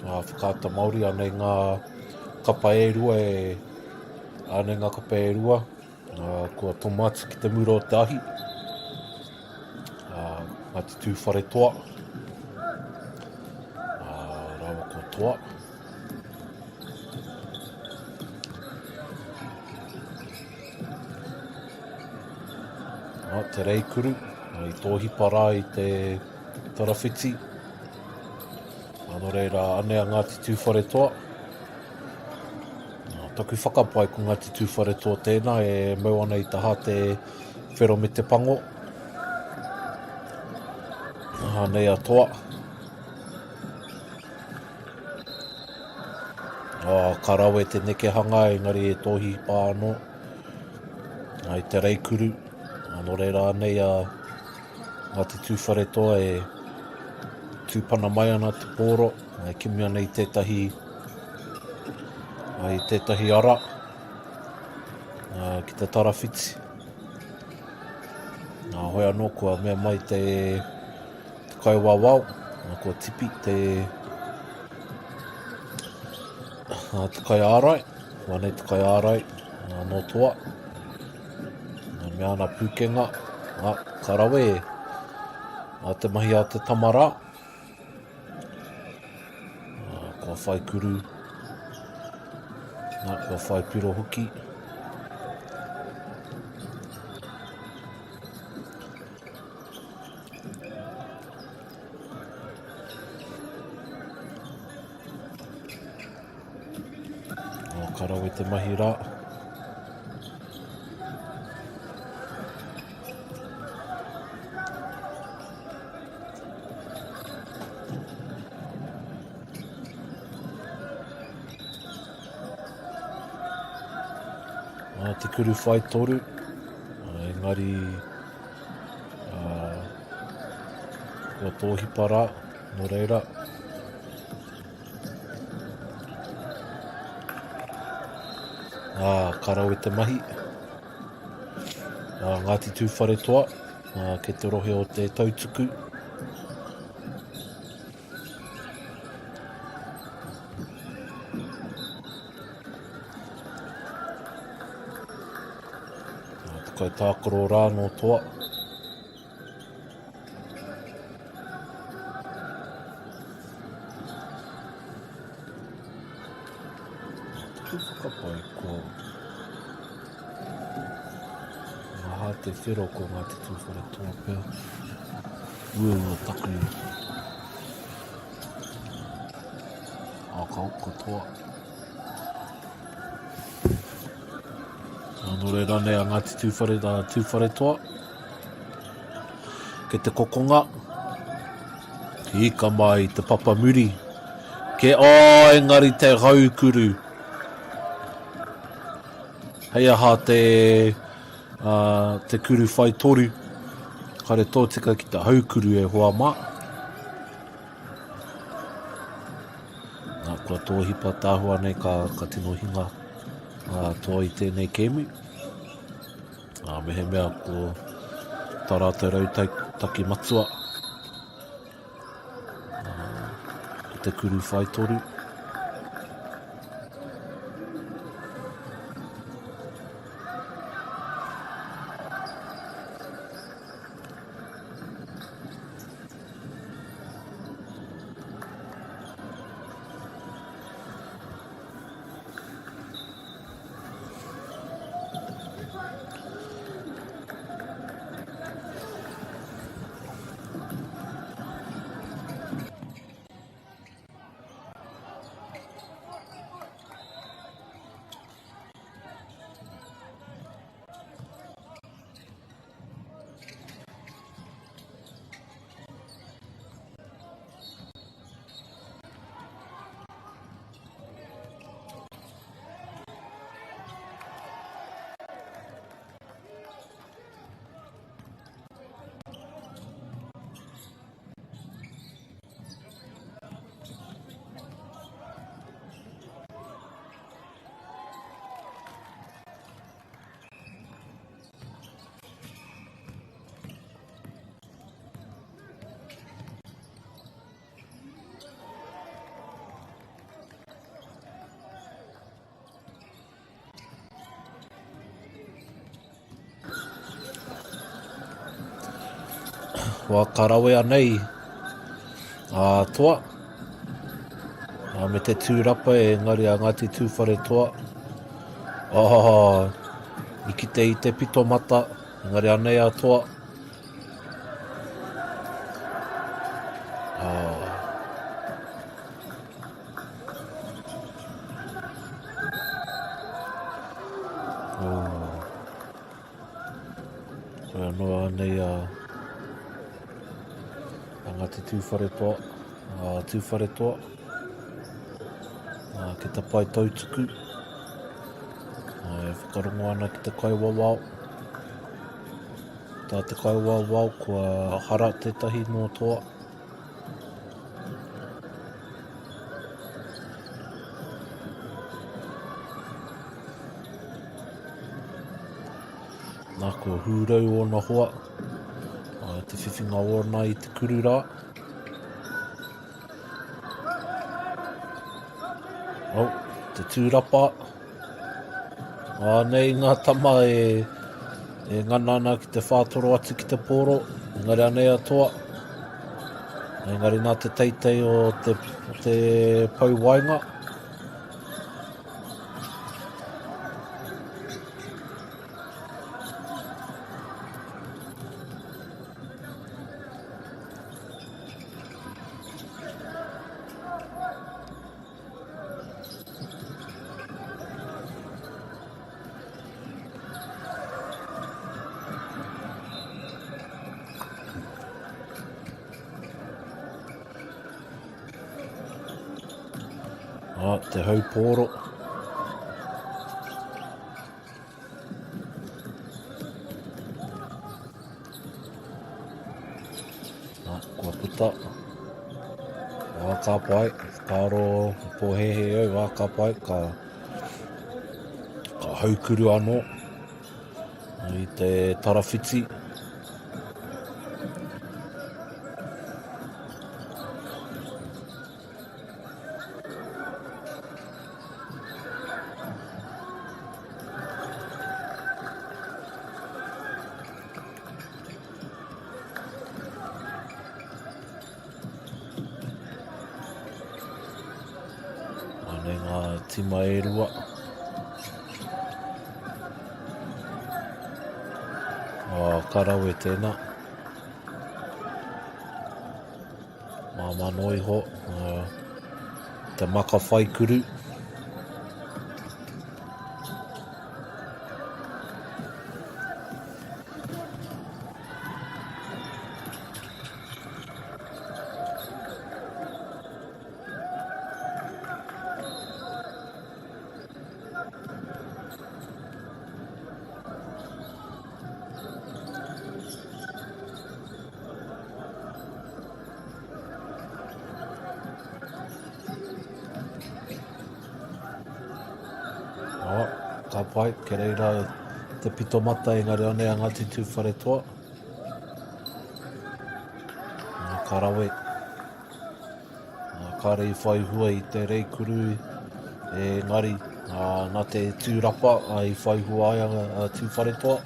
ā, whakaata Māori, anei ngā kapa e rua e, anei ngā kapa e rua, ā, kua toma atu ki te mura o te ahi, ā, Ngāti Tūwharetoa, ā, rāua ko Toa. Ā, te reikuru, i tōhipa rā i te tarawhiti. Ā, nō reira, anei a Ngāti Tūwharetoa. Ā, taku whakapae ko Ngāti Tūwharetoa tēnā e mau ana i te hāte whero me te pango. Anei a Toa. Ā, ka rawe te nekehanga engari e tōhipa anō. Ā, i te reikuru, ā, nō reira anei a Ngāti Tūwharetoa e tūpana mai ana te pōro, e kimi ana i tētahi, ā, i tētahi ara ā, ki te tarawhiti. Nā, hoi anō kua mea mai te, te kaiwawao, nā, kua tipi te, nā, te kaiārai, kua nei te kaiārai, nā, nō toa, nā, me ana pūkenga, nā, ka rawe e, nā te mahi a te tama rā, nā, kua whai kuru, nā, kua whai piro hoki. Oh, ka rawe te mahi rā. Ah, te kuru whai toru. Ah, engari, ah, kua tōhipa rā, nō reira. Ah, ka rawe te mahi. Ah, Ngāti Tūwharetoa, ah, kei te rohe o te Tautuku. Te kaitākaro rā nō Toa. Taku whakapae ko ngā hāte. te whero ko Ngāti Tūwharetoa pea. Uaua taku ākau katoa. Nō reira nei a Ngāti Tūwhare, a Tūwharetoa. Ke te kokonga, hika mai te papa muri. Ke oh, engari te raukuru. Hei aha te, uh, te kuru whai toru. Kare tōtika ki te haukuru e hoa mā. Nā, kua tōhipa tāhua nei ka, ka tino hinga uh, toa i tēnei kēmu. Ā, mehemea ko tā rātou rautaki matua, ā, ko te kuru whaitoru. Kua ka rawea nei a Toa a me te tūrapa e ngari a Ngāti Tūwharetoa. Oh, i kite i te pito mata, engari anei a Toa. Oh. Oh. Koe anō anei a, a Ngāti Tūwharetoa, a Tūwharetoa, a, ki te pae tautuku, a, e whakarongo ana ki te kaiwawao. Tā te kaiwawao kua hara tētahi nō toa. Nā, kua hūrau ōna hoa, a, te whiwhinga ōna i te kuru rā. Oh, te tūrapa. Anei ngā tama e, e ngana ana ki te whātoro atu ki te pōro, engari anei a toa. Engari nā te teitei o te, o te pou waenga. Ah, te haupōro. Nā, kua puta. Ā, ka pai, whakaaro pōhēhē au, ā, ka pai, ka, ka haukuru anō i te tarawhiti. Anei ngā tima e rua. Ka rawe tēnā. Māmā noa iho, te maka whaikuru. Oh, ka pai, ke reira te pito mata engari anei a Ngāti Tūwharetoa. Ka rawe. Kāre i whai hua i te reikuru, engari nā te tūrapa i whai hua ai a Tūwharetoa.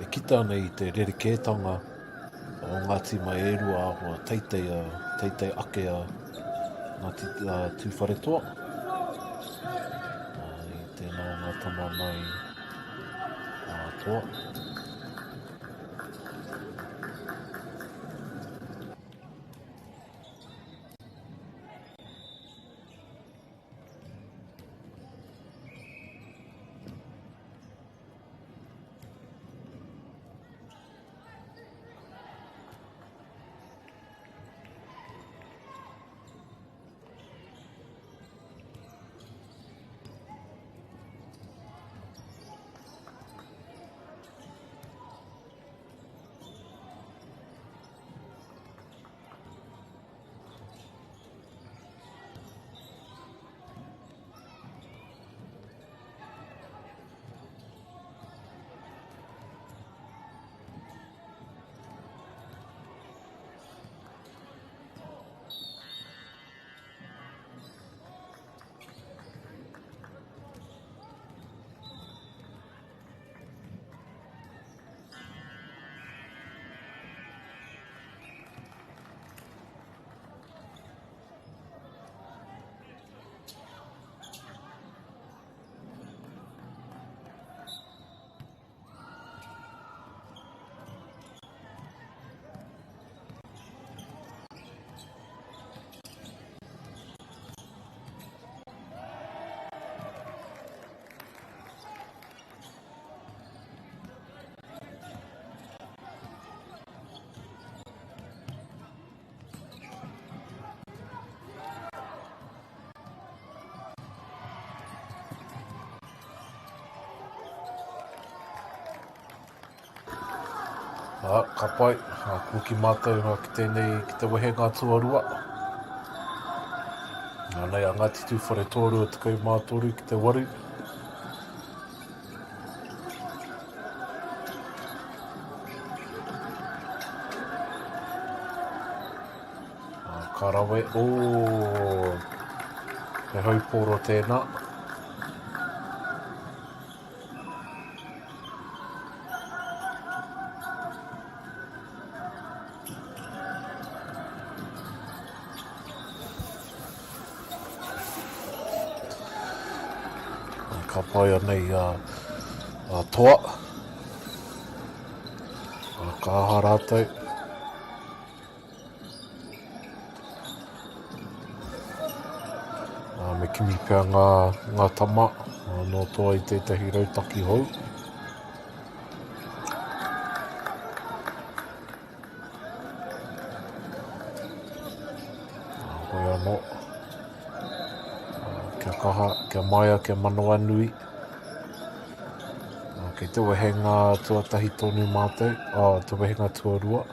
E kita ana i te rerekētanga o ngā tīma e rua āhua teitei, teitei ake a Ngāti Tūwharetoa. I tēnā o ngā tama mai a Toa. Ā, ka pai, ā, hoki mātou ā, ki tēnei, ki te wehenga tuarua. Nā nei a Ngāti Tūwharetoa 23 ki te 8. Ā, ka rawe, ō, he haupōro tēnā. Ka pai anei a, a toa. A, ka aha rātou. Ā, me kimi pea ngā, ngā tama nō toa i tētahi rautaki hou. Ā, hoi anō. Ā, kia kaha, kia maia, kia manawanui. Ā, kei te wehenga tuatahi tonu mātou, ā, te wehenga tuarua.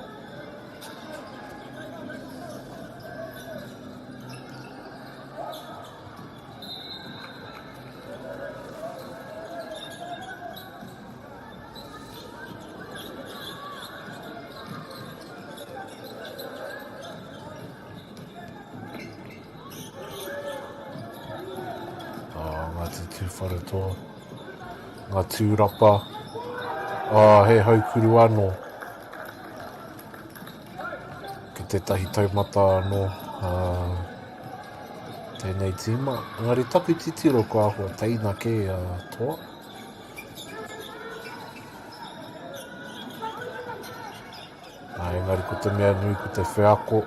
Ngāti Tūwharetoa, ngā tūrapa, ā, he haukuru anō. Ki tētahi taumata anō tēnei tīma. Engari taku titiro ko āhua teina kē a Toa. Engari ko te mea nui ko te wheako.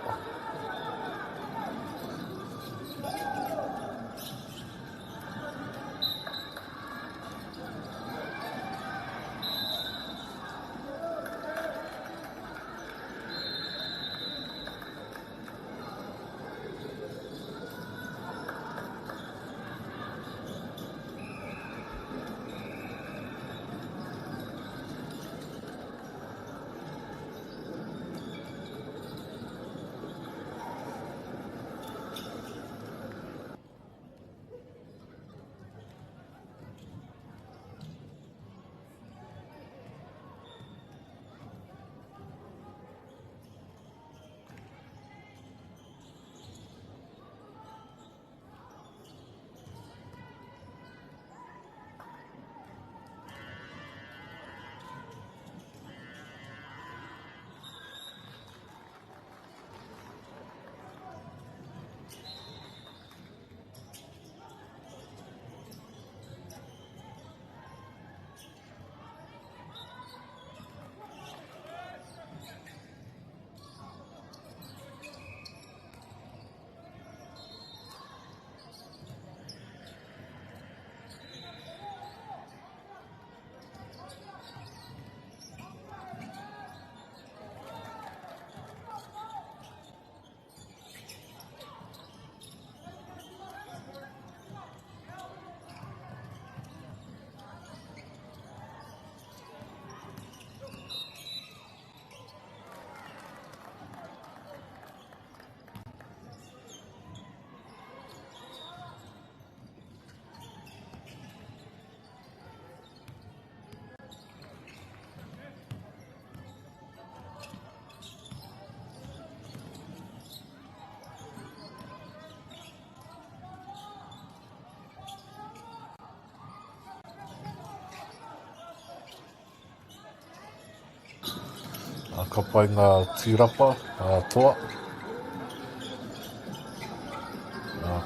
Ka pai ngā tūrapa, ngā toa.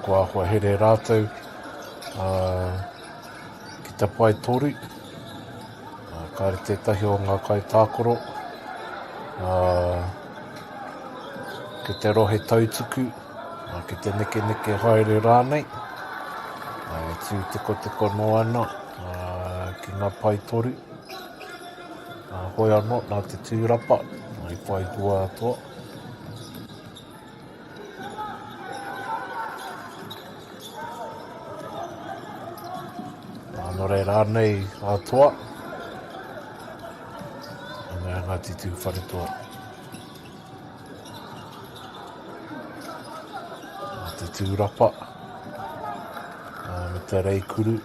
Kua āhua here rātou ki te pae toru. Kāre tētahi o ngā kaitākaro ki te rohe tautuku, ki te nekeneke haere rānei. E tū tekoteko noa ana ki ngā pae toru. Hoi anō, nā te tūrapa, i whai hua atoa. Nō reira anei a Toa, a Ngāti Tūwharetoa. Te tūrapa, me te reikuru.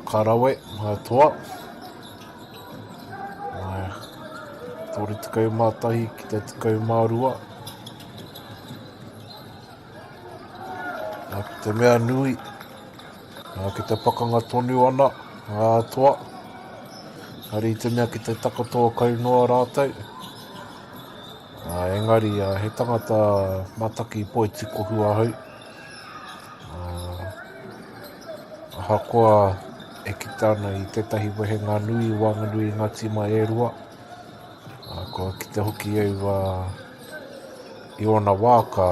Ka rawe, ngā toa. 31 ki te 12. Nā, te mea nui, nā, ki te pakanga tonu ana ngā toa. Hari te mea ki te takoto kau noa rātou. Engari, he tangata mataki poitikohu ahau. Ahakoa e kite ana i tētahi wehenga nui i waenganui i ngā tīma e rua, kua kite hoki au i ōna wā ka.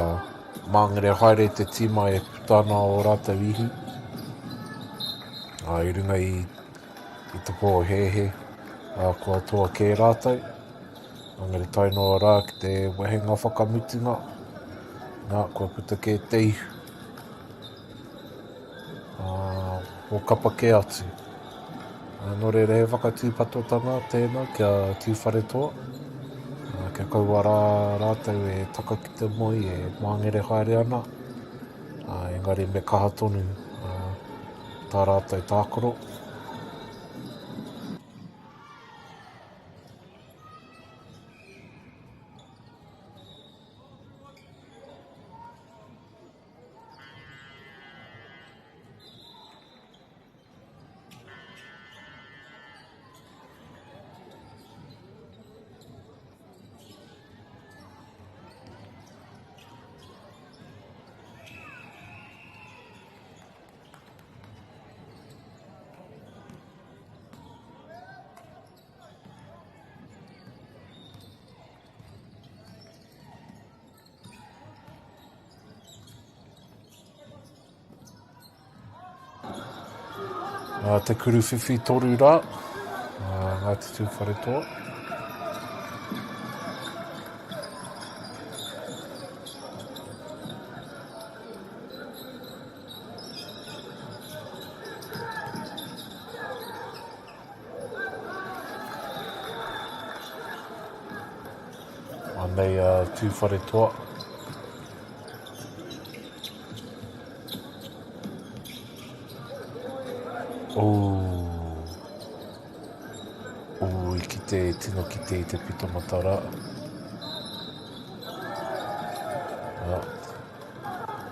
Māngere haere te tīma e puta ana o rātou ihu. Ā, i runga i, i te pōhēhē, ā, kua toa kē rātou. Engari tae noa rā ki te wehenga whakamutunga, nā, kua puta kē te ihu. Ā, o kapa kē atu. Ā, nō reira he whakatūpatotanga tēnā kia Tūwharetoa, ā, kia kaua rā rātou e taka ki te moe e māngere haere ana, ā, engari me kaha tonu ā, tā rātou tākaro. Te Kuruwhiwhi toru rā, Ngāti Tūwharetoa. Anei a Tūwharetoa. Ooh. Ooh, i kite, tino kite i te pito matara. Ah.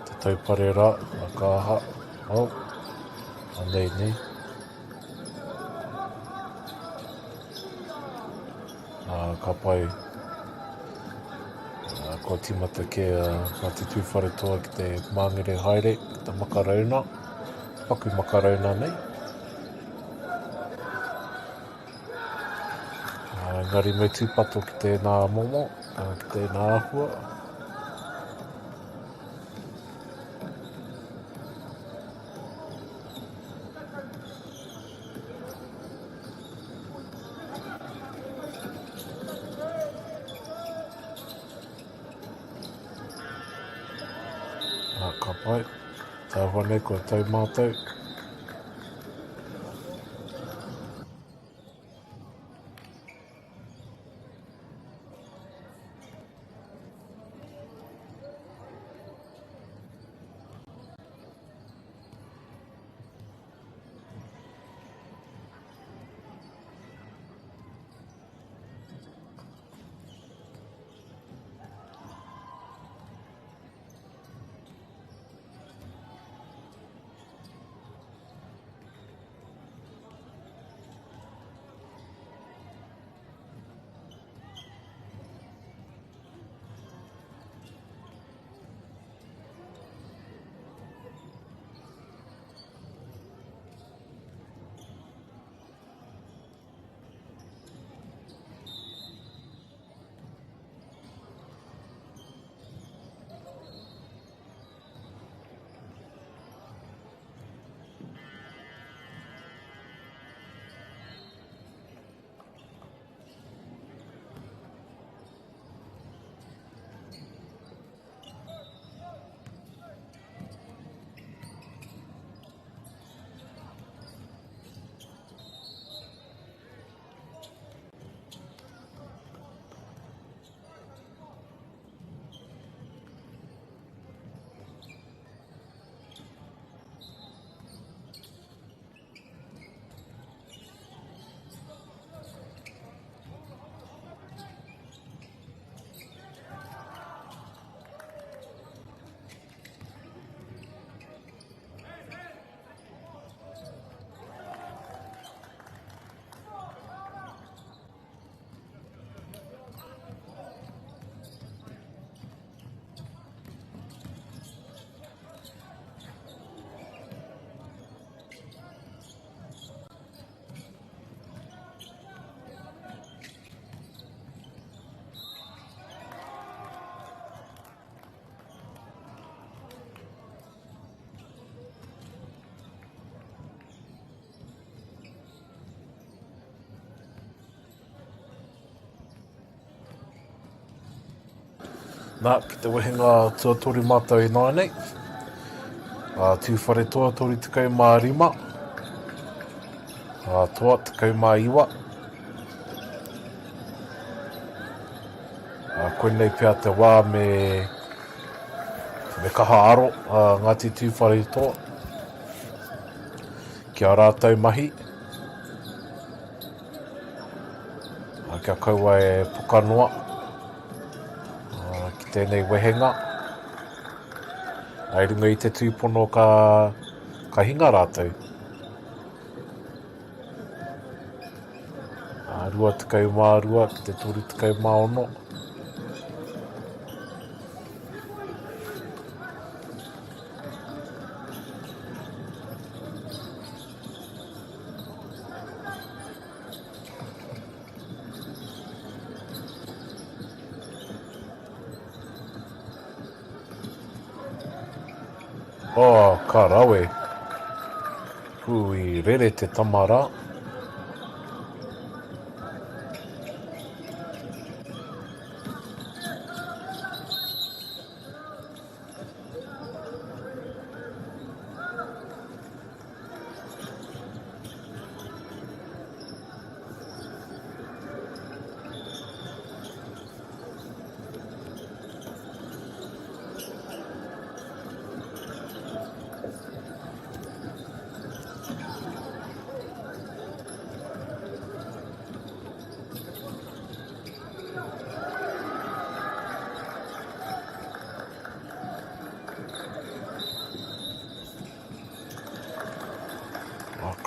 Te taupare rā, a ka aha. Oh. Anei nei. Ā, ka pai. Ā, kua tīmata kē a Ngāti Tūwharetoa ki te māngere haere, ki te makarauna, paku makarauna nei. Ā, engari me tūpato ki tēnā momo, ki tēnā āhua. Ah, ka pai. Tāwha nei kua tau mātou. Nā, ki te wehenga tuatoru mātou i nāianei. Ā, Tūwharetoa 35, ā, Toa 19. Ā, koinei pea te wā me, me kaha aro a Ngāti Tūwharetoa ki a rātou mahi. Ā, kia kaua e poka noa ki tēnei wehenga. Ā, i runga i te tūpono ka, ka hinga rātou. Ā, 22 ki te 36. Oh, ka rawe. Hui, rere te tama rā.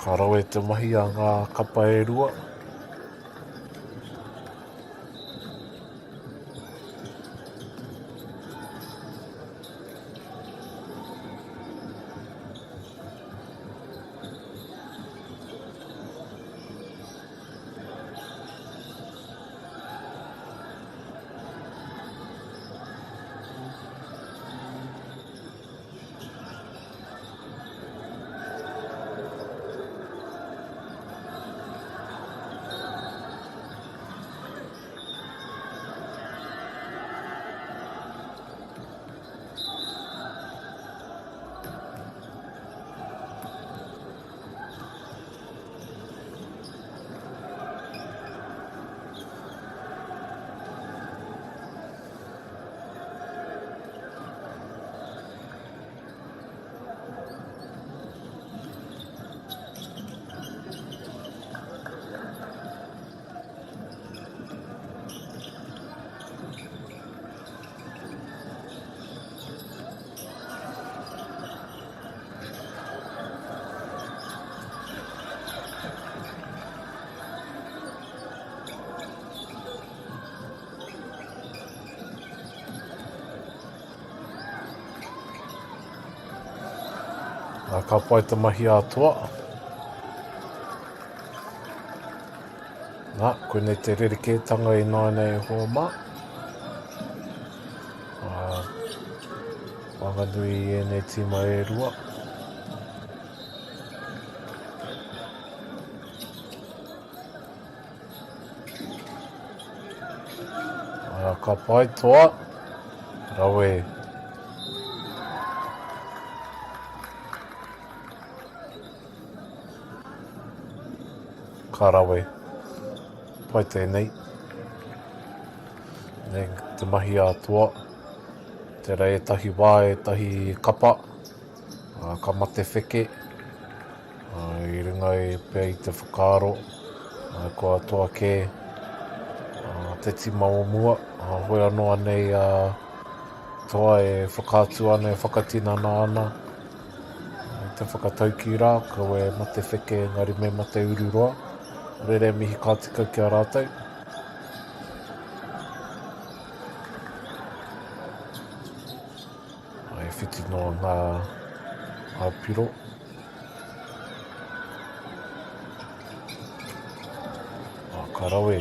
Ka rawe te mahi a ngā kapa e rua. Ka pai te mahi a toa. Nā, koinei te rerekētanga i nāianei e hoa mā. Whanganui i ēnei tīma e rua. Ka pai toa. Rawe. Ka rawe. Pai tēnei. Nei, te mahi a toa. Tērā ētahi wā, ētahi kapa, ka mate wheke. I runga i pea i te whakaaro, kua toa kē te tima o mua. Hoi anō anei a toa e whakaatu ana, e whakatinana ana i te whakataukī rā, kaua e mate wheke engari me mate ururoa. Rere mihi ka tika ki a rātou. E whiti noa ngā, ngā piro. Ka rawe.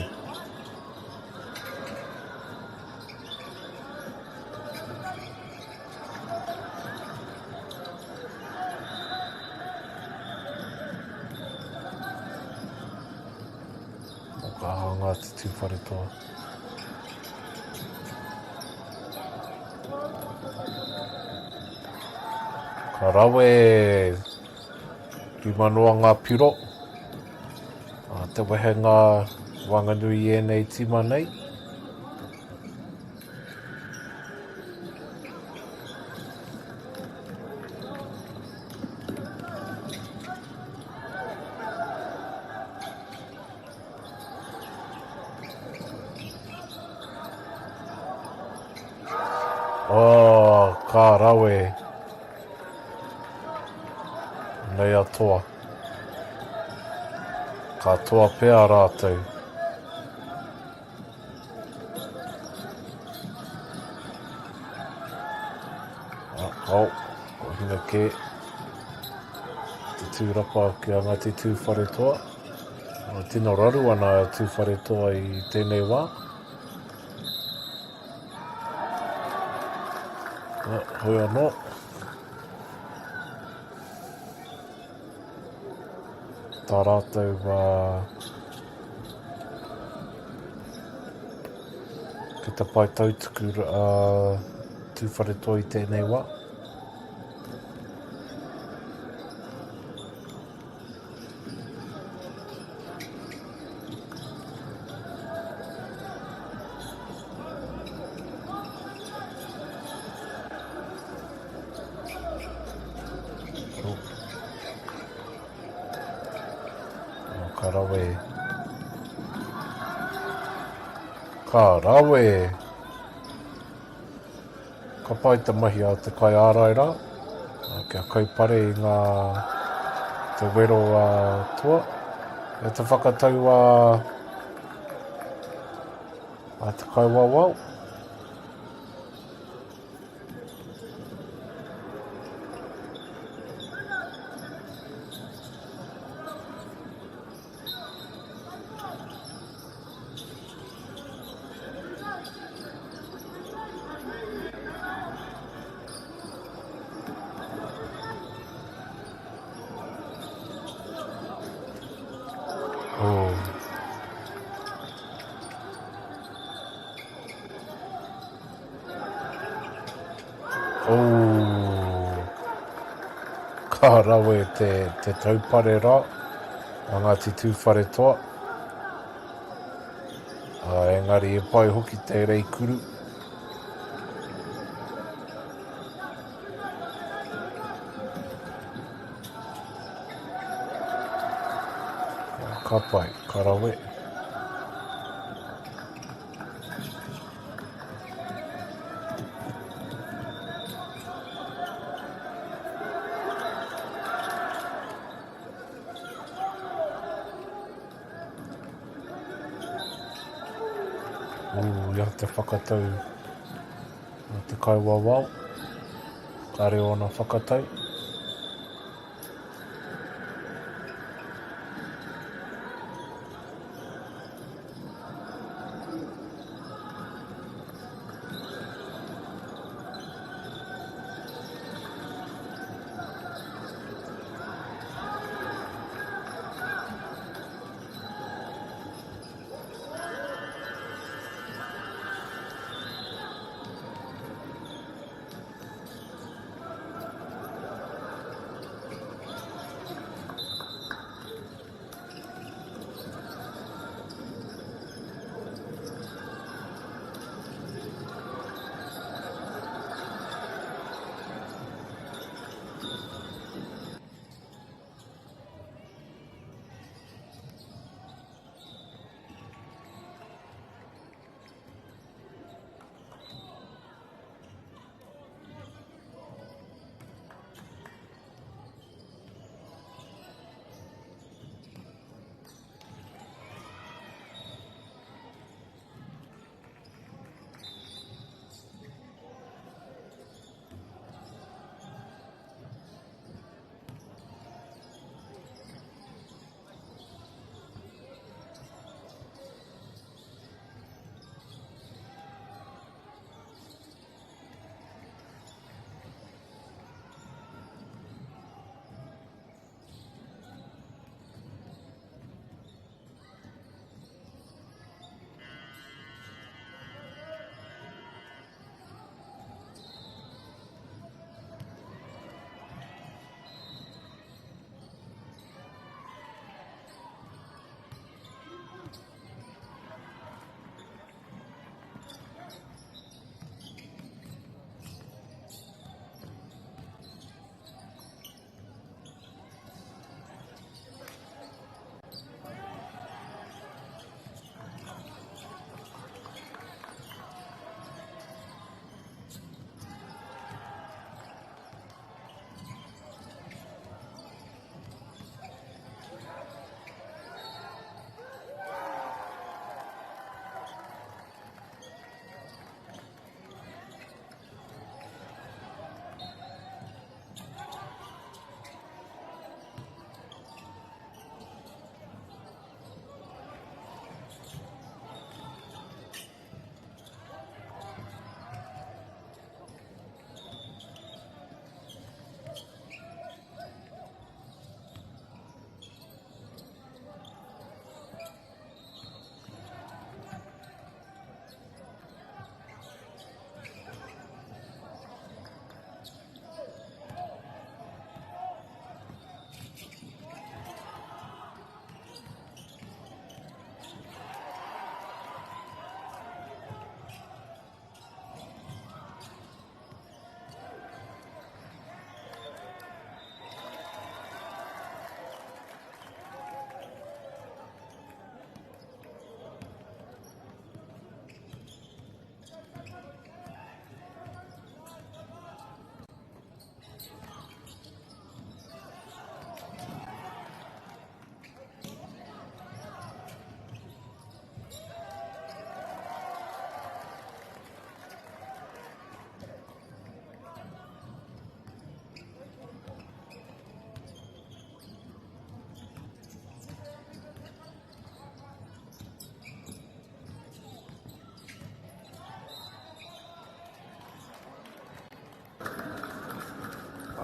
O ka hanga te Tūwharetoa. Ka rawe rima noa ngā piro. A te wehenga waenganui i ēnei tīma nei. Oh, ka rawe. Nei a toa. Ka toa pea rātou. Ah, oh, ko hinga kē. Te tūrapa ki a Ngāti Tūwharetoa. Tino raru ana a Tūwharetoa i tēnei wā. Hoi anō. Tā rātou ki te pae tautuku Tūwharetoa i tēnei wā. Oh, ka rawe. Ka rawe. Ka pai te mahi a te kaiārai rā, kia kaupare i ngā te wero a toa, me te whakatau a, a te kaiwawao. Oh. Oh. Ka rawe te, te taupare rā a Ngāti Tūwharetoa. Ā, engari e pai hoki te reikuru. Ka pai, ka rawe. Ooh, ia te whakatau a te kaiwawao. Kāre ōna whakatau.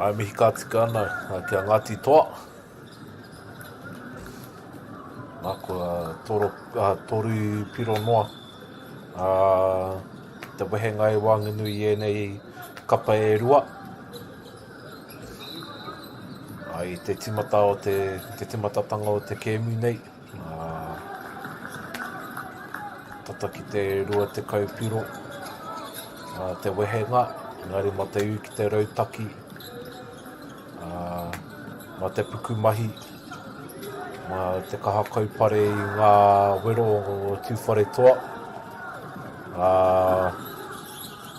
Ai mihi ka tika ana ki a Ngāti Toa. Nā, kua toro, toru piro noa te wehenga e waenganui i ēnei kapa e rua. I te timata o te, te timatatanga o te kēmu nei, tata ki te 20 piro te wehenga, engari ma te ū ki te rautaki, ma te pukumahi, ma te kaha kaupare i ngā wero o Tūwharetoa,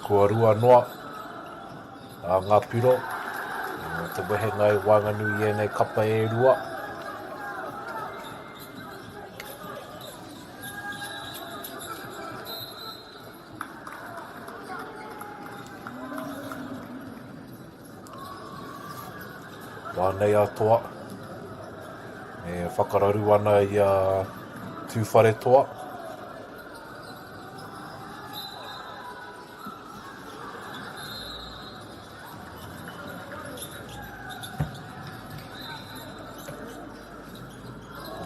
kua rua noa ngā piro, te wehenga i waenganui i ēnei kapa e rua. Wā nei a Toa e whakararu ana i a Tūwharetoa.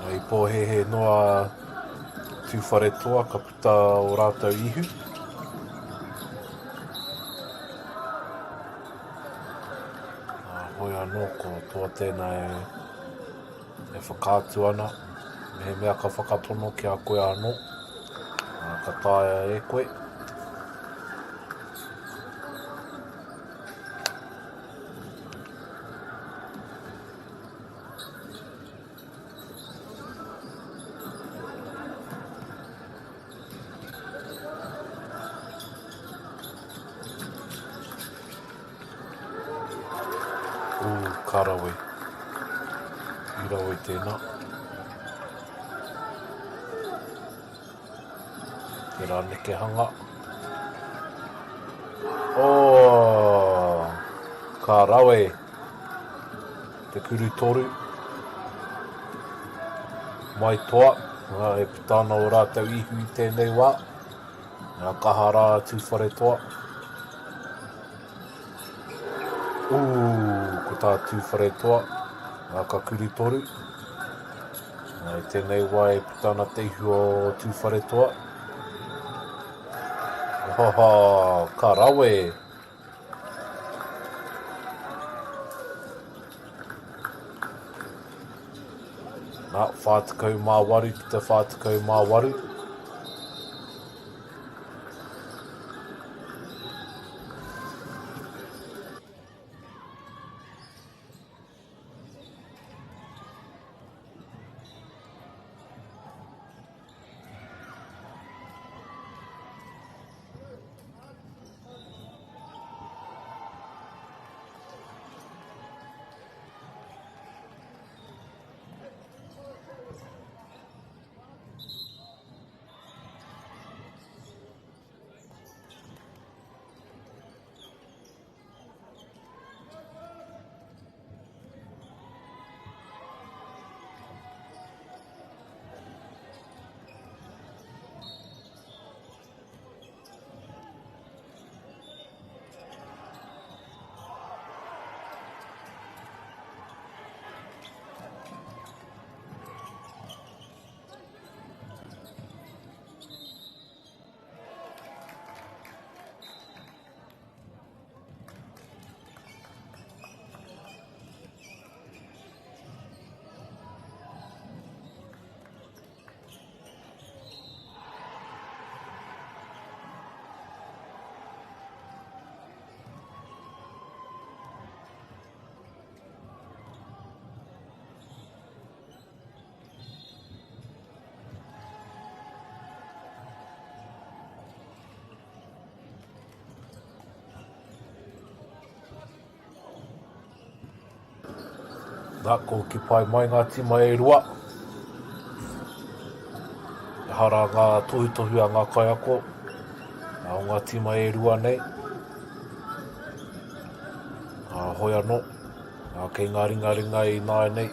I pōhēhē noa Tūwharetoa ka puta o rātou ihu. Hoi anō ko Toa tēnā e, e whakaatu ana, mehemea ka whakapono ki a koe anō, ka taea e koe. Ū, ka rawe. I rawe tēnā. Tērā nekehanga. Oh, ka rawe. Te kuru toru. Mai toa, e puta ana o rātou ihu i tēnei wā. Ngā kaha rā Tūwharetoa. Ū, ko tā Tūwharetoa, ngā ka kuru toru. I tēnei wā e puta ana te ihu o Tūwharetoa. Ohoho, ka rawe! Nā, 48 ki te 48. Nā, ko ki pai mai ngā tīma e rua. Ehara ngā tohutohu a ngā kaiako o ngā tīma e rua nei. Ā, hoi anō, ā, kei ngā ringaringa i nāianei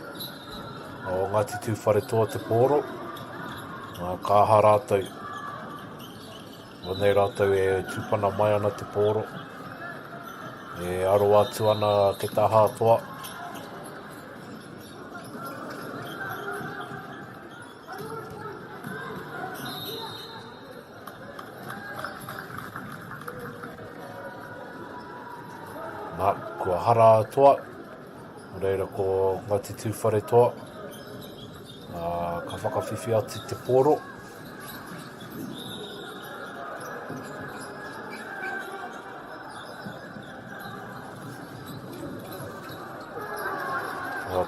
o Ngāti Tūwharetoa te pōro, ā, ka aha rātou? Anei rātou e tūpana mai ana te pōro. E aro atu ana ke taha toa. Nā, kua hara a toa. Nō reira ko Ngāti Tūwharetoa. Ka whakawhiwhi atu te pōro.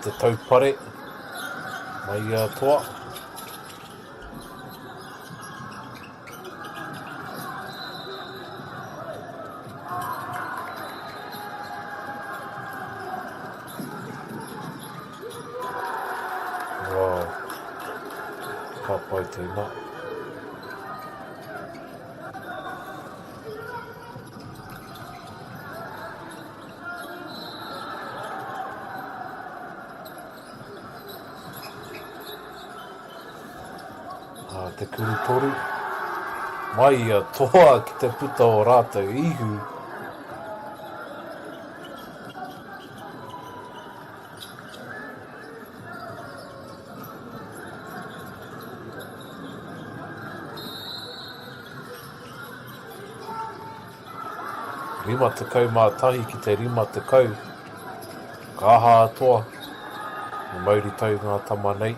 Te taupare mai i a toa. Wow. Ka pai tēnā. A te kurutoru. Mai ia toa ki te puta o rātou ihu. 51 ki te 50. Ka aha a Toa? Me mauritau ngā tama nei.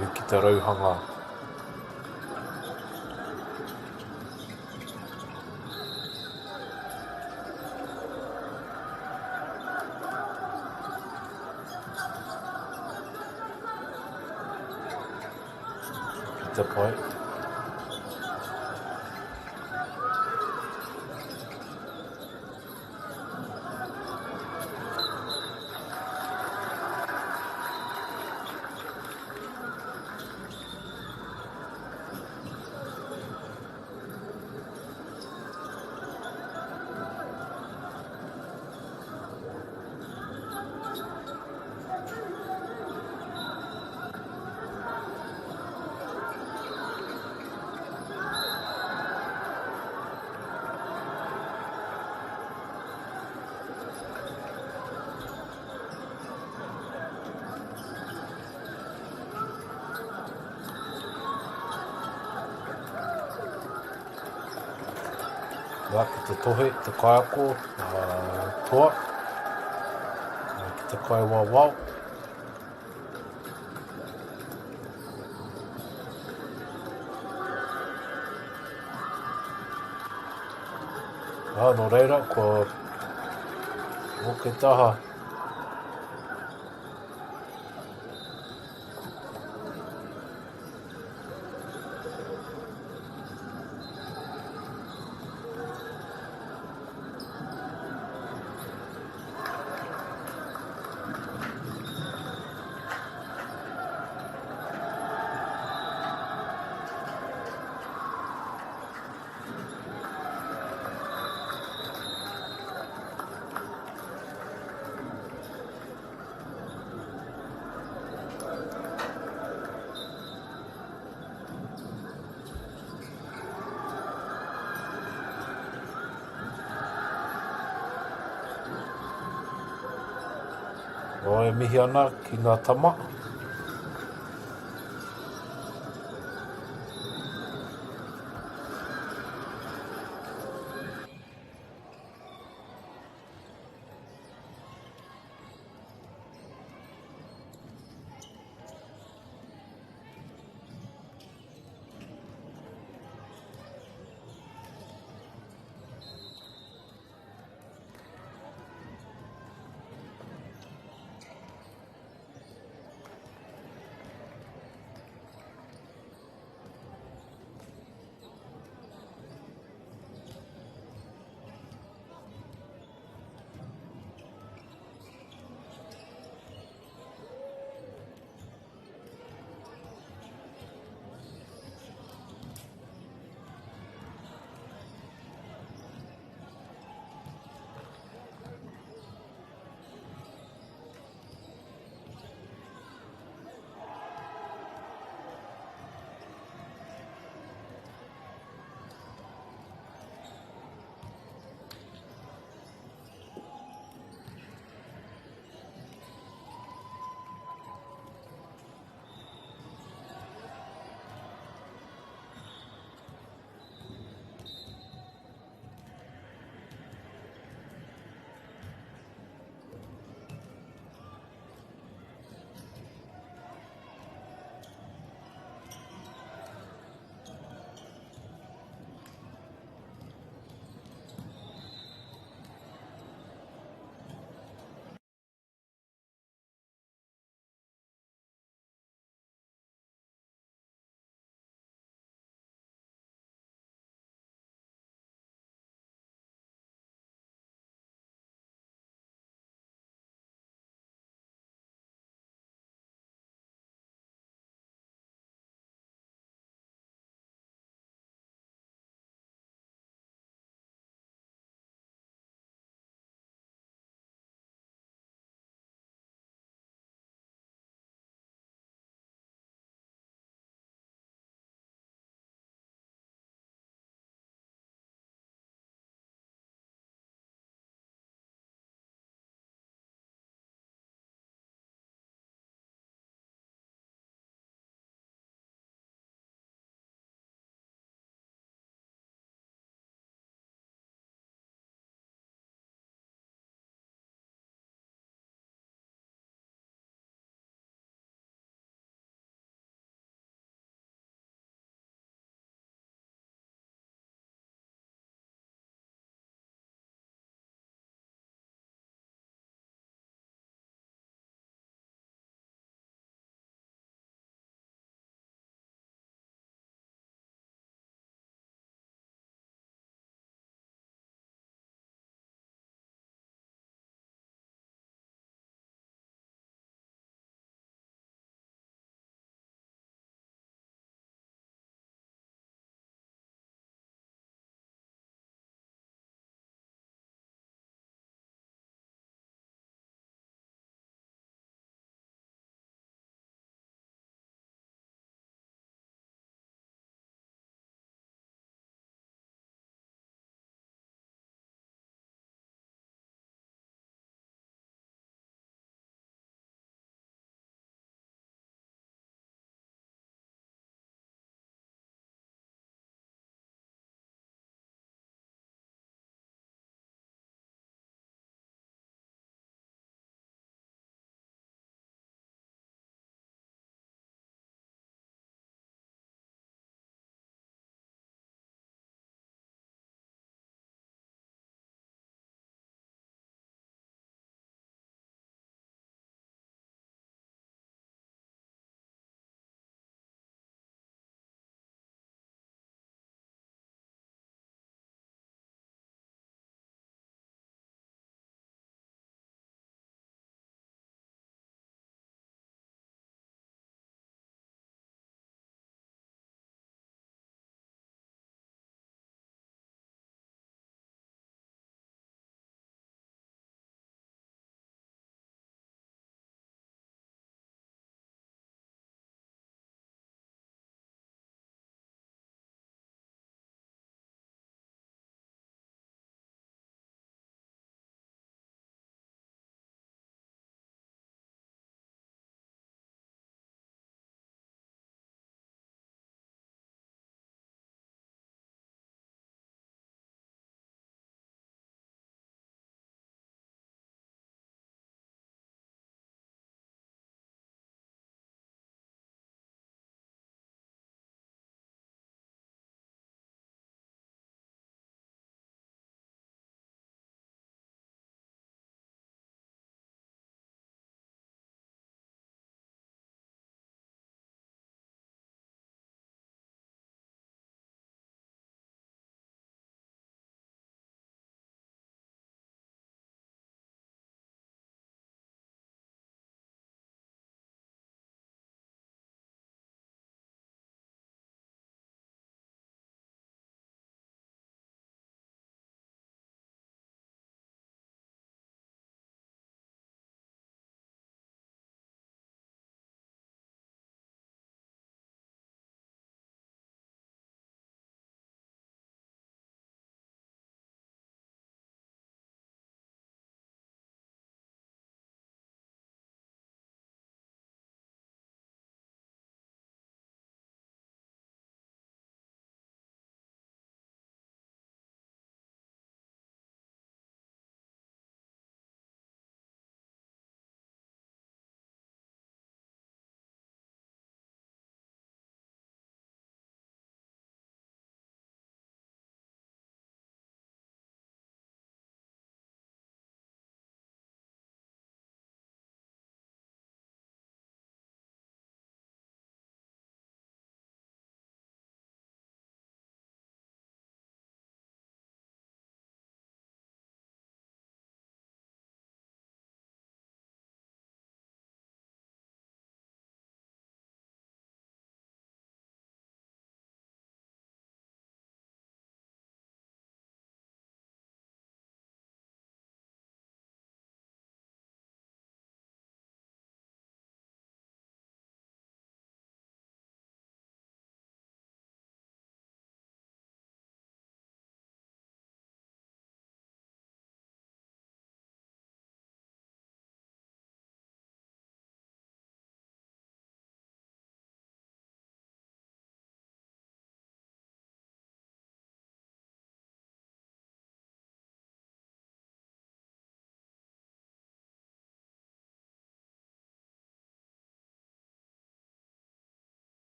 Ū ki te rauhanga. Ki te pai. Nā, ki te tohe, te kaiako, toa, ki te kaiwawao. Ā, nō reira, kua moke taha. Oh, e mihi ana ki ngā tama.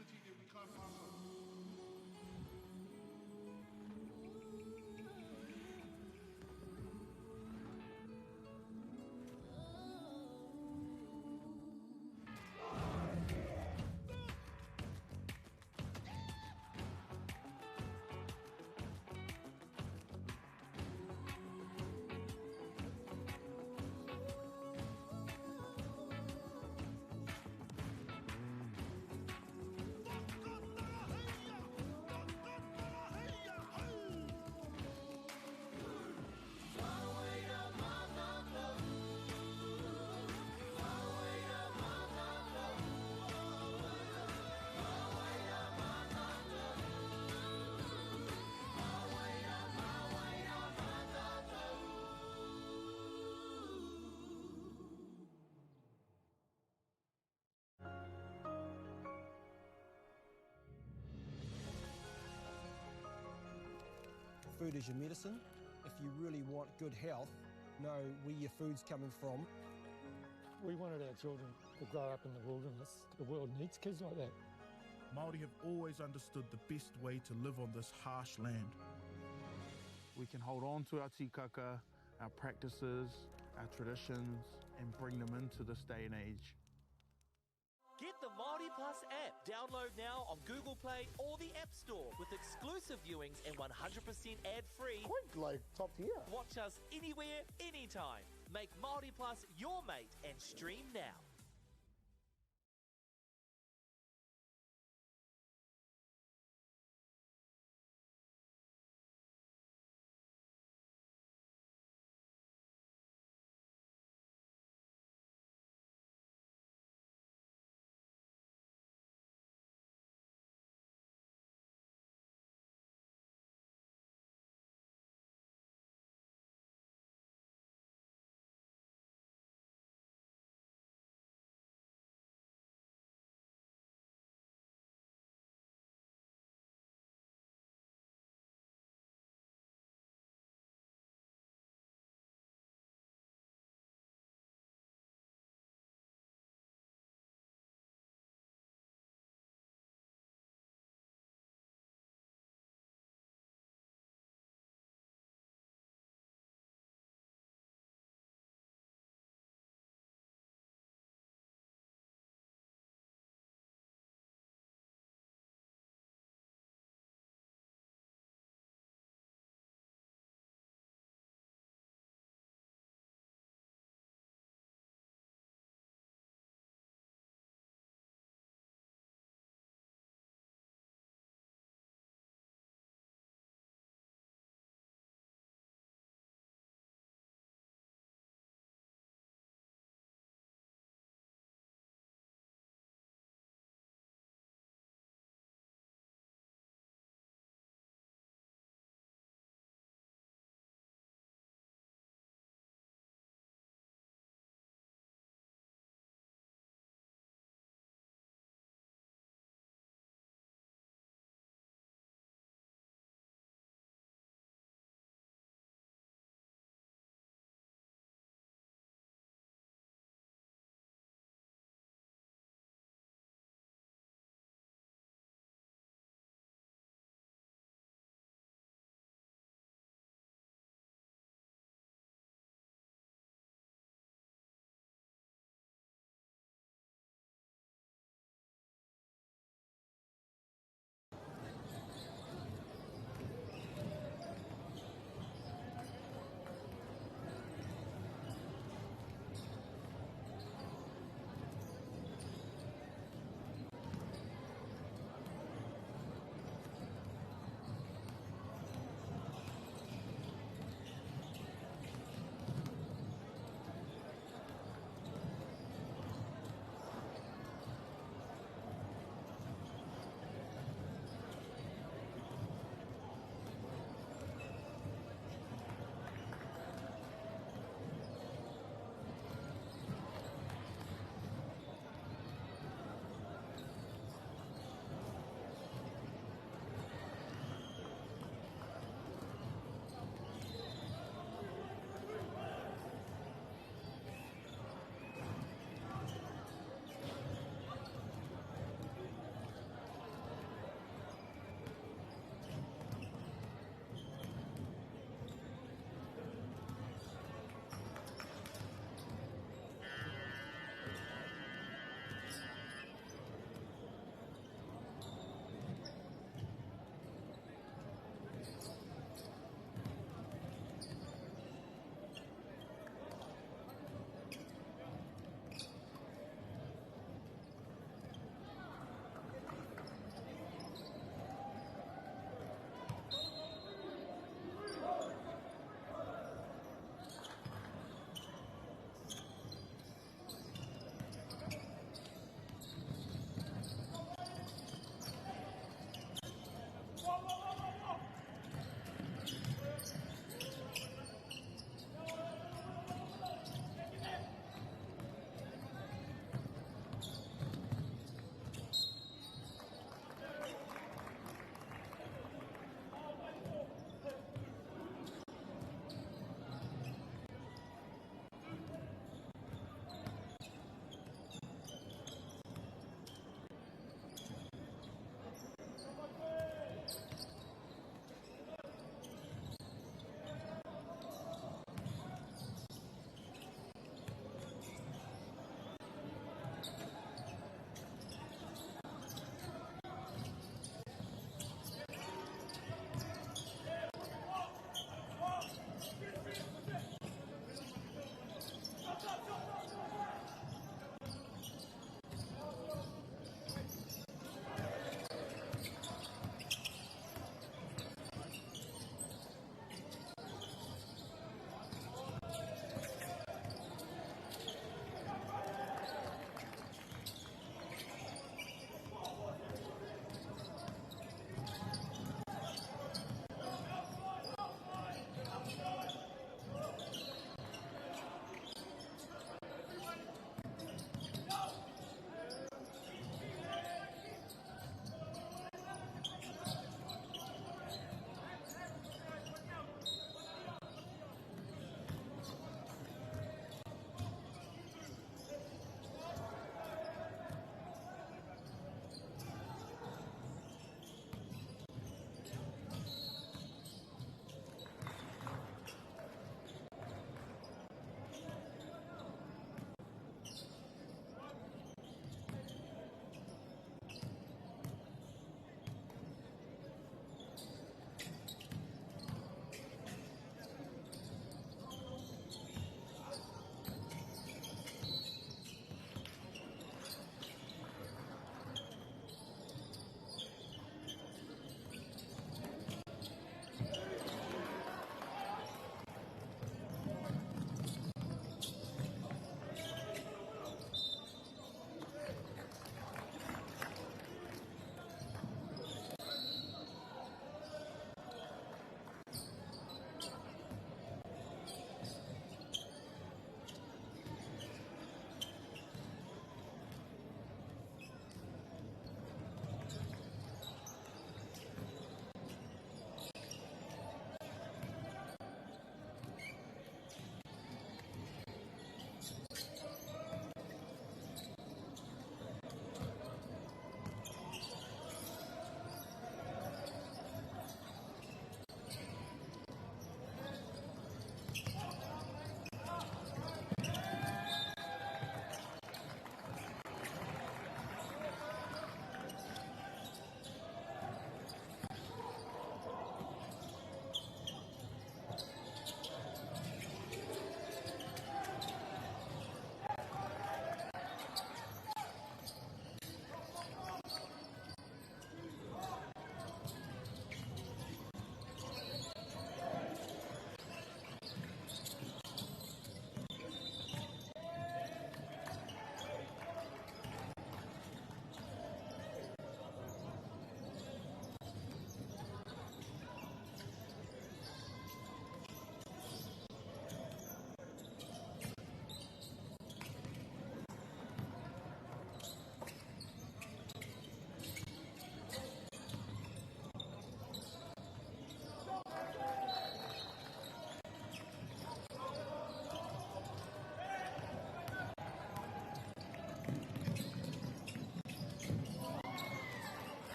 opportunity that we can't pass up. Food is your medicine. If you really want good health, know where your food's coming from. We wanted our children to grow up in the wilderness. The world needs kids like that. Māori have always understood the best way to live on this harsh land. We can hold on to our tikaka, our practices, our traditions, and bring them into this day and age. Get the Māori Plus app. Download now on Google Play or the App Store with exclusive viewings and 100% ad-free. Quite like top tier. Watch us anywhere, anytime. Make Māori Plus your mate and stream now.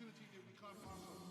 opportunity that we can't pass up.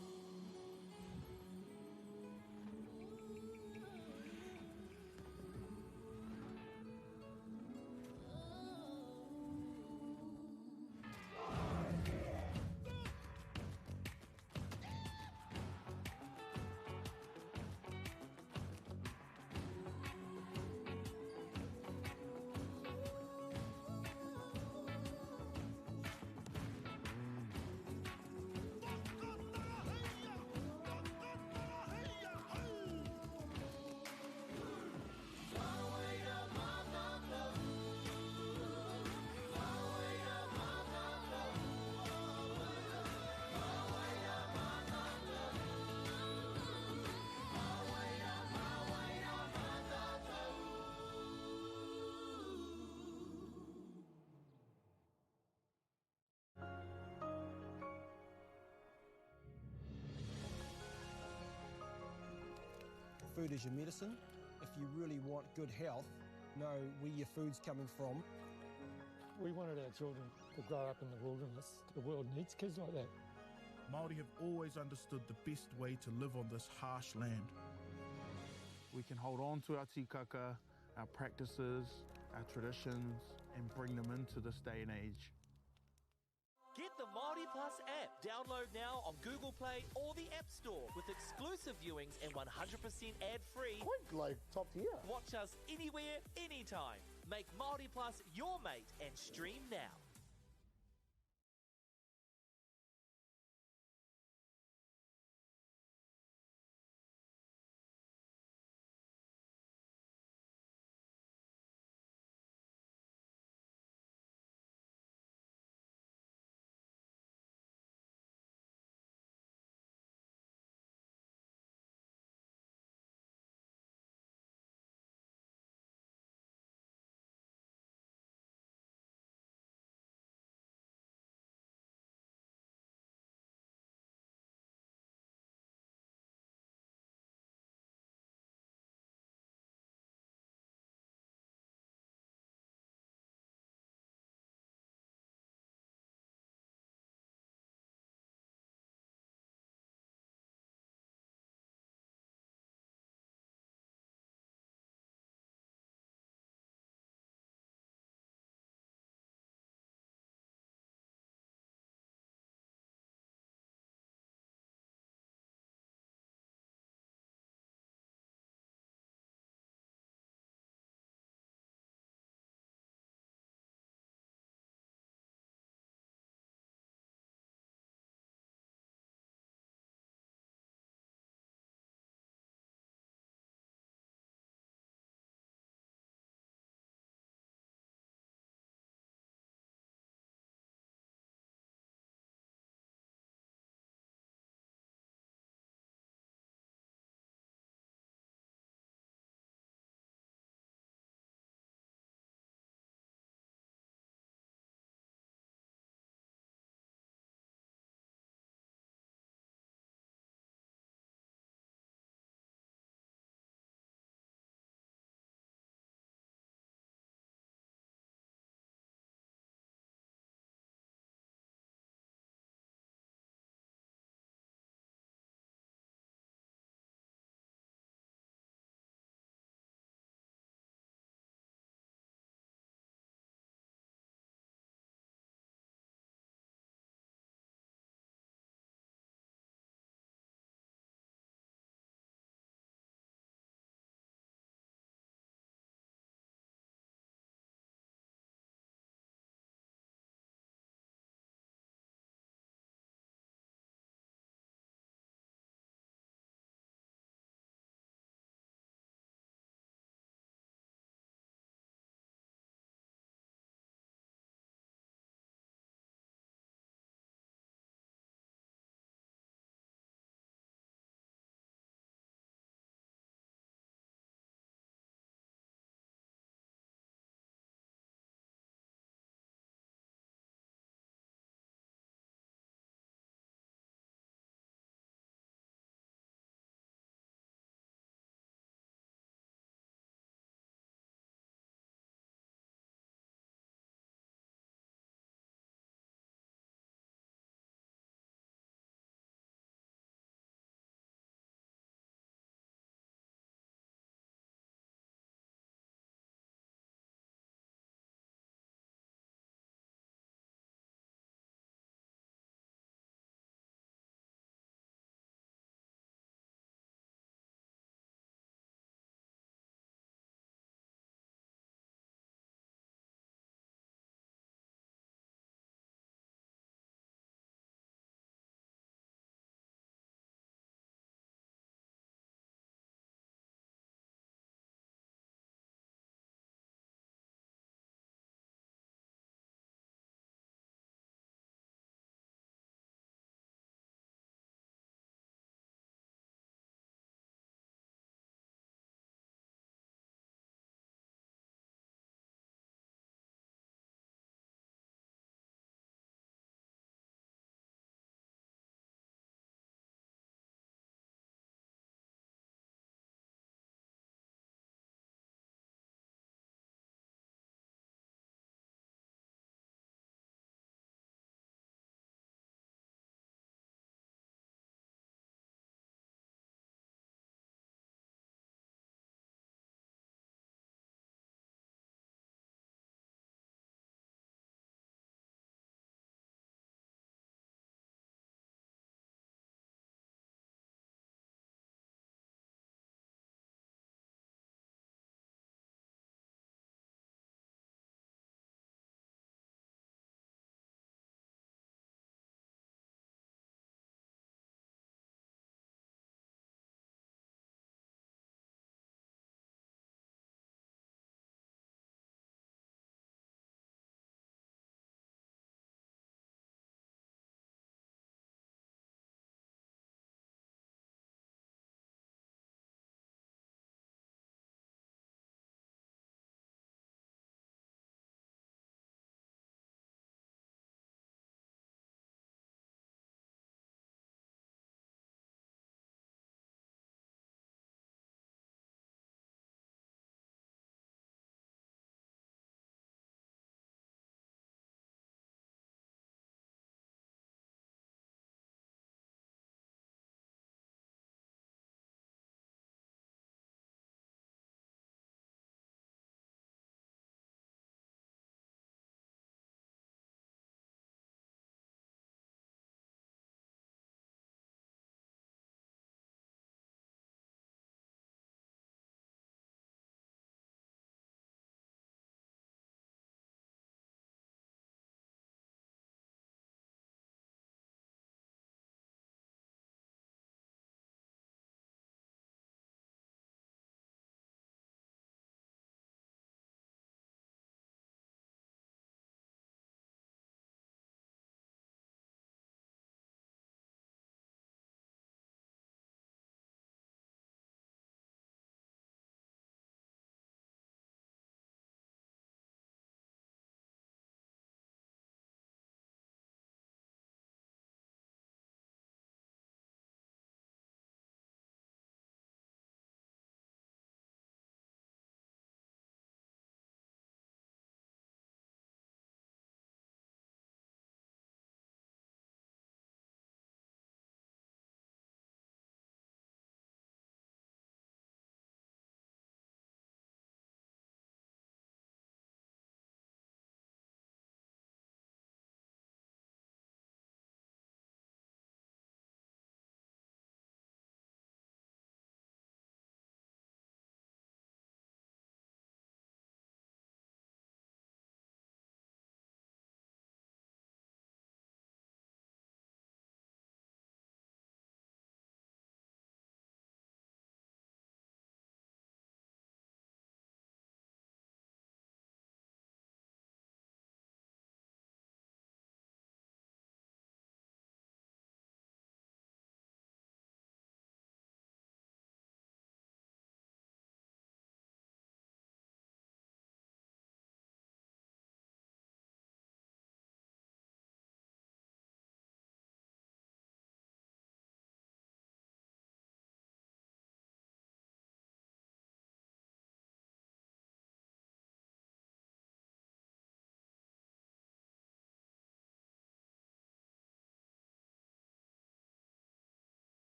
Food is your medicine. If you really want good health, know where your food's coming from. We wanted our children to grow up in the wilderness. The world needs kids like that. Māori have always understood the best way to live on this harsh land. We can hold on to our tikaka, our practices, our traditions, and bring them into this day and age. Get the Māori Plus app. Download now on Google Play or the App Store with exclusive viewings and 100% ad-free. Quite like top tier. Watch us anywhere, anytime. Make Māori Plus your mate and stream now.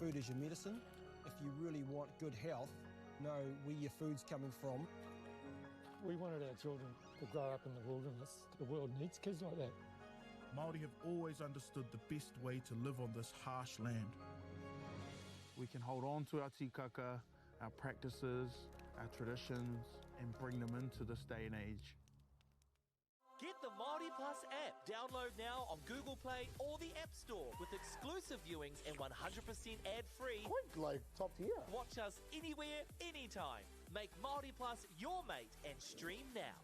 Food is your medicine. If you really want good health, know where your food's coming from. We wanted our children to grow up in the wilderness. The world needs kids like that. Māori have always understood the best way to live on this harsh land. We can hold on to our tikaka, our practices, our traditions, and bring them into this day and age. Get the Māori Plus app. Download now on Google Play or the App Store with exclusive viewings and 100% ad-free. Quite like top tier. Watch us anywhere, anytime. Make Māori Plus your mate and stream now.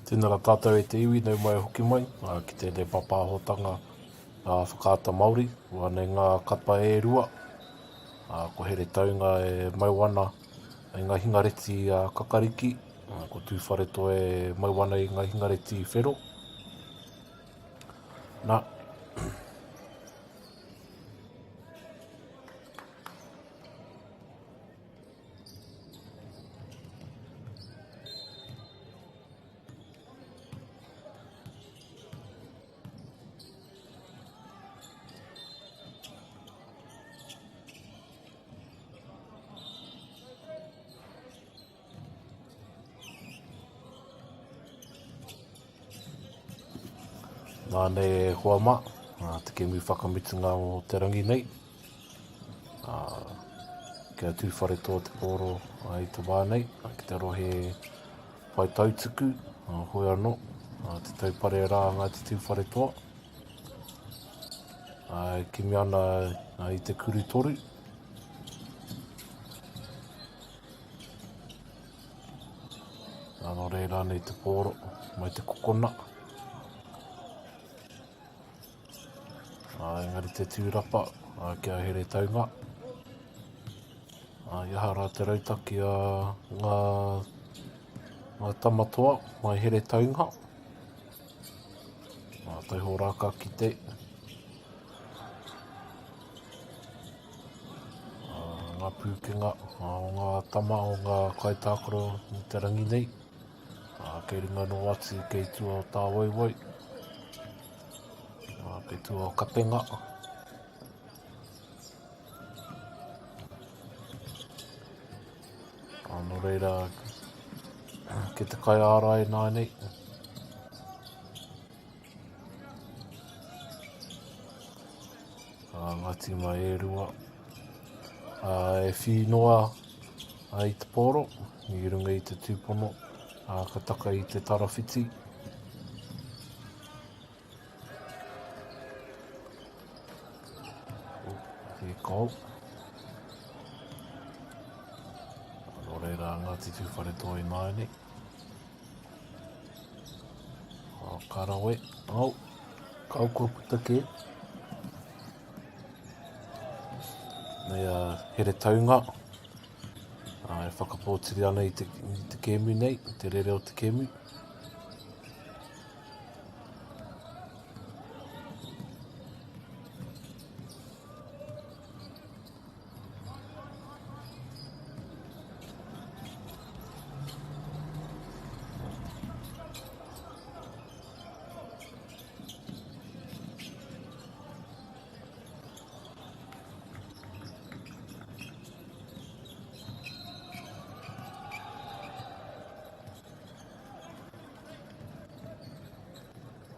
Tēnā rā tātou e te iwi, nau mai hoki mai ki tēnei pāpāhotanga Whakaata Māori. Kua nei ngā kapa e rua, ko Heretaunga e mau ana i ngā hingareti a Kakariki, ko Tūwharetoa e mau ana i ngā hingareti whero. Nā. Nā nei e hoa mā, te kēmu whakamutunga o te rangi nei. Kia Tūwharetoa te pōro i te wā nei, ki te rohe whai tautuku, hoi anō, te taupare rā Ngāti Tūwharetoa. E kimi ana i te kuru toru. Nō reira nei te pōro, mai te kokona. Engari te tūrapa kia Heretaunga. I aha rā te rautaki a ngā, ngā tamatoa mai Heretaunga. Taiho rā ka kite. Ngā pūkenga o ngā tama o ngā kaitākaro i te rangi nei. Kei runga nō atu kei tua o Tāwaiwai. Kei tua o Kapenga. Nō reira, ki te kaiārai nāianei. Ngā tīma e rua. E whinoa i te pōro, i runga i te tūpono, ka taka i te tarawhiti. He kau. Nō reira, Ngāti Tūwharetoa ināianei. Ka rawe. Au, kau kua puta kē. Nei a Heretaunga, e whakapōtiri ana i te, i te kēmu nei, te rere o te kēmu.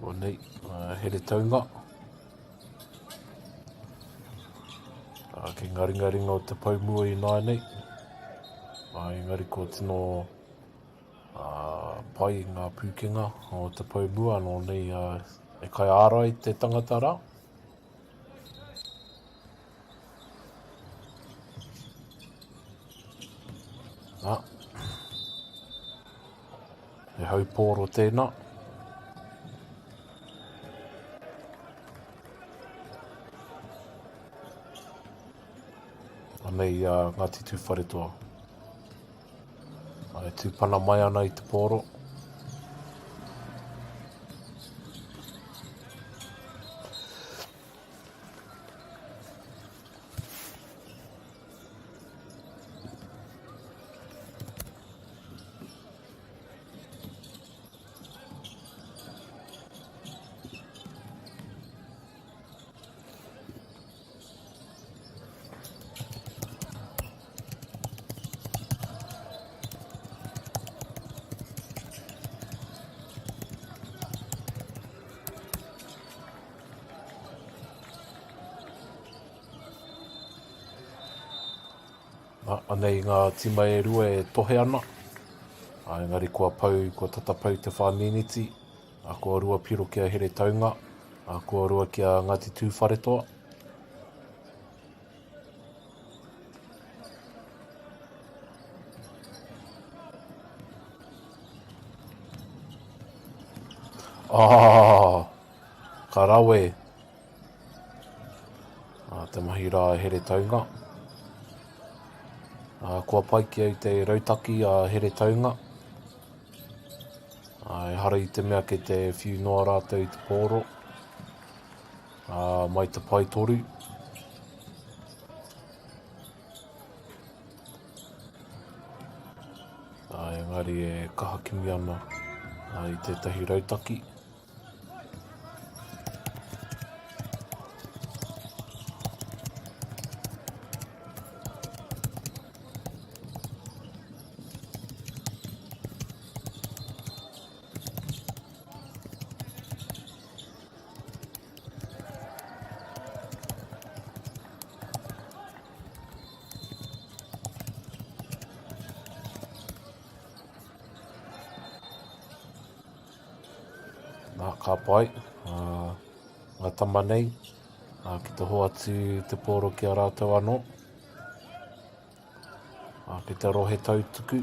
Konei, Heretaunga. Ki ngā ringaringa o te pou mua ināianei. Engari kua tino pai ngā pūkenga o te pou mua nō nei e kaiārai te tangata rā. Nā. He haupōro tēnā. Anei a Ngāti Tūwharetoa. E tūpana mai ana i te pōro. Anei ngā tima e rua e tohe ana. Engari kua pau, kua tata pau te whā miniti. Kua rua piro ki a Heretaunga, kua rua ki a Ngāti Tūwharetoa. Ah! Ka rawe! Te mahi rā Heretaunga. Kua pai ki au te rautaki a Heretaunga. Ehara i te mea kei te whiu noa rātou i te pōro. Mai te paetoru. Engari e kaha kimi ana i tētahi rautaki. Nā, ka pai, ngā tama nei, ki te hoatu te pōro ki a rātou anō. Ki te rohe tautuku.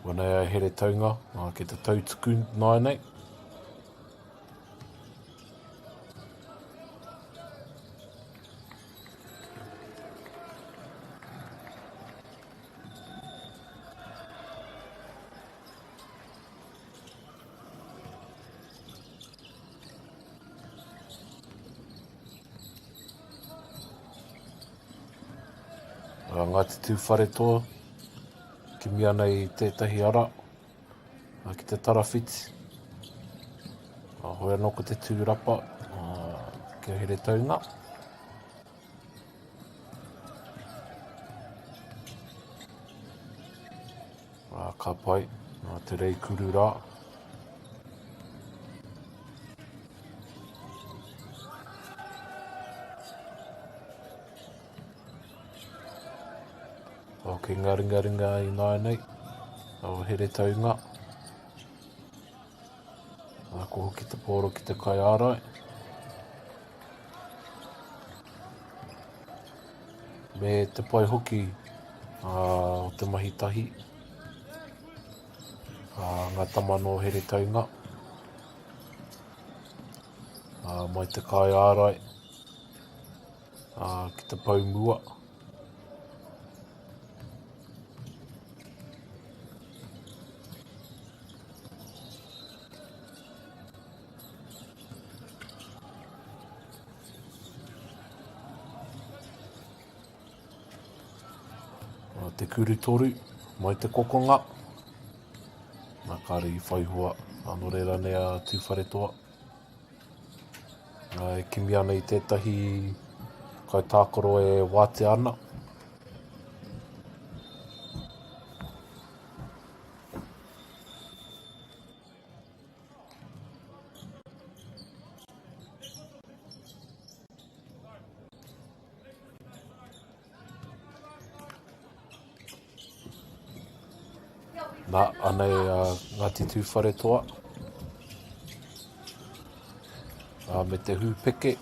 Wena a Heretaunga, ki te tautuku nāianei. A Ngāti Tūwharetoa, kimi ana i tētahi ara ki te tarawhiti. Hoi anō ko te tūrapa kia Heretaunga. Ā, ka pai, nā te reikuru rā. O ke ngaringaringa i nāianei, o Heretaunga. Ā, ko hoki te pōro ki te kaiārai. Me te pai hoki o te mahi tahi a ngā tama nō Heretaunga mai te kaiārai ki te pou mua. Te kuru toru, mai te kokonga. Nā kāre i whai hua, nō reira nei a Tūwharetoa. Nā, e kimi ana i tētahi kaitākaro e wātea ana. Nā, anei a Ngāti Tūwharetoa. Ā, me te hūpeke.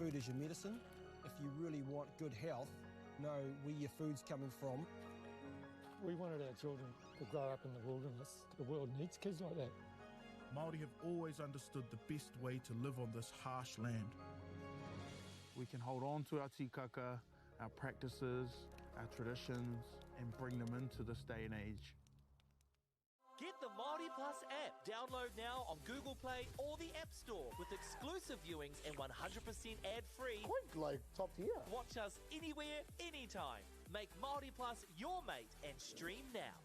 Food is your medicine. If you really want good health, know where your food's coming from. We wanted our children to grow up in the wilderness. The world needs kids like that. Māori have always understood the best way to live on this harsh land. We can hold on to our tikaka, our practices, our traditions, and bring them into this day and age. Get the Māori Plus app. Download now on Google Play or the App Store with exclusive viewings and 100% ad-free. Quite like top tier. Watch us anywhere, anytime. Make Māori Plus your mate and stream now.